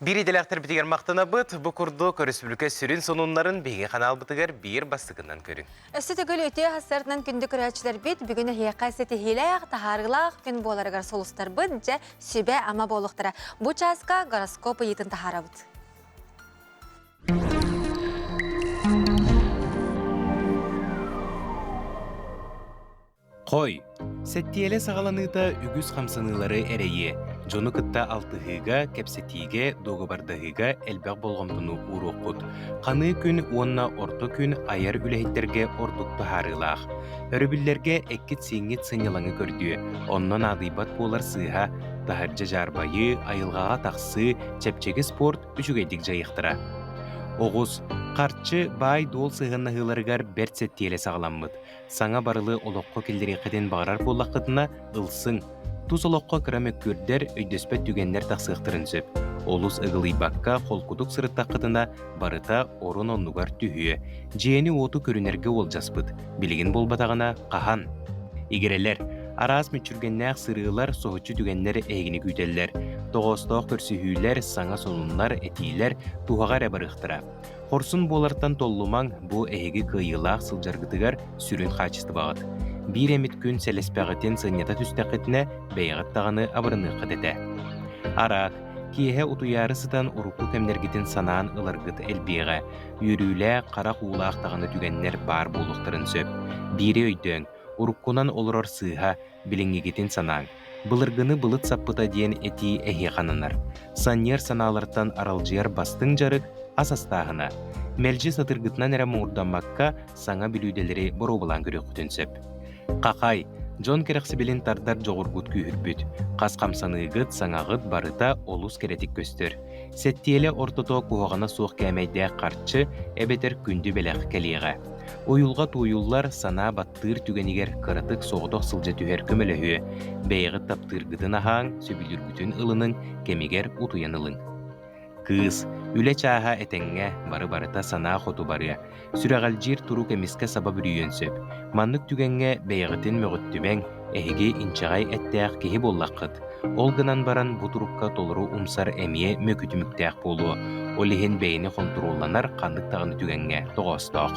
Биир идэлээхтэрбитигэр махтанабыт. Бу курдук өрөспүүбүлүкэ сүрүн сонуннарын биһиги ханаалбытыгар биир бастакынан көрүҥ. Өссө төгүл үтүө сарсыарданан күндү көрөөччүлэрбит бүгүн эһиэхэ ситиһиилээх, таһаарыылаах күн буоларыгар сулустарбыт дьэ сүбэ-ама буолуохтара. Бу чааска гороскоп ыйыытын таһаарабыт. Хой, сэттиэлэ саҕаланыыта үгүс хамсаныылары эрэйиэ, дьону кытта алтыһыыга, кэпсэтиигэ, дуогабардаһыыга элбэх болҕомтону ууруоххут. Ханыы күн уонна орто күн айар үлэһиттэргэ ордук таһаарыылаах. Өрөбүллэргэ эккит-сииҥҥит сынньалаҥы көрдүө, онно наадыйбат буолар сыыһа, таһырдьа дьаарбайыы, айылҕаҕа тахсыы, чэпчэки спорт үчүгэйдик дьайыахтара. Оҕус, харчы, баай-дуол сыһыаннаһыыларыгар бэрт сэттиэлэ саҕаламмыт. Саҥа барылы олоххо киллэриэххитин баҕарар буоллаххытына, ылсыҥ. Тус олоххо кыра мөккүөрдэр, өйдөспөт түгэннэр тахсыахтарын сөп. Олус ыгылыйбакка, холкутук сырыттаххытына, барыта орун-оннугар түһүө. Дьиэни-уоту көрүнэргэ уолдьаспыт. Билигин буолбатаҕына, хаһан? Игирэлэр, араас мүччүргэннээх сырыылар, соһуччу түгэннэр эһигини күүтэллэр. Тоҕоостоох көрсүһүүлэр, саҥа сонуннар, этиилэр туһаҕа эрэ барыахтара. Хорсун буолартан толлумаҥ, бу эһиги кыайыылаах сылдьаргытыгар сүрүн хаачыстыбаҕыт. Биир эмит күн сэлэспэҕитин сынньата түстэххитинэ, бэйэҕит даҕаны абырыныаххыт этэ. Араак, киэһэ утуйаары сытан урукку кэмнэргитин санаан ыларгыт элбиэҕэ. Үөрүүлээх, харах уулаах даҕаны түгэннэр баар буолуохтарын сөп. Биири өйдөөҥ, уруккунан олорор сыыһа, билиҥҥигитин санааҥ. Былыргыны былыт саппыта диэн этии эһиэхэ ананар. Санньыар санаалартан аралдьыйар бастыҥ дьарык ас астааһына. Мэлдьи сатыыргытынан эрэ муҥурдаммакка, саҥа бүлүүдэлэри боруобалаан көрүөххүтүн сөп. Хахай, дьон кэрэхсэбилин тардар дьоҕургут күүһүрбүт. Хас хамсаныыгыт, саҥаҕыт барыта олус кэрэтик көстөр. Сэттиэлэ ортото куһаҕана суох кээмэйдээх харчы эбэтэр күндү бэлэх кэлиэҕэ. Уйулҕа тууйуллар, санаа баттыыр түгэнигэр кыратык соҕотох сылдьа түһэр көмөлөһүө. Бэйэҕит таптыыргытын аһааҥ, сөбүлүүргүтүн ылыныҥ, кэмигэр утуйан ылыҥ. Кыыс, үлэ чааһа этэҥҥэ, бары-барыта санаа хоту барыа. Сүрэҕэлдьиир турук эмискэ саба бүрүйүөн сөп. Маннык түгэҥҥэ бэйэҕитин мөҕүттүмэҥ, эһиги инчэҕэй эттээх киһи буоллаххыт. Ол гынан баран бу турукка толору умсар эмиэ мөкү түмүктээх буолуо, ол иһин бэйэни хонтуруолланар ханнык даҕаны түгэҥҥэ тоҕоостоох.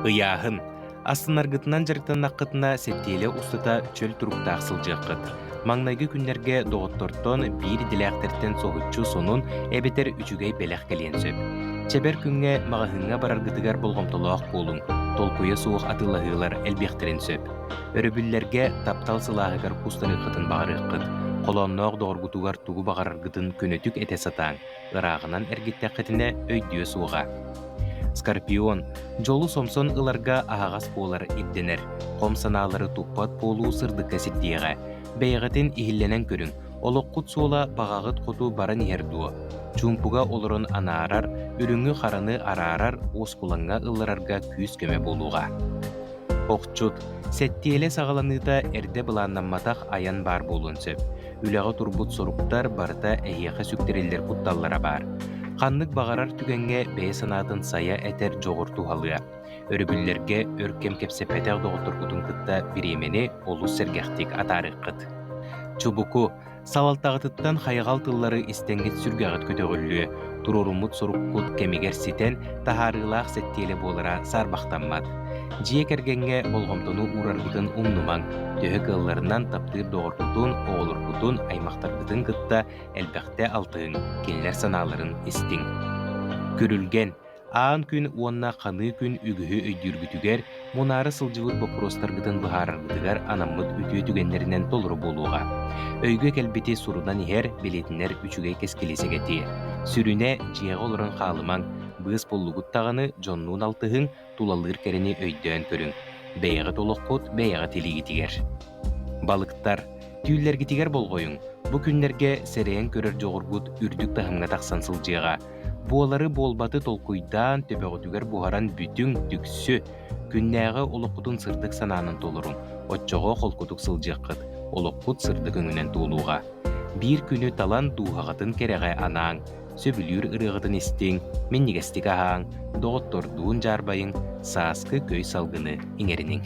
Ыйааһын. Астынаргытынан дьарыктаннаххытына сэттиэлэ устата чөл туруктаах сылдьыаххыт. Маҥнайгы күннэргэ доҕоттортон биир идэлээхтэртэн соһуччу сонун эбэтэр үчүгэй бэлэх кэлиэн сөп. Чэбэр күҥҥэ маҕаһыыҥҥа бараргытыгар болҕомтолоох буолуҥ, толкуйа суох атыылаһыылар элбиэхтэрин сөп. Өрөбүллэргэ таптал сылааһыгар кустарыаххытын баҕарыаххыт. Холоонноох доҕоргутугар тугу баҕараргытын көнөтүк этэ сатааҥ, ырааҕынан эргиттэххитинэ өйдүө суоҕа. Скорпион дьолу сомсон ыларга аһаҕас буолар ирдэнэр. Хом санаалары туппат буолуу сырдыкка сирдиэҕэ. Бэйэҕитин иһиллэнэн көрүҥ, олоххут суола баҕаҕыт хоту баран иһэр дуо? Чуумпуга олорон анаарар, үрүҥү-хараны араарар уоскулаҥҥа ылларарга күүс-көмө буолуоҕа. Охчут, сэттиэлэ саҕаланыыта эрдэ былааннамматах айан баар буолуон сөп. Үлэҕэ турбут соруктар барыта эһиэхэ сүктэриллэр кутталлара баар. Ханнык баҕарар түгэҥҥэ бэйэ санаатын сайа этэр дьоҕур туһалыа. Өрөбүллэргэ өр кэм кэпсэппэтэх доҕотторгутун кытта бириэмэни олус сэргэхтик атаарыаххыт. Чубуку, Салалтаҕытыттан хайҕал тыллары истэҥҥит сүргэҕит көтөҕүллүө, туруоруммут соруккут кэмигэр ситэн, таһаарыылаах сэттиэлэ буолара саарбахтаммат. Дьиэ кэргэҥҥэ болҕомтону уураргытын умнумаҥ, төһө кыалларынан таптыыр доҕоргутун, оҕолоргутун, аймахтаргытын кытта элбэхтэ алтыһыҥ, кинилэр санааларын истиҥ. Күрүлгэн Аан күн уонна ханыы күн үгүһү өйдүүргүтүгэр, мунаара сылдьыбыт боппуруостаргытын быһаараргытыгар анаммыт үтүө түгэннэринэн толору буолуоҕа. Өйгө кэлбити сурунан иһэр, билиэтинэр үчүгэй кэскили сэгэтиэ. Сүрүнэ, дьиэҕэ олорон хаалымаҥ, быыс буллугут даҕаны дьоннуун алтыһыҥ, тулалыыр кэрэни өйдөөн көрүҥ. Бэйэҕит олоххут бэйэҕит илиигитигэр. Балыктар, түүллэргитигэр болҕойуҥ. Бу күннэргэ сэрэйэн көрөр дьоҕургут үрдүк таһымҥа тахсан сылдьыаҕа. Буолары-буолбаты толкуйдаан, төбөҕүтүгэр буһаран бүтүҥ, түксү! Күннээҕи олоххутун сырдык санаанан толоруҥ, оччоҕо холкутук сылдьыаххыт, олоххут сырдык өҥүнэн туолуоҕа. Биир күнү талан дууһаҕытын кэрэҕэ анааҥ, сөбүлүүр ырыаҕытын истиҥ, минньигэстик аһааҥ, доҕоттордуун дьаарбайыҥ, сааскы көй салгыны иҥэриниҥ.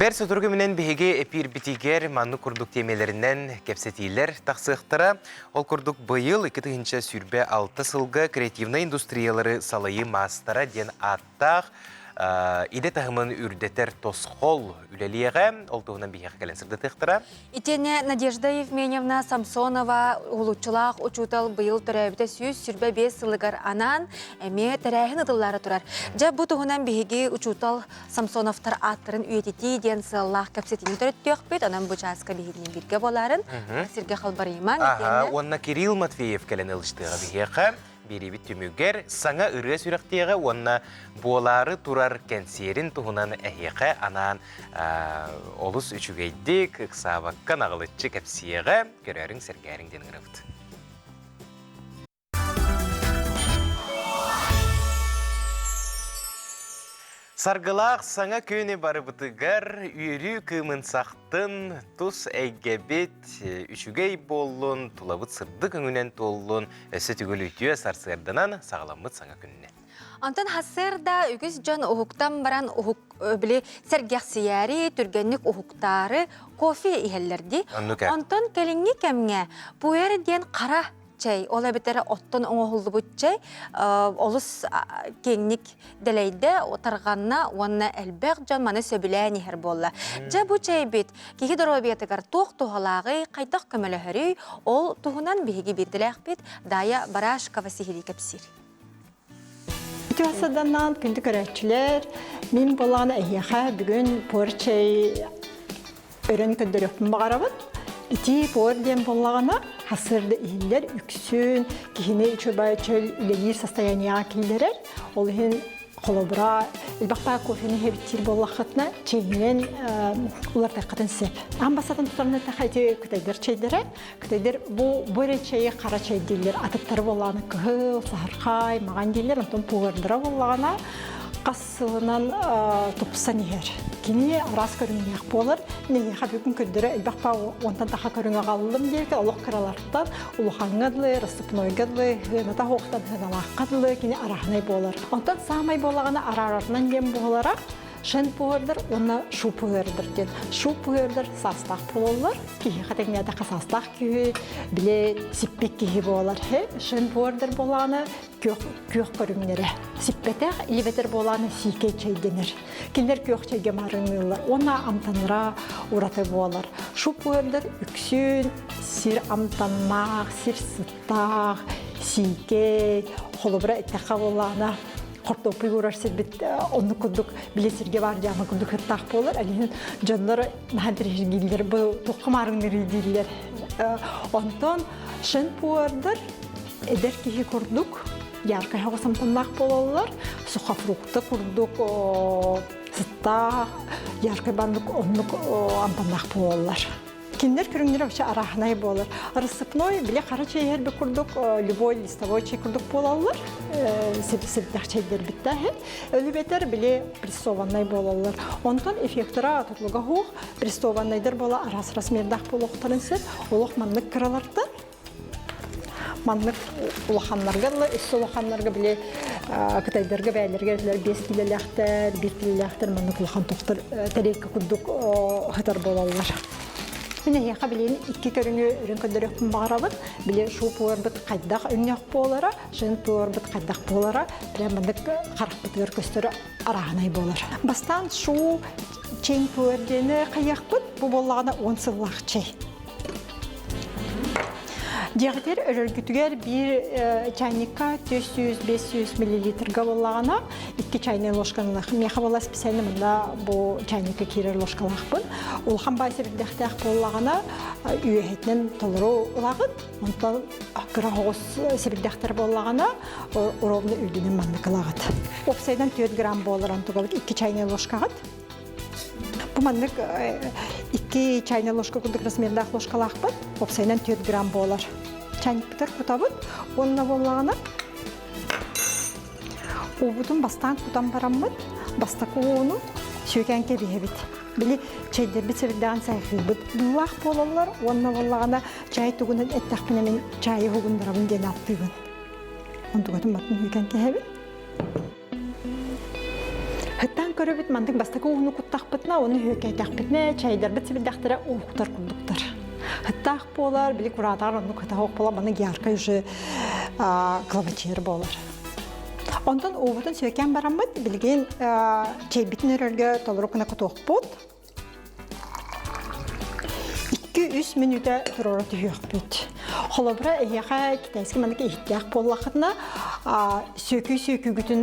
Бэр сотору кэминэн биһиги эпиирбитигэр маннык курдук тиэмэлэринэн кэпсэтиилэр тахсыахтара. Ол курдук быйыл 2026 сылга креативнай индустриялары салайыы маастара диэн ааттаах идэ таһымын үрдэтэр тосхол үлэлиэҕэ. Ол туһунан биһиэхэ кэлэн сырдатыахтара. Итиэннэ Надежда Евменьевна Самсонова уһулуччулаах учуутал быйыл төрөөбүтэ 125 сылыгар анаан эмиэ тэрээһин ытыллаары турар. Дьэ бу туһунан биһиги учуутал Самсоновтар ааттарын үйэтитии диэн сыаллаах кэпсэтиини төрүттүөхпүт. Онон бу чааска биһигини бииргэ буоларын сиргэ халбарыйымаҥ. Уонна Кирилл Матвеев кэлэн ылыштыаҕа биһиэхэ. Биэриибит түмүгэр саҥа ырыа сүрэхтиэҕэ уонна буолаары турар кэнсиэрин туһунан эһиэхэ анаан олус үчүгэйдик, ыксаабакка наҕылыччы кэпсиэҕэ, көрөөрүҥ, сэргээриҥ диэн ыҥырабыт. Саргылаах саҥа күнү барыбытыгар үөрүү кыымын сахтын, тус эйгэбит үчүгэй буоллун, тулабыт сырдык өҥүнэн туоллун, өссө түгүл үтүө сарсыарданан саҕаламмыт саҥа күннэ. Онтон сарсыарда үгүс дьон уһуктан баран уһук били сэргэхсийээри, түргэнник уһуктаары кофе иһэллэр дии. Онтон кэлиҥҥи кэмҥэ пуэр диэн хара чэй, ол эбэтэр оттон оҥоһуллубут чэй олус киэҥник дэлэйдэ, тарҕанна уонна элбэх дьон маны сөбүлээн иһэр буолла. Дьэ бу чэйбит киһи доруобуйатыгар туох туһалааҕый, хайдах көмөлөһөрүй, ол туһунан биһиги биирдэлээхпит Дая Барашкова сиһилии кэпсиир. Үтүө күндү көрөөччүлэр, мин буолаҕына эһиэхэ бүгүн пуор чэй өрөн көрдөрүөхпүн баҕарабын. Итии пуор диэн буоллаҕына, хасыарда иһиллэр үксүн киһини үчүгэй чөл үлэлиир состояниеҕа киллэрэр. Ол иһин холобура элбэхтаах кофены иһэбиттиир буоллаххытына, чэйинэн улартаххытын сөп. Аан бастатан тутарна ити кытайдар чэйдэрэ. Кытайдар бу бу эрэ чэйи хара чэй дииллэр. Атыттары буоллаҕына кыһыл, саһархай, маҕан дииллэр. Онтон пугардара буоллаҕына хас сылынан тупсан иһэр. Кини араас көрүҥнээх буолар. Миэхэ бүгүн көрдөрө элбэх па уонтан таха көрүҥ аҕаллым диэки олох кыралартан улахаҥҥа дылы, рассыпнойга дылы, хыаната хоохтан хыаналаахха дылы кини араһынай буолар. Онтон саамай буолаҕына араарарынан диэн буолара. Шен пуэрдар уонна шу пуэрдар диэн. Шу пуэрдар саастаах буолаллар. Киһиэхэ тэҥнээтэххэ саастаах киһи били сиппит киһи буолар. Шен пуэрдар буолаана күөх, күөх көрүҥнэрэ. Сиппэтэх илибэтэр буолаана сиикэй чэйдэнэр. Кинилэр күөх чэйгэ маарыҥныыллар уонна амтаннара ураты буолар. Шу пуэрдар үксүн сир амтаннаах, сир сыттаах, сиикэй, холобура эттэххэ буоллаҕына хортуоппуй уурар сирбит оннук курдук били сиргэ баар дьаама курдук сыттаах буолар. Алиһин дьоннор наһаа интэриэһиргииллэр, бу туохха маарыҥнырый дииллэр. Онтон шен пуэрдар эдэр киһи курдук яркай оҕо самтаннаах буолаллар, сухофрукта курдук сыттаах, яркай бандык оннук амтаннаах буолаллар. Кинилэр көрүҥнэрэ вообще арааһынай буолар. Рассыпной, били хара чэй иһэрбит курдук, любой листовой чэй курдук буолаллар. Сирдэх чэйдэрбиттээһин. Өлүбэтэр били прессованнай буолаллар. Онтон эффектора тутулуга суох, прессованнайдар буола араас размердаах буолуохтарын сөп. Олох маннык кыралартан маннык улаханнарга дылы, өссө улаханнарга били кытайдарга бэйэлэргэ 5 килэлээхтэр, 1 килэлээхтэр маннык улахан тохтор тэриэккэ курдук хатар буолаллар. Мин эһиэхэ билигин икки көрүҥү өрөн көрдөрүөхпүн баҕарабын. Били шуу пуорбут хайдах өҥнөөх буолара, шын пуорбут хайдах буолара, прям маннык харахпытыгар көстөр арааһынай буолар. Бастаан шуу чейн пуэр диэни хайыахпыт, бу буоллаҕына 10 сыллаах чэй. Дьиэҕитигэр өрөргүтүгэр биир чайникка 400-500 миллилитрга буоллаҕына икки чайнай ложканы ылыах. Миэхэ буолла специально мында бу чайникка киирэр ложкалаахпын. Улахан баай сэбирдэхтээх буоллаҕына үөһэтинэн толору ылаҕыт. Онтон кыра оҕус сэбирдэхтэр буоллаҕына ровно үрдүнэн маннык ылаҕыт. Уопсайынан 4 грамм буолар онтугабыт икки чайнай ложкаҕыт. Бу маннык икки чайная ложка курдук размердаах ложкалаахпыт. Уопсайынан 4 грамм буолар. Чайникпытар кутабыт. Уонна буоллаҕына уубутун бастаан кутан бараммыт, бастакы ууну сүөкээн кэбиһэбит. Били чэйдэрбит сэбирдэҕин сайҕыыбыт. Быылаах буолаллар уонна буоллаҕына чай тугунан эттэхпинэ мин чайы уһугуннарабын диэн ааттыыбын. Онтугатын батын сүөкээн кэһэбит. Хыттаан көрөбүт мандык бастакы ууну куттахпытына, ону үөкээтэхпитинэ, чайдарбыт сибирдэхтэрэ уһуктар курдуктар. Хыттаах буолар, били кураатаар оннук хытаһох буолар, маны геаркай уже клавачер буолар. Онтон уубутун сүөкээн бараммыт, билигин чэйбитин өрөргө толору гына кутуохпут. 2-3 мүнүүтэ туруора түһүөхпүт. Холобура, эһиэхэ китайский маннык иһиттээх буоллаххытына, сүөкүй сүөкүүгүтүн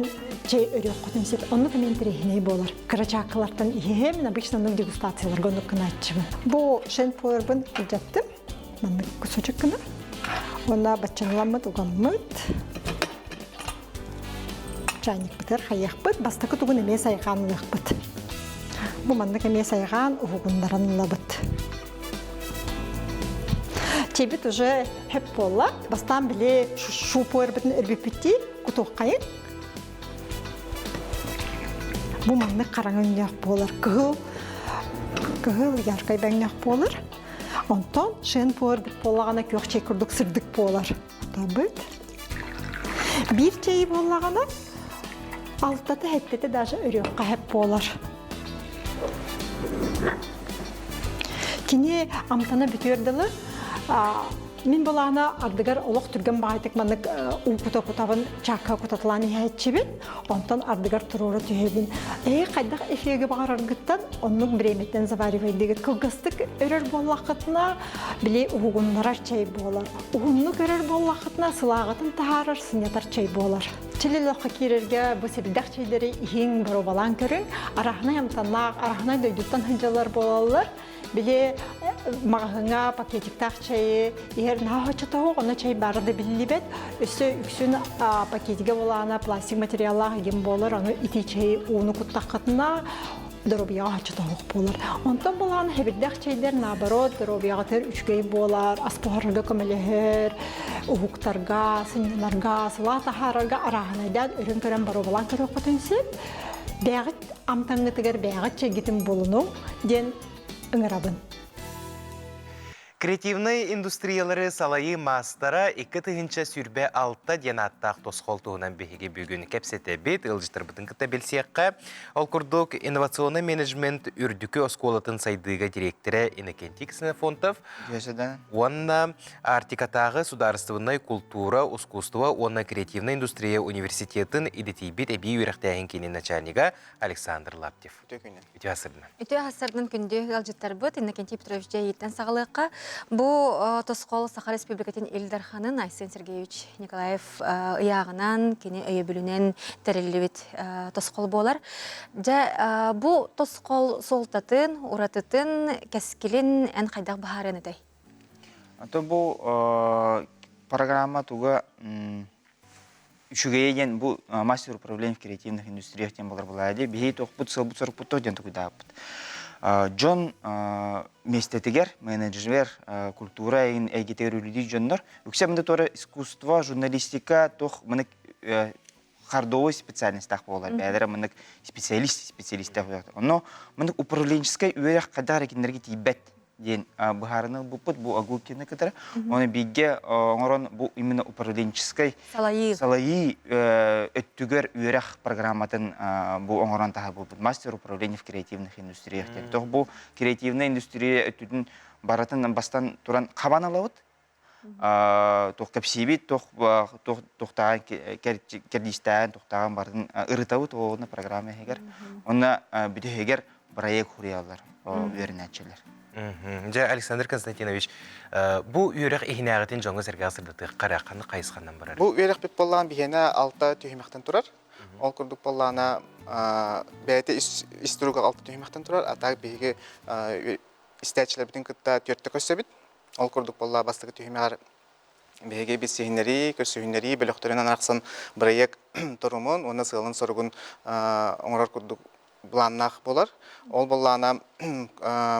чэй өрүөххүтүн сөп. Оннук эмиэ интэриэһинэй буолар. Кыра чааккалартан иһиһим, обычно оннук дегустацияларга оннук гынааччыбын. Бу шенпуэрбын илдьэттим. Маннык кусочек гына. Уонна баччаныламмыт угаммыт. Чайникпытыгар хайыахпыт, бастакы тугун эмиэ сайҕаан ылыахпыт. Бу маннык эмиэ сайҕаан уһугуннаран ылабыт. Чэйбит уже хөп буолла. Бастаан били шупуэрбытын өрбүппүттии кутуоххайын. Бу маннык хараҥа өҥнөөх буолар. Кыһыл, кыһыл яркай бэҥнээх буолар. Онтон шен пуэрбит буоллаҕына күөх чэй курдук сырдык буолар. Табыт. Биир чэйи буоллаҕына, алтата хэттэтэ даже өрүөххэ хэп буолар. Кини амтана бүтүөр дылы мин былаана ардыгар олох түргэн баҕайытык маннык уу кута кутабын чаакка кутатылаан иһээччибин онтон ардыгар туруора түһэбин ээ хайдах эфиги баҕараргыттан оннук бириэмэттэн заваривайдыгыт кылгастык өрөр буоллаххытына били уһугуннарар чэй буолар Уһуннук көрөр буоллаххытына, сылааҕытын таһаарар, сынньатар чэй буолар. Чилилохха киирэргэ бу сэбирдэх чэйдэри иһиҥ, боруобалаан көрүҥ. Араһынай амтаннаах, араһынай дойдуттан сылдьаллар буолаллар. Били маҕаһыҥҥа пакетиктаах чэйи иһэр наһаа хочотоһуох, онно чэй баара да биллибэт. Өссө үксүн пакетига буолаана пластик материаллаах игин буолар, ону итии чэйи ууну куттаххытына доруобуйаҕа оччотооҕух буолар. Онтон булаан хэбирдэх чэйдэр наоборот доруобуйаҕытыгар үчүгэй буолар, ас буһарарга көмөлөһөр, уһуктарга, сынньанарга, сылаа таһаарарга арааһынайдаан өрөн көрөн боруобалаан көрүөххүтүн сөп. Бэйэҕит амтаҥҥытыгар бэйэҕит чэйгитин булунуҥ диэн ыҥырабын. Креативнай индустриялары салайыы маастара 2026 диэн ааттаах тосхол туһунан биһиги бүгүн кэпсэтэбит, ыалдьыттарбытын кытта билсиэххэ. Ол курдук, инновационный менеджмент үрдүкү оскуолатын сайдыыга дириэктэрэ Иннокентий Ксенофонтов уонна Арктикатааҕы судаарыстыбаннай култуура, ускуустуба уонна креативнай индустрия университетын идэтийбит эбии үөрэхтээһин киинин начальнига Александр Лаптев. Үтүө сырдынан. Үтүө сырдын күндү ыалдьыттарбыт Иннокентий Петрович дьайыыттан саҕалыахха. Бу тосхол Саха Республикатын Ил Дарханын Айсен Сергеевич Николаев ыйааҕынан, кини өйөбүлүнэн тэриллибит тосхол буолар. Дьэ, бу тосхол суолтатын, уратытын, кэскилин эн хайдах быһаарыан этэй? Ато бу программа туга үчүгэйэ диэн бу мастер управления в креативных индустриях диэн болар булаа дии биһи тохпут сылбыт сорукпут диэн токуйдааппыт дьон миэстэтигэр менеджер культура эйгэтигэр үлэлиир дьоннор үксэ мында туора искусство журналистика туох маны хардовой специальностаах буолар бэйэлэрэ мынык специалист специалистаах онно мынык управленческай үөрэх хайдах эрэ кинилэргэ тиийбэт диэн быһаарыны ылбыппыт бу Агулкины кытары. Оны бииргэ оҥорон бу именно управленческой салайыы салайыы өттүгэр үөрэх программатын бу оҥорон таһаарбыппыт. Мастер управления в креативных индустриях диэн. Тох бу креативная индустрия өттүтүн барытын бастан туран хабан алабыт. Туох кэпсиибит, туох туохтааҕын кэрдиистээҕин, туохтааҕын барытын ырытабыт оҕону программа иһигэр. Онно бүтэһигэр проект хуруйаллар үөрэнээччилэр. Дьэ, Александр Константинович, бу үөрэх иһинээҕитин дьоҥҥо-сэргэҕэ сырдатыахха эрэ ханнык хайысханан барар? Бу үөрэхпит буоллаҕын биһиэнэ алта түһүмэхтэн турар. Ол курдук буоллаҕына бэйэтэ ис туруга алта түһүмэхтэн турар, а так биһиги истээччилэрбитин кытта түөртэ көрсөбүт. Ол курдук буолла бастакы түһүмэҕэр биһиги билсиһиннэрии, көрсүһүннэрии бөлөхтөрүнэн арахсан бырайыак торумун уонна сыалын-соругун оҥорор курдук былааннаах буолар. Ол буоллаҕына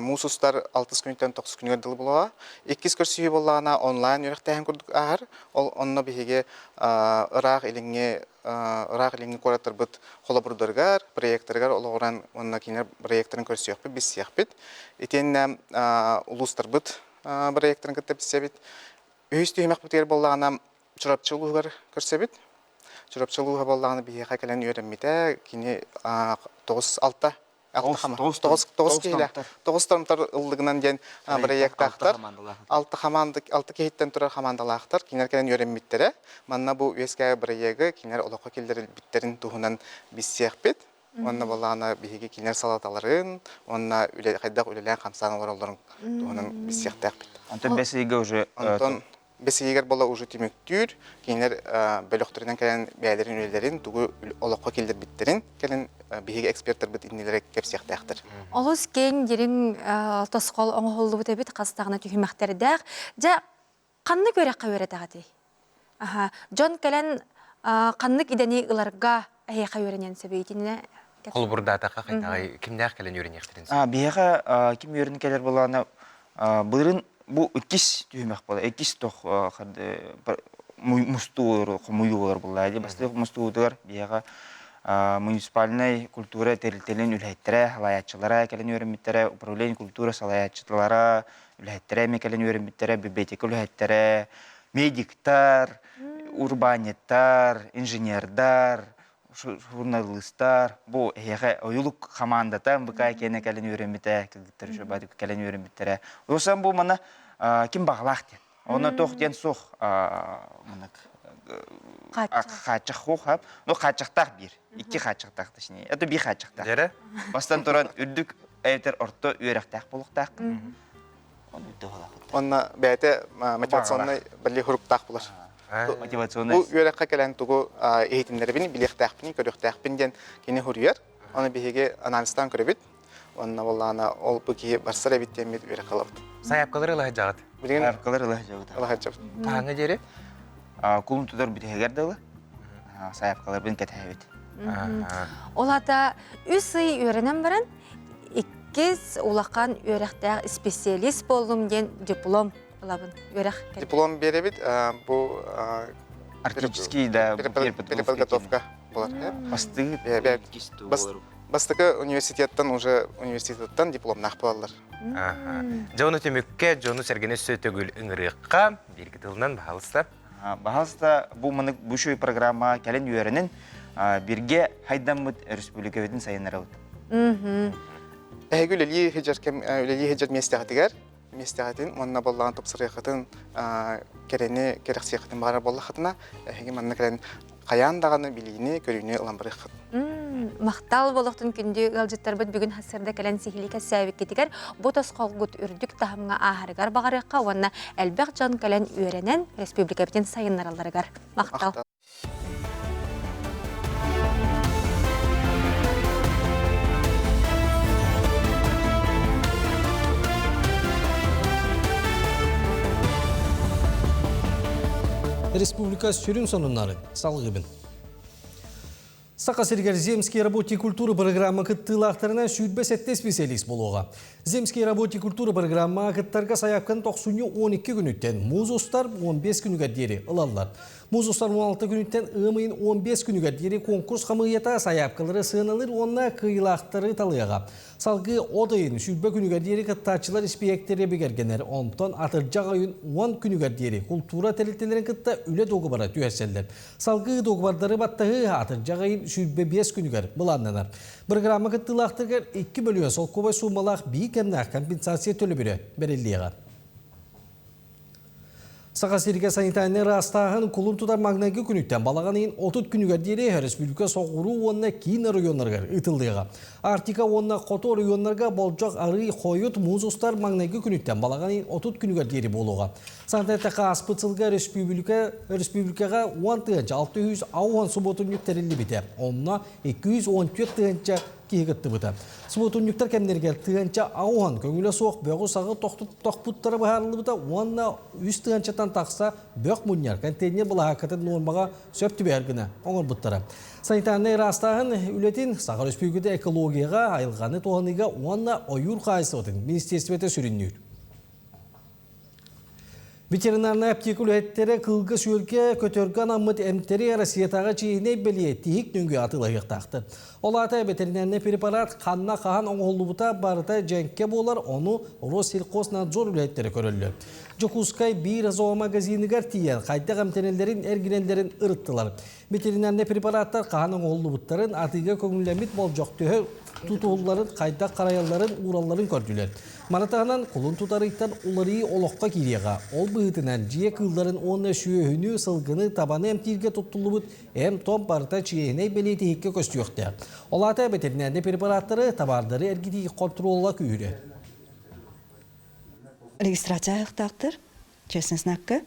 муус устар алтыс күнүттэн тохсус күнүгэр дылы буолуоҕа. Иккис көрсүһүү буоллаҕына онлайн үөрэхтээһин курдук ааһар. Ол онно биһиги ыраах илиҥҥи ыраах илиҥҥи куораттарбыт холобурдарыгар, проектарыгар олоҕуран уонна кинилэр проектарын көрсүөхпүт, билсиэхпит. Итиэннэ улуустарбыт проектарын кытта билсэбит. Үһүс түһүмэхпитигэр буоллаҕына Чурапчы улууһугар көрсөбүт. Чурапчы улууһа буоллаҕына биһиэхэ кэлэн үөрэммитэ. Кини 9-6 тоҕус киһилээх тоҕус томтор ыллыгынан диэн бырайыактаахтар. Алта хамаанда алта киһиттэн турар хамаандалаахтар. Кинилэр кэлэн үөрэммиттэрэ. Манна бу үөскээбит бырайыагы кинилэр олоххо киллэрилбиттэрин туһунан билсиэхпит. Уонна буоллаҕына биһиги кинилэр салаталарын уонна үлэ хайдах үлэлээн хамсаан олороллорун туһунан билсиэхтээхпит. Онтон бэс ыйга уже Онтон бэс ыйыгар буола уже түмүктүүр. Кинилэр бөлөхтөрүнэн кэлэн бэйэлэрин үлэлэрин, тугу олоххо киллэрбиттэрин кэлин биһиги экспертарбыт иннилэрэ кэпсиэхтээхтэр. Олус киэҥ дириҥ тосхол оҥоһуллубут эбит хас даҕаны түһүмэхтэрдээх. Дьэ, ханнык үөрэххэ үөрэтэҕитий? Аха, дьон кэлэн ханнык идэни ыларга эһиэхэ үөрэниэн сөбүй итиннэ Холобурдаатахха хайдаҕай кимнээх кэлэн үөрэниэхтэрин сөп? Биһиэхэ ким үөрэнэ кэлэр буоллаҕына былырыын бу иккис түһүмэх буолар. Иккис тох мустуу хомуйуу буолар буоллаа дии. Бастакы мустуутугар биһиэхэ муниципальнай культура тэрилтэлэрин үлэһиттэрэ, салайааччылара кэлэн үөрэммиттэрэ, управление культура салайааччылара, үлэһиттэрэ эмиэ кэлэн үөрэммиттэрэ, библиотека үлэһиттэрэ, медиктар, урбаанньыттар, инженердар, журналистар, бу эһиэхэ ойулук хамаандата МВК киэнэ кэлэн үөрэммитэ, кыргыттар үчүгэй кэлэн үөрэммиттэрэ. Осан бу мана ким баҕалаах диэн. Онно туох диэн суох мынык хааччах хуох ну хааччахтаах биир. Икки хааччахтаах точнее. Это биир хааччахтаах. Дьэрэ? Бастан туран үрдүк эбэтэр орто үөрэхтээх буолуохтааххын. Онно бэйэтэ мотивационнай бали хуруктаах булар. Мотивационнай. Бу үөрэххэ кэлэн тугу иһитиннэрэбин, билиэхтээхпин, көрүөхтээхпин диэн кини хуруйар. Оны биһиги анализтаан көрөбүт. Онно буоллаҕына ол бу киһи барсар эбит диэммит үөрэххэ ылабыт. Сайаапкалары ыла сылдьаҕыт? Билигин Сайаапкалары ыла сылдьабыт. Ыла сылдьабыт. Хаһааҥҥа диэри? Кулун тутар бүтэһигэр дылы. Сайаапкаларбын кэтэһэбит. Ол аата үс ый үөрэнэн баран иккис улахан үөрэхтээх специалист буоллум диэн диплом ылабын. Үөрэх Диплом биэрэбит. Бу Арктический да переподготовка болар. Бастыы Бас Бастакы университеттан уже университеттан дипломнаах буолаллар. Дьэ ону түмүккэ дьону сэргэни өссө төгүл ыҥырыахха бииргэ тылынан баһалыста. Баһалыста бу манык бу үчүгэй программа кэлин үөрэнин бирге хайдаммыт республикабытын сайыннарабыт. Эһиги үлэлии сылдьар кэм үлэлии сылдьар миэстэҕитигэр миэстэҕитин уонна боллаҕын тупсарыаххытын кэрэни кэрэхсиэххитин баҕарар буоллаххытына эһиги манна кэлэн хайаан даҕаны билиини көрүүнү ылан барыаххыт. Махтал болохтун күндү ыалдьыттарбыт бүгүн сарсыарда кэлэн сиһилии кэпсээбиккитигэр бу тосхолгут үрдүк таһымҥа ааһарыгар баҕарыахха уонна элбэх дьон кэлэн үөрэнэн республикабытын сайыннаралларыгар махтал. Республика сүрүн сонуннарын салгыбын. Саха сиригэр Земские работники культуры программа кыттыылаахтарынан 27 специалист болуоҕа. Земские работники культуры программа кыттарга сайаапканы тохсунньу 12 күнүттэн, муз устар 15 күнүгэр диэри ылаллар. Муз устар 16 күнүттэн ыам ыйын 15 күнүгэр диэри конкурс хамыыйата сайаапкалары сыаналыыр уонна кыайыылаахтары талыаҕа. Салгыы от ыйын сүүрбэ күнүгэр диэри кыттааччылар испиэктэрэ бигэргэнэр, онтон атырдьах ыйын 10 күнүгэр диэри култуура тэрилтэлэрин кытта үлэ дуогабара түһэрсэллэр. Салгыы дуогабардары баттаһыы атырдьах ыйын 25 күнүгэр былааннанар. Бырагыраама кыттыылаахтарыгар 2 мөлүйүөн солкуобай суумалаах биир кэмнээх компенсация төлөбүрэ бэриллиэҕэ. Саха сиригэр санитарнай ыраастааһын кулун тутар маҥнайгы күнүттэн балаҕан ыйын 30 күнүгэр диэри өрөспүүбүлүкэ соҕуруу уонна киин оройуоннарыгар ыытыллыаҕа. Арктика уонна хоту оройуоннарга болдьох арыы хойут муус устар маҥнайгы күнүттэн балаҕан ыйын 30 күнүгэр диэри буолуоҕа. Санатар ааспыт сылга өрөспүүбүлүкэ өрөспүүбүлүкэҕэ 10 тыһыынча 660 субуотунньук тэриллибитэ. Онно 214 тыһыынча киһи кыттыбыта. Субуотунньуктар кэмнэригэр тыһыынча ауһан көҥүлэ суох бөҕү-саҕы тохпуттара быһаарыллыбыта уонна үс тыһыынчаттан тахса бөх мунньар контейнер былаһааккатын нуормаҕа сөп түбэһэр гына оҥорбуттара. Санитарнай ыраастааһын үлэтин Саха Өрөспүүбүлүкэтэ экологияҕа, айылҕаны туһаныыга уонна ойуур хаһаайыстыбатын министиэристибэтэ сүрүннүүр. Ветеринарнай аптека үлэһиттэрэ кыылга-сүөлгэ, көтөргө анаммыт эмтэри Россиятааҕы чиэһинэй бэлиэ тиһик нөҥүө атыылаһыахтаахтар. Ол аата ветеринарнай препарат ханна хаһан оҥоһуллубута барыта дьэҥкэ буолар, ону Россельхознадзор үлэһиттэрэ көрөллөр. Дьокуускай биир зоомагазиныгар тиийэн хайдах эмтэнэллэрин, эргинэллэрин ырыттылар. Ветеринарнай препараттар хаһан оҥоһуллубуттарын, атыыга көҥүллэммит болдьох төһө тутуһулларын, хайдах харайалларын, ууралларын көрдүлэр. Маны таһынан кулун тутар ыйтан уларыйыы олоххо киириэҕэ. Ол быһыытынан дьиэ кыылларын уонна сүөһүнү, сылгыны, табаны эмтииргэ туттуллубут эм-том барыта чиэһинэй бэлиэтиһиккэ көстүөхтээх. Ол аата ветеринарнай препараттары, табаардары эргитии хонтуруола күүһүрэр. Регистрация ааһыахтаахтар, честный знакка.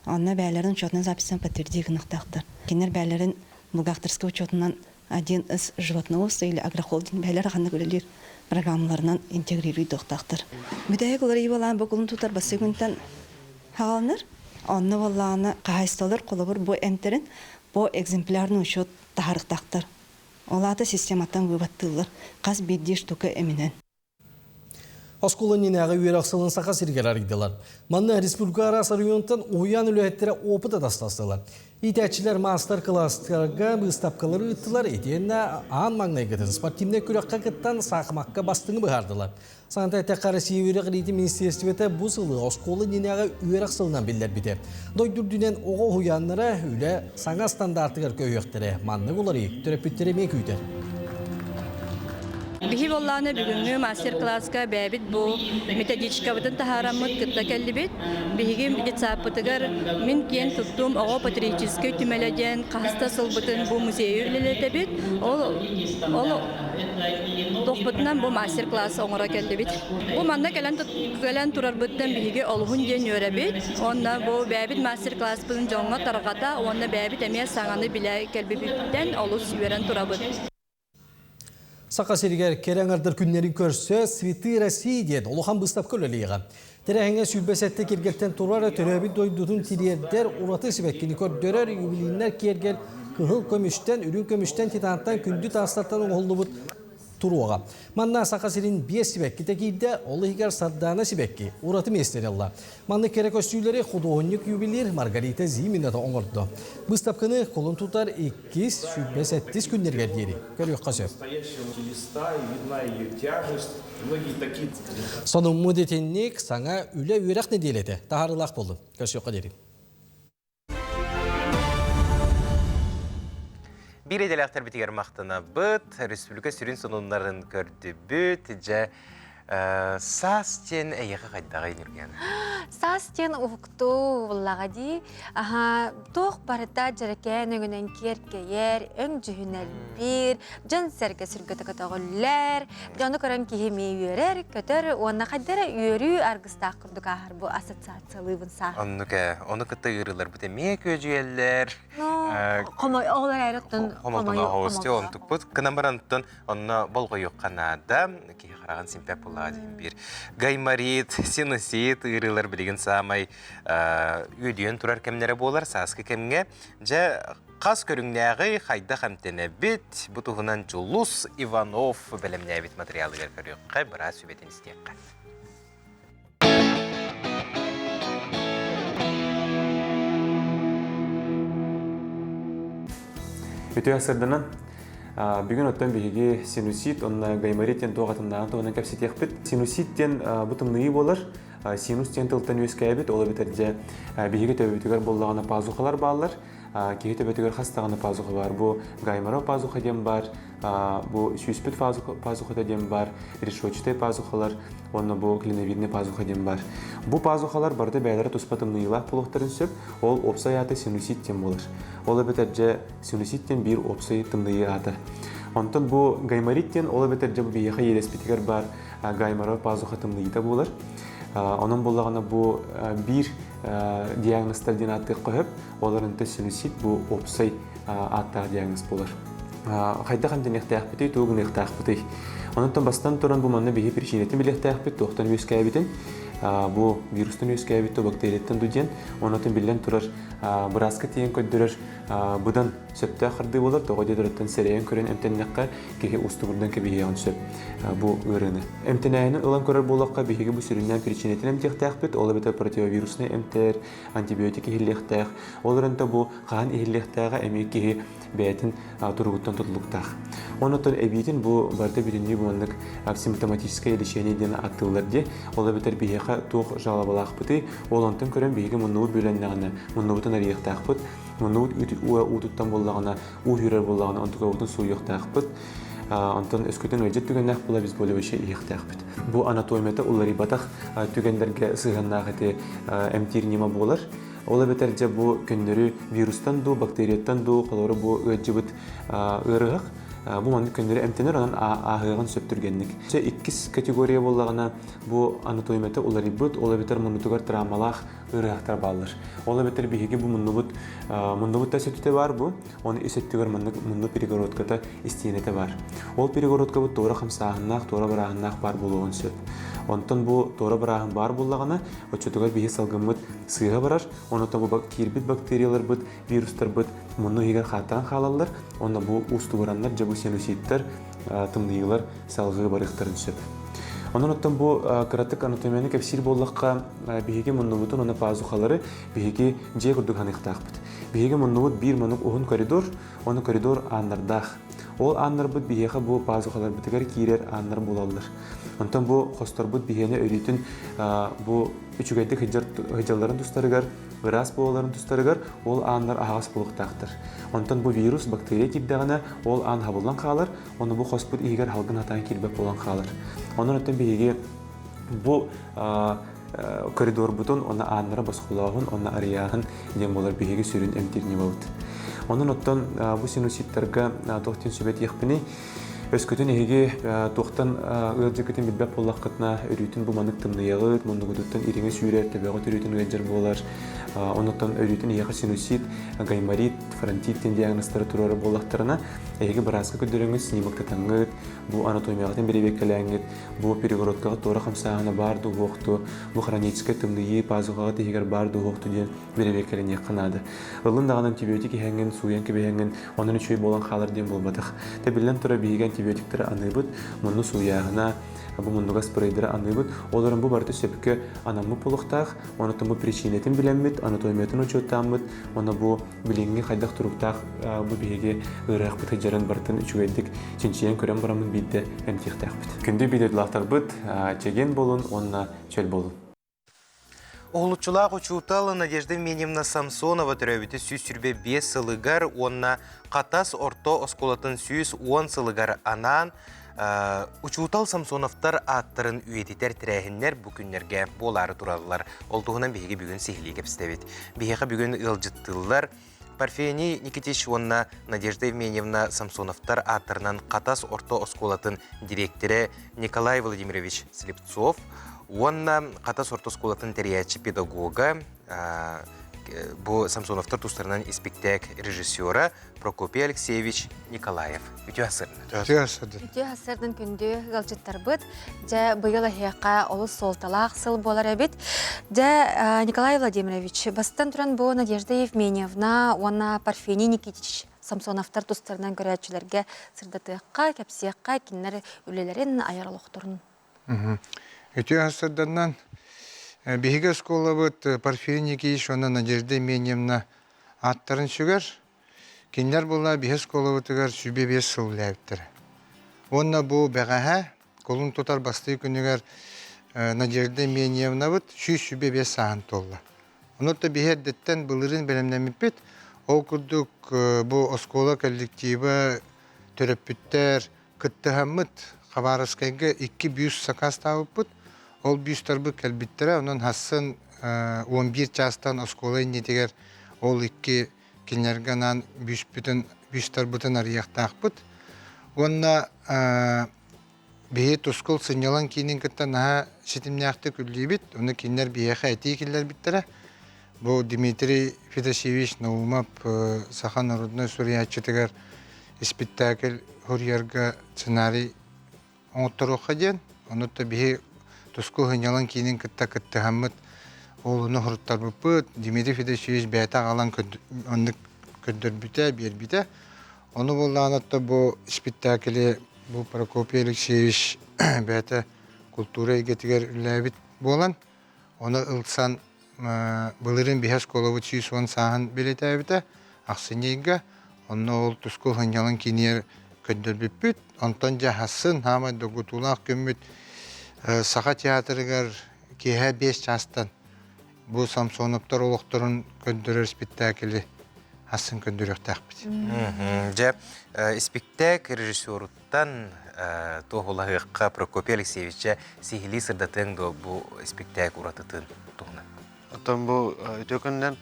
Онно бээлэрин учетунан записьтан подтверди гыныахтаахтар. Кинилэр бээлэрин бухгалтерскай учетунан один из животноводства или агрохолдинг бээлэр ханнык үлэлиир программаларынан интегрируйдуохтаахтар. Бүтэһик уларыйыы бу кулун тутар бастакы күнтэн хааланар. Онно буоллаҕына хаһаайыстыбалар холобур бу эмтэрин по экземплярный учет таһаарыахтаахтар. Ол аата систематтан выводтыыллар хас биирдии штука эминэн. Оскуола иннинээҕи үөрэх сылын Саха сиригэр арыйдылар. Манна республика араас оройуонтан уһуйаан үлэһиттэрэ опыт атастастылар. Иитээччилэр маастар-кылаастарга быыстапкалары ыыттылар, итиэннэ аан маҥнайгытын спортивнай күрэххэ кыттан саахымакка бастыҥы быһаардылар. Саната эттэххэ, Россия үөрэх министиэристибэтэ бу сылы оскуола иннинээҕи үөрэх сылынан биллэрбитэ. Дойду үрдүнэн оҕо уһуйааннара үлэ саҥа стандартыгар көһүөхтэрэ. Маннык уларыы төрөппүттэри эмиэ күүтэр. Биһи буоллаҕына бүгүҥҥү мастер-класска бэйэбит бу методичкабытын таһаараммыт кытта кэллибит. Биһиги детсадпытыгар мин киэн туттуум оҕо патриотическай түмэлэ диэн хаһыс да сылбытын бу музейы үлэлэтэбит. Ол ол туохпутунан бу мастер-класс оҥоро кэллибит. Бу манна кэлэн кэлэн турарбыттан биһиги олуһун диэн үөрэбит. Уонна бу бэйэбит мастер-класспытын дьоҥҥо тарҕата уонна бэйэбит эмиэ саҥаны билэ кэлбиппититтэн олус үөрэн турабыт. Саха сиригэр кэрэ аҥардар күннэрин көрсө «Цветы России» диэн улахан быыстапка үлэлиэҕэ. Тэрээһиҥҥэ 27 киргэлтэн турар төрөөбүт дойдутун тириэрдэр ураты сибэккини көрдөрөр юбилейнай киэргэл кыһыл көмүстэн, үрүҥ көмүстэн, титантан, күндү таастартан оҥоһуллубут. туруоҕа. Манна Саха сирин биэс сибэккитэ киирдэ, ол иһигэр Сардаана сибэкки ураты миэстэни ылла. Маннык кэрэ көстүүлэри худуоһунньук-ювелир Маргарита Зимина да оҥордо. Быыстапканы кулун тутар иккис, 27 күннэригэр диэри көрүөххэ сөп. Сонуммут итинник саҥа үлэ-үөрэх нэдиэлэтэ таһаарыылаах буоллун. Көрсүөххэ диэри. Биир идэлээхтэрбитигэр махтанабыт, республика сүрүн сонуннарын көрдүбүт. Дьэ, саас диэн эйиэхэ хайдаҕый, Нюргена? Саас диэн уһуктуу буллаҕа дии. Аха, туох барыта дьэрэкээн өҥүнэн киэркэйэр, өҥ дьүһүн элбиир, дьон-сэргэ сүргэтэ көтөҕүллэр, дьону көрөн киһи эмиэ үөрэр, көтөр уонна хайда эрэ үөрүү аргыстаах курдук ааһар бу ассоциациялыыбын саа. Оннук ээ, ону кытта ыарыыларбыт эмиэ күөдьүйэллэр. Хомой оҕолор эрэ оттон хомолтоно онтукпут. Кынан баран онно болҕойуохха наада. Киһи хараҕын симпэт буоллаҕа диэн биир. Гайморит, синусит ыарыылар билигин саамай үөдүйэн турар кэмнэрэ буолар сааскы кэмҥэ. Дьэ, хас көрүҥнээҕи хайдах эмтэнэбит? Бу туһунан Дьулус Иванов бэлэмнээбит материалыгар көрүөххэ, быраас сүбэтин истиэххэ. Үтүө сырданан бүгүн оттон биһиги синусит онно гайморит диэн туох атыннааҕын туһунан кэпсэтиэхпит. Синусит диэн бу тымныйыы буолар. Синус диэн тылтан үөскээбит, ол эбэтэр дьэ биһиги төбөбүтүгэр буоллаҕына пазухалар бааллар. Киһи төбөтүгэр хас даҕаны пазуха баар. Бу гайморов пазуха диэн баар, бу сүүспүт пазухата диэн баар, решетчатый пазухалар уонна бу клиновидный пазуха диэн баар. Бу пазухалар барыта бэйэлэрэ туспа тымныйыылаах буолуохтарын сөп, ол уопсай аата синусит диэн буолар. Ол эбэтэр дьэ синусит диэн биир уопсай тымныйыы аата. Онтон бу гайморит диэн ол эбэтэр дьэ бу биһиэхэ иэдэспитигэр баар гайморов пазуха тымныйыыта буолар. Онон буоллаҕына бу биир диагнозтар диэн ааттыахха сөп. Ол эрэн синусит бу уопсай ааттаах диагноз буолар. Хайдах эмтэниэхтээхпитий, тугу гыныахтаахпытый? Онон бастан туран бу манна биһи причинэтин билиэхтээхпит, туохтан үөскээбитин, бу вирустан үөскээбит ту бактерияттан ду диэн, онотун биллэн турар бырааска тиийэн көрдөрөр быдан сөптөөх хардыы буолар, тоҕо диэтэриттэн сэрэйэн көрөн эмтэннэххэ киһи устугурдан кэбиһиэҕин сөп бу ыарыыны. Эмтэнээһини ылан көрөр буоллахха, биһиги бу сүрүннээн причинэтин эмтиэхтээхпит, ол эбэтэр противовируснай эмтэр, антибиотик иһиллиэхтээх. Ол эрэн бу хаһан иһиллиэхтээҕэ эмиэ киһи бэйэтин туругуттан тутулуктаах. Онон эбиитин бу барыта бүтүннүү бу маннык симптоматическое лечение диэн ааттыыллар дии. Ол эбэтэр биһиэхэ туох жалобалаахпытый, ол онтон көрөн биһиги муннубут бүлэннэҕинэ муннубутун арыйыахтаахпыт, муннубут уутуттан буоллаҕына, уу сүүрэр буоллаҕына онтукабытын сууйуохтаахпыт. Онтон өскөтүн ыалдьыт түгэннээх буола біз болевище иһиэхтээхпит. Бу анатомията уларыйбатах түгэннэргэ сыһыаннаах ити эмтиир ньыма буолар. Ол эбэтэр дьэ бу көннөрү вирустан дуу, бактерияттан дуу, холобура бу ыалдьыбыт ыарыһах бу маннык көннөрү эмтэнэр, онон ааһыаҕын сөп түргэнник. Дьэ иккис категория буоллаҕына бу анатомията уларыйбыт, ол эбэтэр муннутугар травмалаах ыарыһахтар бааллар. Ол эбэтэр биһиги бу муннубут муннубут тас өттүтэ баар бу, оны ис өттүгэр маннык мунну перегородката истиэнэтэ баар. Ол перегородкабыт туора хамсааһыннаах, туора барааһыннаах баар буолуоҕун сөп. Онтон бу туора барааһын баар буоллаҕына, оччотугар биһи салгыммыт сыыһа барар, онон бу киирбит бактерияларбыт, вирустарбыт мунну иһигэр хааттаран хаалаллар, онно бу уустугураннар, дьэ бу синуситтар, тымныйыылар салгыы барыахтарын сөп. Онон оттон бу кыратык анатомияны кэпсиир буоллахха, биһиги муннубутун уонна пазухалары биһиги дьиэ курдук ханыахтаахпыт. Биһиги муннубут биир маннык уһун коридор, ону коридор ааннардаах. Ол ааннарбыт биһиэхэ бу пазухаларбытыгар киирэр ааннар буолаллар. Онтон бу хосторбут биһиэнэ өрүүтүн бу үчүгэйдик сылдьалларын тустарыгар, ыраас буолалларын тустарыгар ол ааннар аһаҕас буолуохтаахтар. Онтон бу вирус, бактерия киирдэҕинэ ол аан хабыллан хаалар, ону бу хоспут иһигэр халгын хатаан киирбэт буолан хаалар. Онон оттон биһиги бу коридорбутун, онно ааннара босхолооһун, онно арыйааһын диэн буолар биһиги сүрүн эмтиир ньымабыт. Онон оттон бу синуситтарга туох диэн сүбэтиэхпиний? Өскөтүн эһиги туохтан ыалдьыккытын билбэт буоллаххытына, өрүүтүн бу маннык тымныйаҕыт, муннугутуттан ириҥэ сүүрэр, төбөҕүт өрүүтүн ыалдьар буолар. Оннуттан өрүүтүн эһиэхэ синусит, гайморит, фронтит диэн диагнозтары туруорар буоллахтарына, эһиги бырааска көрдөрөҥҥүт, снимоктатаҥҥыт, бу анатомияҕытын бэрэбиэркэлээҥҥит, бу перегородкаҕа туора хамсааһына баар дуу суох бу хроническай тымныйыы пазухаҕыт иһигэр баар дуу суох диэн бэрэбиэркэлэниэххэ наада. Ыллын даҕаны антибиотик иһэҥҥин, сууйан кэбиһэҥҥин, онон үчүгэй буолан хаалар диэн буолбатах. Тэ биллэн турар биһиги антибиотиктары аныыбыт, мунну сууйааһына, бу муннуга спрейдары аныыбыт. Ол эрэн бу барыта сөпкө анаммыт буолуохтаах, онон бу причинэтин билэммит, анатомиятын учуоттааммыт, уонна бу билиҥҥи хайдах туруктаах бу биһиги ыарыһахпыт сылдьарын барытын үчүгэйдик чинчийэн көрөн бараммыт биирдэ эмтиэхтээхпит. Күндү биир чэгиэн буолун уонна чөл буолун. Уһулуччулаах учуутал Надежда Евгеньевна Самсонова төрөөбүтэ 125 сылыгар уонна Хатас орто оскуолатын 110 сылыгар анаан учуутал Самсоновтар ааттарын үйэтитэр тэрээһиннэр бу күннэргэ буолаары тураллар. Ол туһунан биһиги бүгүн сиһилии кэпсэтэбит. Биһиэхэ бүгүн ыалдьыттыыллар Парфений Никитич уонна Надежда Евгеньевна Самсоновтар ааттарынан Хатас орто оскуолатын дириэктэрэ Николай Владимирович Слепцов уонна Хатас орто оскуолатын тэрийээччи педагога бу Самсоновтар тустарынан испиктээк режиссера Прокопий Алексеевич Николаев. Үтүө сырдын. Үтүө сырдын. Үтүө сырдын күндү ыалдьыттарбыт. Дьэ, быйыл эһиэхэ олус суолталаах сыл буолар эбит. Дьэ, Николай Владимирович, бастан туран бу Надежда Евменьевна уонна Парфений Никитич Самсоновтар тустарынан көрөөччүлэргэ сырдатыахха, кэпсиэххэ, кинилэр үлэлэрин, айар олохторун. Үтүө сырданнан биһиги оскуолабыт Парфений Никитич уонна Надежда Евменьевна ааттарын сүгэр. Кинилэр буолла биһи оскуолабытыгар сүбэ биэс сыл үлээбиттэрэ. Уонна бу бэҕэһээ кулун тутар бастыы күнүгэр Надежда Евменьевнабыт 105 сааһын туолла. Онон да биһи эрдэттэн былырыын бэлэмнэммиппит. Ол курдук бу оскуола коллектива, төрөппүттэр кыттыһаммыт Хабаровскайга икки бюст сакаастаабыппыт. Ол бюстарбыт кэлбиттэрэ. Онон хассын 11 чаастан оскуола иннитигэр ол икки кинилэргэ анаан бүүспүтүн бүүстарбытын арыйыахтаахпыт. Уонна биһи Тускул сынньалаҥ киинин кытта наһаа ситимнээхтик үллүүбүт. Ону кинилэр биһиэхэ этии киллэрбиттэрэ. Бу Дмитрий Федосеевич Наумов саха народнай суруйааччытыгар испиктээкил суруйарга сценарий оҥотторуохха диэн. Ону да биһи Тускул сынньалаҥ киинин кытта кыттыһаммыт ол ону хоруттарбыппыт. Дмитрий Федосеевич бэйэтэ аҕалан оннук көрдөрбүтэ, биэрбитэ. Ону буоллаҕына бу испиктээкили бу Прокопий Алексеевич бэйэтэ култуура эйгэтигэр үлэлээбит буолан, ону ылсан былырыын биһи оскуолабыт 110 сааһын бэлиэтээбитэ ахсынньы ыйга. Онно ол Тускул сынньалаҥ киинигэр көрдөрбүппүт. Онтон дьэ хассын саамай доргутуулаах күммүт Саха театрыгар киэһэ 5 чаастан бу Самсоновтар олохторун көрдөрөр спектаклы хассын көрдөрүөхтээхпит. Дьэ, испиктээк режиссеруттан туоһулаһыахха Прокопий Алексеевича сиһилии сырдатыаҥ дуо бу испиктээк уратытын туһунан? Оттон бу үтүө күнүнэн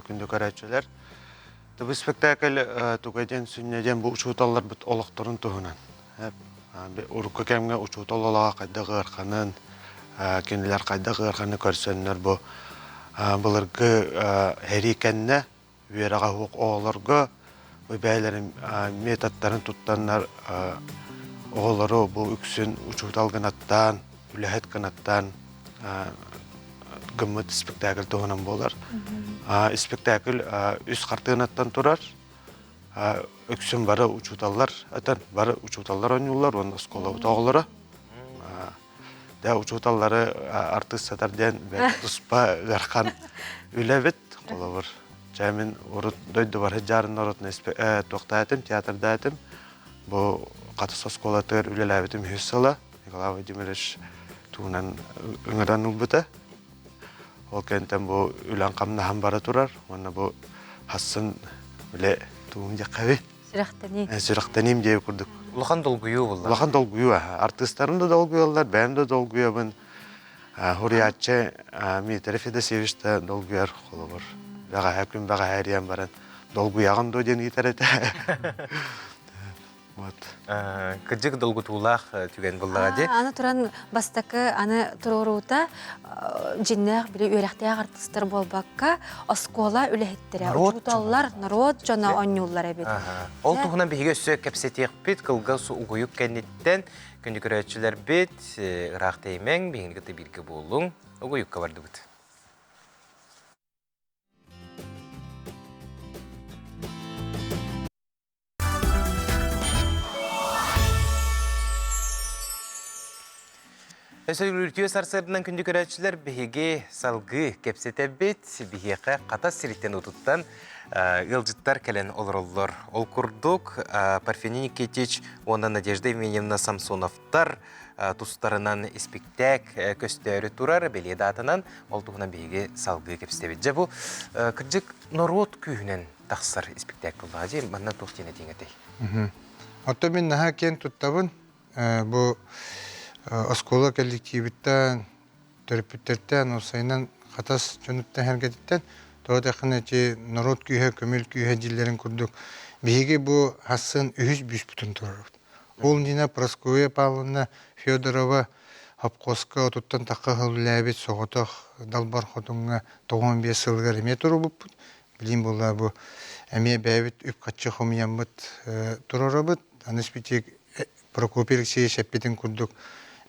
күндү көрөөччүлэр бу спектакль туга диэн сүнньэ диэн бу учууталларбыт олохторун туһунан. Урукку кэмҥэ учуутал олоҕо хайдах ыараханын, кинилэр хайдах ыараханы көрсөннөр бу былыргы сэрии кэннэ үөрэҕэ суох оҕолорго бу бэйэлэрин методтарын туттаннар оҕолору бу үксүн учуутал гынаттаан, үлэһит гынаттаан гыммыт спектакль туһунан буолар. Спектакль үс хартыынаттан турар. Үксүн бары учууталлар этэн, бары учууталлар оонньууллар уонна оскуолабыт оҕолоро. Дэ учууталлары артыыстатар диэн туспа ыарахан үлэбит. Холобур, чэ мин урут дойдубар сылдьаарын норуотун туохтаатым, театрдаатым. Бу Хатас оскуолатыгар үлэлээбитим үһүс сыла. Николай Владимирович туһунан ыҥыран ылбыта. Ол кэнниттэн бу үлэн-хамнаһым бара турар уонна бу хассын үлэ тугун диэххэбий? Сүрэхтэнии. Сүрэхтэниим диэ курдук. Улахан долгуйуу булла. Улахан долгуйуу аха. Артыыстарым да долгуйаллар, бэйэм да долгуйабын. Хуруйааччы Дмитрий Федосеевич да долгуйар холобур. Бэҕэһээ күн бэҕэһээ эрийэн баран долгуйаҕын дуо диэн ыытар этэ. Вот. Кырдьык долгутуулаах түгэн буллаҕа дии. Аны туран бастакы аны туруоруута дьиннээх били үөрэхтээх артыыстар буолбакка оскуола үлэһиттэрэ, учууталлар, норуот дьоно оонньууллар эбит. Ол туһунан биһиги өссө кэпсэтиэхпит кылгас угуйук кэнниттэн күндү көрөөччүлэрбит ыраах тэйимэҥ биһигини кытта бииргэ буоллуҥ угуйукка бардыбыт. Өссө үтүө сарсыарданан күндү көрөөччүлэр биһиги салгыы кэпсэтэбит. Биһиэхэ Хатас сириттэн утуттан ыалдьыттар кэлэн олороллор. Ол курдук Парфений Никитич уонна Надежда Евгеньевна Самсоновтар тустарынан испиктээк көстөөрү турар бэлиэ даатанан ол туһунан биһиги салгыы кэпсэтэбит. Дьэ бу кырдьык норуот күүһүнэн тахсар испиктээк буоллаҕа дии. Манна туох диэн этиҥ этэй? Оттон мин наһаа киэн туттабын. Бу оскуола коллективиттэн, төрөппүттэртэн, уопсайынан Хатас дьонуттан сэргэтиттэн тоҕо диэххинэ ити норуот күүһэ, көмүл күүһэ дииллэрин курдук биһиги бу хассын үһүс бүүспүтүн турарбыт. Ол иннинэ Прасковья Павловна Федорова хопхуоска отуттан тахха үлэлээбит соҕотох далбар хотуҥҥа 95 сылыгар эмиэ турубуппут. Билим буолла бу эмиэ бэйэбит үп-харчы хомуйаммыт туруорабыт. Аны спитик Прокопий Алексеевич эппитин курдук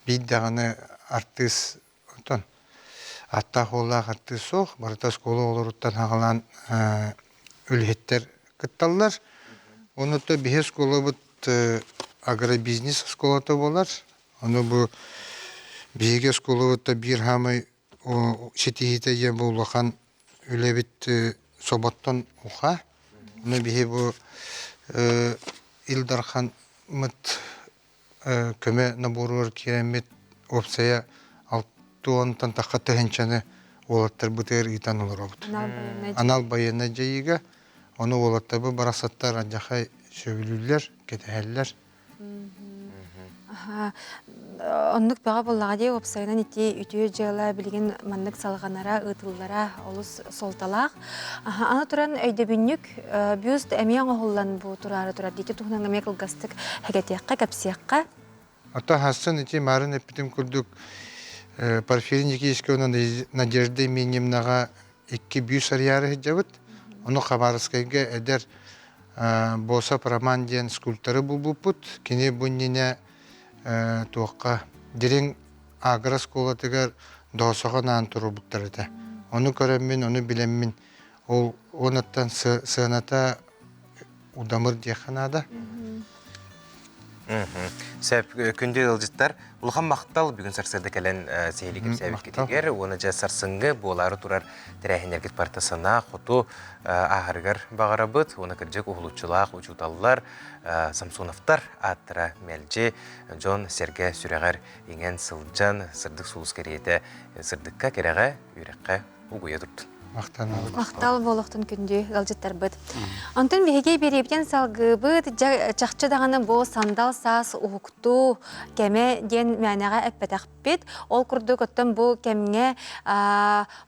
биир даҕаны артыыс оттон аттаах уоллаах артыыс суох. Барыта оскуола оҕолоруттан аҕалаан үлэһиттэр кытталлар. Онуттан биһи оскуолабыт агробизнес оскуолата буолар. Ону бу биһиги оскуолабыт биир хаамай ситиһиитэ диэн бу улахан үлэбит соботтон уха. Ону биһи бу Ил Дарханмыт көмө наборугар киирэммит уопсайа алтуонтан тахха тыһыынчаны уолаттарбытыгар ыытан олоробут. Анал байыаннай дьайыыга ону уолаттарбыт барахсаттар алдьархай сөбүлүүллэр, кэтэһэллэр. Оннук бөҕө буоллаҕа дии, уопсайынан ити үтүө дьыала билигин маннык салҕанара, ыытыллара олус суолталаах. Аны туран өйдөбүнньүк бюст эмиэ оҥоһуллан бу тураары турар дии туһунан эмиэ кылгастык хэгэтиэххэ, кэпсиэххэ. Ата хассан ити марын эппитим курдук Порфирий Никитичка уонна Надежда Именьевнаҕа икки бүүс арыйаары сылдьабыт. Ону Хабаровскайга эдэр Босов Роман диэн скульпторы булбуппут. Кини бу иннинэ туохха дириҥ агро оскуолатыгар доосоҕо анаан туруорбуттар этэ. Ону көрөммүн, ону билэммин ол уонаттан сыаната удамыр диэххэ наада. Сөп күндү ыалдьыттар, улахан махтал бүгүн сарсыарда кэлэн сиһилии кэпсээбиккитигэр уонна дьэ сарсыҥҥы буолаары турар тэрээһиннэргит барыта санаа хоту ааһарыгар баҕарабыт уонна кырдьык уһулуччулаах учууталлар Самсоновтар ааттара мэлдьи дьон сэргэ сүрэҕэр иҥэн сылдьан сырдык сулус кэриэтэ сырдыкка кэрэҕэ үөрэххэ угуйа турдун. Махтанабыт. Махтал буолуохтун күндү ыалдьыттарбыт. Онтон биһиги биэриэбитин салгыыбыт, чахчы даҕаны бу сандал саас уһуктуу кэмэ диэн мээнэҕэ эппэтэхпит. Ол курдук оттон бу кэмҥэ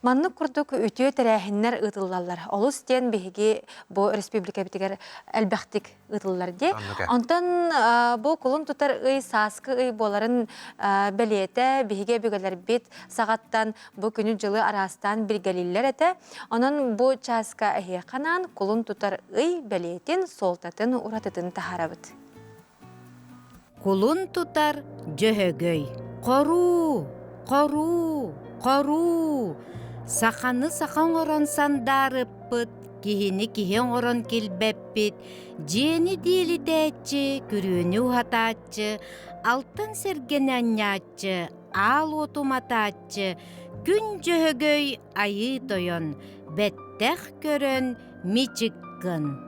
маннык курдук үтүө тэрээһиннэр ыытыллаллар. Олус диэн биһиги бу республикабытыгар элбэхтик ыытыллар дии. Онтон бу кулун тутар ый сааскы ый буоларын бэлиэтэ биһиги өбүгэлэрбит саҕаттан бу күнү-дьылы араастаан билгэлииллэр этэ. Онон бу чааска эһиэхэ анаан кулун тутар ый бэлиэтин, суолтатын, уратытын таһаарабыт. Кулун тутар Дьөһөгөй. Хоруу, хоруу, хоруу! Саханы саха оҥорон сандаарыппыт, киһини киһи оҥорон килбэппит, дьиэни диэлитээччи, күрүөнү уһатааччы, алтан сэргэни анньааччы, аал уоту уматааччы, күн Дьөһөгөй Айыы Тойон, бэттэх көрөн мичик гын.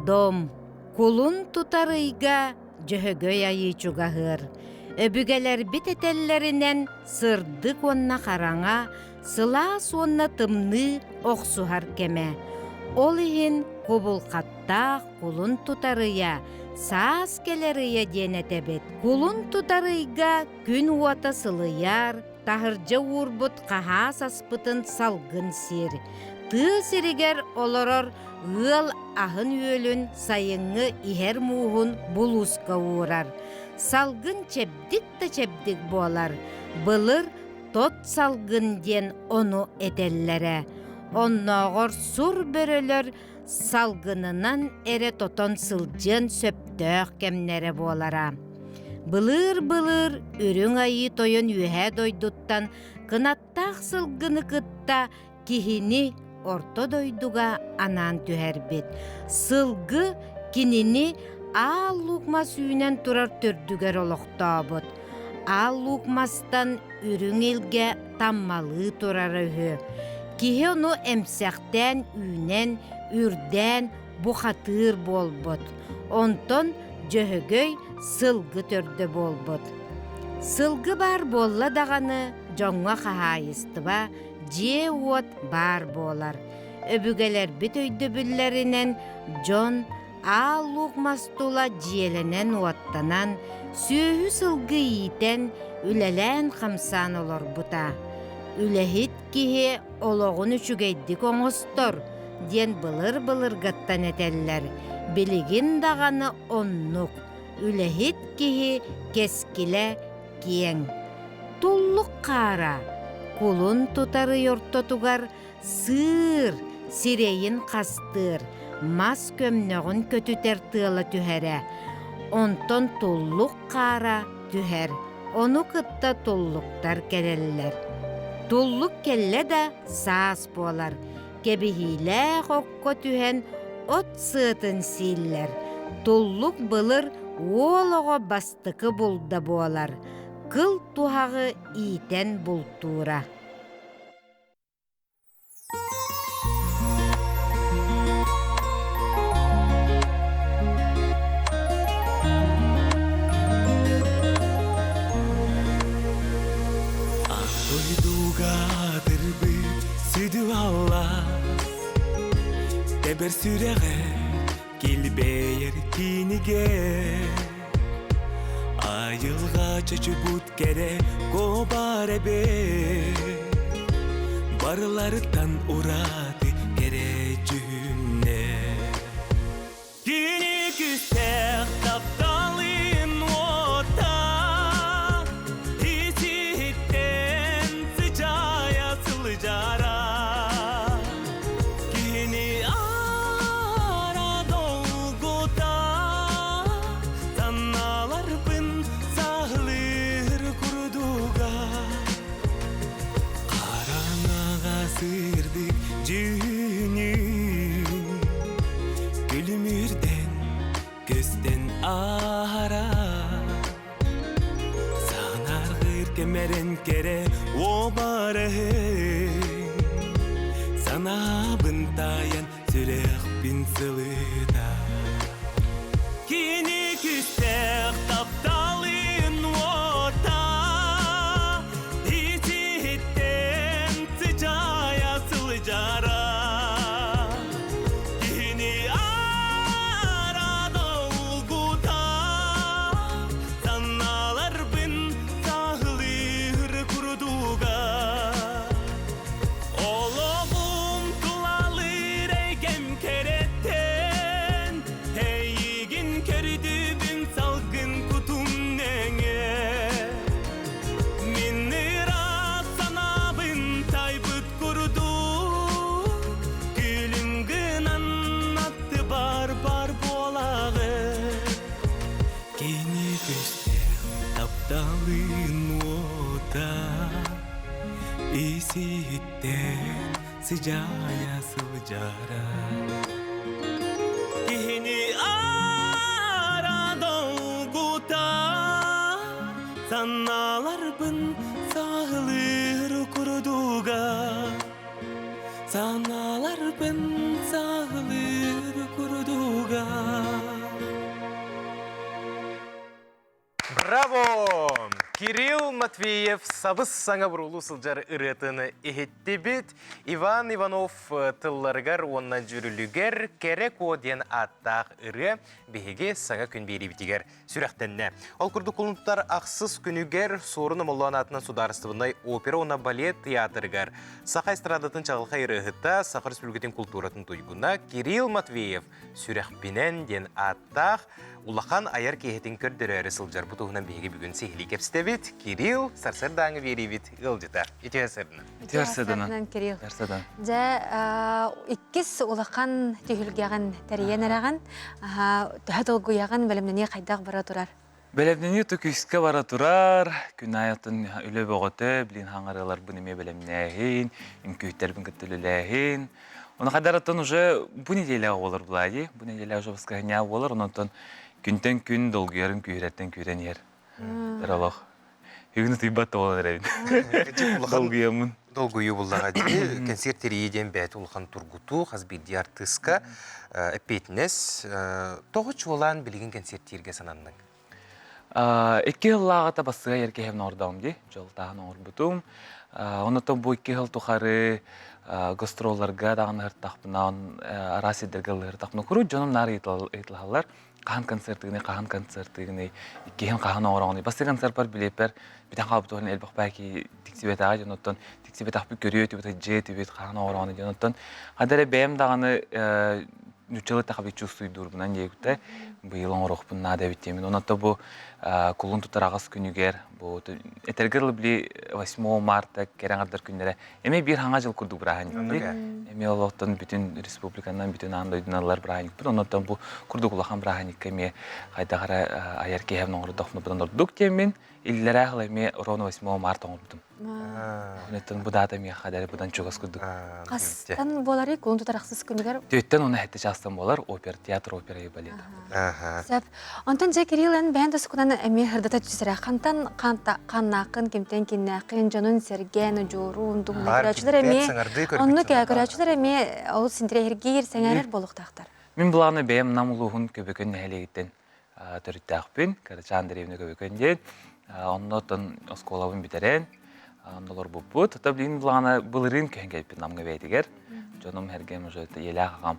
Дом, кулун тутар ыйга Дьөһөгөй Айыы чугаһыар. Өбүгэлэрбит этэллэринэн сырдык уонна хараҥа, сылаас уонна тымныы охсуһар кэмэ. Ол иһин кубулхаттаах кулун тутар ыйа, саас кэлэр ыйа диэн этэбит. Кулун тутар ыйга күн уота сылыйар, таһырдьа уурбут хаһаас аспытын салгын сиир. Тыа сиригэр олорор ыал аһын-үөлүн сайыҥҥы иһэр мууһун булууска уурар. Салгын чэбдик да чэбдик буолар. Былыр тот салгын диэн ону этэллэрэ. Оннооҕор сур бөрөлөр салгынынан эрэ тотон сылдьыан сөптөөх кэмнэрэ буолара. Былыыр-былыр Үрүҥ Айыы Тойон үөһээ дойдуттан кынаттаах сылгыны кытта киһини орто дойдуга анаан түһэрбит. Сылгы кинини Аал Луук мас үүнэн турар төрдүгэр олохтообут. Аал Луук мастан үрүҥ илгэ таммалыы турара үһү. Киһи ону эмсэхтээн үүнэн, үрдээн бухатыыр буолбут. Онтон Дьөһөгөй сылгы төрдө буолбут. Сылгы баар буолла даҕаны дьоҥҥо хаһаайыстыба, дьиэ-уот баар буолар. Өбүгэлэрбит өйдөбүллэринэн дьон Аал Луук мас тула дьиэлэнэн-уоттанан, сүөһү-сылгы иитэн, үлэлээн-хамсаан олорбута. Үлэһит киһи олоҕун үчүгэйдик оҥостор диэн былыр-былыргыттан этэллэр. Билигин даҕаны оннук. Үлэһит киһи кэскилэ киэҥ. Туллук хаара кулун тутар ый ортотугар сыыр сирэйин хастыыр, мас көмнөҕүн көтүтэр тыала түһэрэ. Онтон туллук хаара түһэр, ону кытта туллуктар кэлэллэр. Туллук кэллэ да саас буолар, кэбиһиилээх окко түһэн от сыатын сииллэр. Туллук былыр уол оҕо бастакы булда буолар, кыл туһаҕы иитэн бултуура. Дойдуга атырбыт сүдү аллас Тэбэр сүрэҕэ килбэйэр кинигэ Айылҕа чочубут кэрэ куобар эбэ Барыларыттан ураты кэрэ дьүһүннэ Кини күстээх тапталын уота Ис-иһиттэн сыдьаайа сылдьара Кини аара долгута Санааларбын саһылыыр курдуга Хараҥаҕа сырдык дьүһүнүн Күлүмүрдэн көстөн аһара Санаргыр кэмэрэн кэрэ уобараһын Санаабын таайан сүрэхпин сылыта Кини күстээх тапталын уота Ис-иһиттэн сыдьаайа сылдьара Кини аара долгута Санааларбын саһылыыр курдуга Олоҕум тулалыыр эйгэм кэрэттэн, Эйигин көрдүбүн салгын кутум нөҥүө. Мин ыраах санаабын тайбыт курдук, Күлүм гынан аттыбар бар буолаҕын. Кини күстээх тапталын уота Ис-иһиттэн сыдьаайа сылдьара Киһини аара долгута Санааларбын саҕалыыр курдуга Санааларбын саҕалыыр курдуга Браво! Кирилл Матвеев сабыс-саҥа буруулуу сылдьар ырыатын иһиттибит. Иван Иванов тылларыгар уонна дьүрүлүгэр «Кэрэ куо» диэн ааттаах ырыа биһиги саҥа күн биэриибитигэр сүрэхтэннэ. Ол курдук кулунтар ахсыс күнүгэр Суорун Омоллоон аатынан судаарыстыбаннай опера уонна балет театрыгар саха эстрадатын чаҕылхай ырыаһыта, Саха Республикатын култууратын туйгуна Кирилл Матвеев «Сүрэхпинэн» диэн ааттаах улахан айар киэһэтин көрдөрөөрү сылдьар. Бу туһунан биһиги бүгүн сиһилии кэпсэтэбит. Кирилл, сарсыардааҥы биэриибит ыалдьыта. Үтүө сарсыарданан. Үтүө сарсыарданан, Кирилл. Дьэ, иккис улахан түһүлгэҕин тэрийэн эрэҕин. Төһө долгуйаҕын, бэлэмнэнии хайдах бара турар? Бэлэмнэнии күүскэ бара турар. Күн аайы үлэ бөҕөтө, билин хаҥарыаларбын эмиэ бэлэмнээһин, үҥкүүттэрбин кытта үлэлээһин. Оны хадараттан уже бу неделя буолар буолаа Бу неделя уже воскресенье буолар, онон күнтэн күн долгуйарым күүһүрэртэн күүрэн иһэр. Олох. Бүгүн утуйбат буолан эрэбин. Долгуйаммын. Долгуйуу буллаҕа дии. Кэнсиэр тэрийии диэн бэйэтэ улахан тургутуу, хас биирдии артыыска эппиэтинэс. Тоҕо чуолаан билигин кэнсиэртииргэ сананныҥ? Икки сыллааҕыта бассыга эркэһэм оҥордоҕум дии, дьолтааһын оҥорбутум. Онотон бу икки сыл тухары гастролларга даҕаны ыһыртахпына, араас сирдэргэ ыллыһыртахпына, куруук дьонум наар ыйыталаһаллар. Хаһан концертыгыный, хаһан концертыгыный, иккиһин хаһан оҥороҕунуй. Бастакы концертпар билиэппэр бүтэн хаалбыт уонна элбэх баайки тиксибэтэҕэ дьонуттан тиксибэтэхпит көрүө этибит, дьиэ этибит, хаһан оҥороҕунуй дьонуттан. Хада эрэ бэйэм даҕаны нууччалыы тахабы чувствуйдуурбунан диэбиттэ быйыл оҥоруохпун наада эбит диэмин. Онон бу кулун тутар аҕыс күнүгэр бу этэргэ дылы били 8 марта кэрэ аҥардар күннэрэ эмиэ биир хаҥа дьыл курдук бырааһынньык эмиэ олохтон бүтүн республиканан бүтүн аан дойдунан ылар бырааһынньыкпыт онон бу курдук улахан бырааһынньыкка эмиэ хайдах эрэ айар киэһэм оҥордохпуна быдан ордук диэммин иллэрээ сыл эмиэ ровно 8 марта оҥорбутум Онтон бу даата миэхэ дары быдан чугас курдук. Хастан буоларый кулун тутар ахсыс күнүгэр? Түөттэн уна хэтте чаастан буолар опера, театр опера и балет. Сөп. Онтон дьэ Кирилл эн бэйэн тускунан эмиэ хырдата түсэрэ. Хантан ханнааххын, кимтэн киннээххин, дьонун сэргээн, удьуоруун, туһунан көрөөччүлэр эмиэ оннук көрөөччүлэр эмиэ олус интириэһиргиир, сэҥээрэр буолуохтаахтар. Мин былааны бэйэм Нам улууһун Көбөкөн нэһилиэгиттэн төрүттээхпин, Кырачаан дэриэбинэ Көбөкөн диэн. Онно оттон оскуолабын бүтэрэн, онно олорбуппут. Ото билигин былаана былырыын көһөн кэлбиппит Намҥа бэйэтигэр. Дьонум эргэм уже ийэлээх аҕам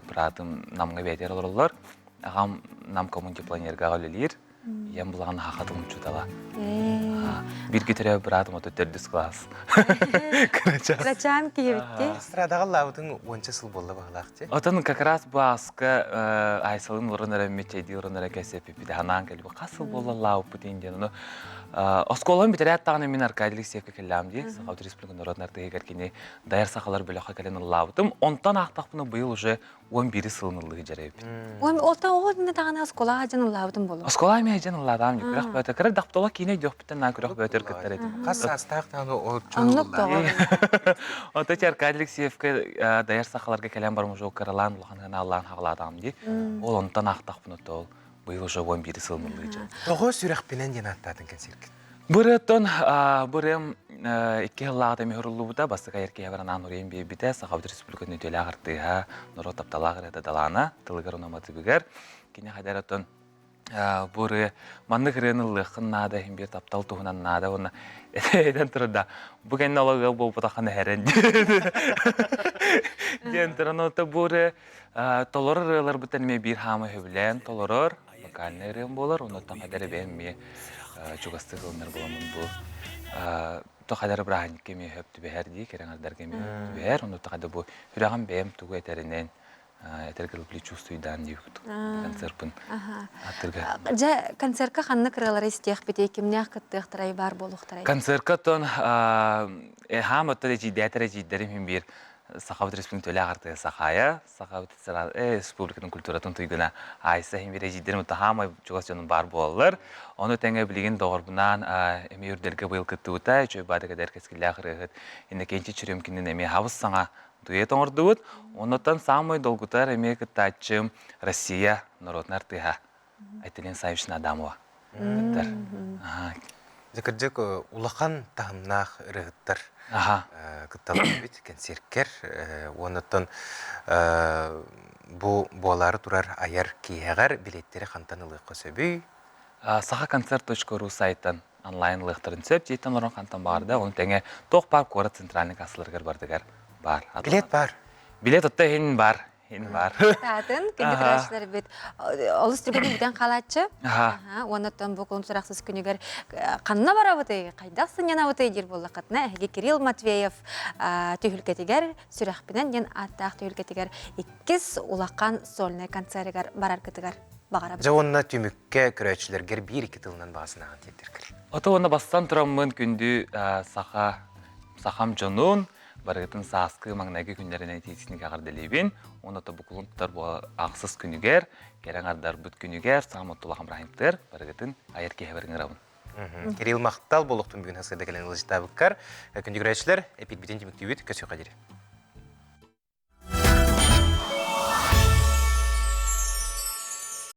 быраатым Намҥа бэйэтигэр олороллор. Аҕам Нам коммунтепланергаҕа үлэлиир. Ийэм булаҕын хахатын учуутала. Бииргэ төрөөбүт быраатым ото төрдүс класс. Кырачаан киһибитти. Эстрадаҕа ыллаабытыҥ уонча сыл буолла баһылаах дии. Отон как раз бу ааска Айсалын олорон эрэ мечейдии олорон эрэ кэсэппиппит ханаан кэлбит. Хас сыл буолла ыллаабыппыт диэн ону оскуоланы бүтэрээт даҕаны мин Аркадий Алексеевка кэллэҕим дии. Саха Республикатын норуот артыыһыгар кини Дайар сахалар бөлөххө кэлэн ыллаабытым. Онтон аахтахпына быйыл уже 11 сылын ыллыы дьарайбыт. Ол оҕо иннэ даҕаны оскуолаҕа дьон ыллаабытым буолуо. Оскуолаҕа эмиэ дьон ыллаатаҕым күрэх бөөтө. Кыра дахтола киинэ өйдүөхпүттэн наа күрэх бөөтөр кыттар этим. Хас саастаах даҕаны ол Оннук тоҕо. Ото ти Аркадий Алексеевка дайар сахаларга кэлэн барым уже кыралаан улахан ынааллаан хаҕалаатаҕым дии. Ол онтон аахтахпын ол быйыл уже 11 сылын ыллыы дьон. Тоҕо сүрэхпинэн диэн ааттаатын кэнсиэркин? Бырыаттан бырыам икки сыллааҕыта эмиэ суруллубута. Бастакы айар киһи анаан уруйан биэрбитэ. Сахабыт Республикатын үтүөлээх артыыһа, норуот тапталаах ырыата Далаана тылыгар уонна матыыбыгар. Кини хайдар оттон бу ырыа маннык ырыаны ыллыаххын наада, иһин биир таптал туһунан наада уонна этэн турар да бу кэннэ олох ыал буолбатаххына эһэрэн диэн туран ото бу ырыа толорор ырыаларбыттан эмиэ биир хаама сөбүлээн толорор вокальнай ырыам буолар, онуттан хайдар эбэм эмиэ чугастык ылынар буоламмын бу то хайдар бырааһынньыкка эмиэ сөп түбэһэр дии, кэрэҥэрдэргэ эмиэ сөп түбэһэр, онуттан хайда бу сүрэҕим бэйэм тугу этэринэн этэргэ дылы чувствуйдаан дии концерпын аттырга. Дьэ, концертка ханнык ырыалары истиэхпитий, кимнээх кыттыахтарай, баар буолуохтарай? Концертка оттон хаам оттон эдьиийдээтэр эдьиийдэрим иһин биир Сахабыт Республикатын төлөөх артыыһа Сахая, Сахабыт Республикатын культуратын туйгуна Айса иһин биир эдьиийдэрим хаамай чугас дьонум баар буолаллар. Ону тэҥэ билигин доҕорбунаан эмиэ үрдэлгэ быйыл кыттыбыта, үчүгэй баада кэдэр кэскиллээх ырыаһыт Иннокентий Черемкинин эмиэ хабыс саҥа дуэт оҥордубут. Оннуттан саамай долгутар эмиэ кыттааччым Россия народнай артыыһа Айталина Савична Адамова кыттар. Дьэ кырдьык улахан таһымнаах ырыаһыттар кытталлар эбит кэнсиэркэр. Уоннаттан бу буолаары турар айар киэһэҕэр билиэттэри хантан ылыахха сөбүй? Сахаконцерт.ру сайтан. онлайн ылыахтарын сөп, дьиэттэн олорон хантан баҕарда, ону тэҥэ туох баар куорат центральный кассаларыгар бардыгар баар. Билет бар. Билет отто иһин бар. Иһин бар. Таатын күндү көрөөччүлэрбит олус түргэнник бүтэн хаалааччы. Уонна оттон бу кулун сурахсыз күнүгэр ханна барабытый, хайдах сынньанабытый диир буоллаххытына, эһиги Кирилл Матвеев түһүлгэтигэр сүрэхпинэн диэн ааттаах түһүлгэтигэр иккис улахан сольнай концерыгар бараргытыгар баҕарабыт. Дьэ уонна түмүккэ көрөөччүлэргэр биир-икки тылынан баҕасынаҕын тиэрдэр. Ото уонна бастан тураммын күндү саха сахам дьонун барыгытын сааскы маҥнайгы күннэринэн итиитиник эҕэрдэлиибин. Уонна тобукулун тутар бу ахсыс күнүгэр, кэрэ аҥардарбыт күнүгэр, саҥа моттулахан бырааһынньыктар барыгытын айар киэһэбэр ыҥырабын. Кирилл махтал буолуохтун бүгүн хасыда кэлэн ылыжтаабыккар. Күндү көрөөччүлэр, эпирбитин түмүктүүбүт көсүөхэ дири.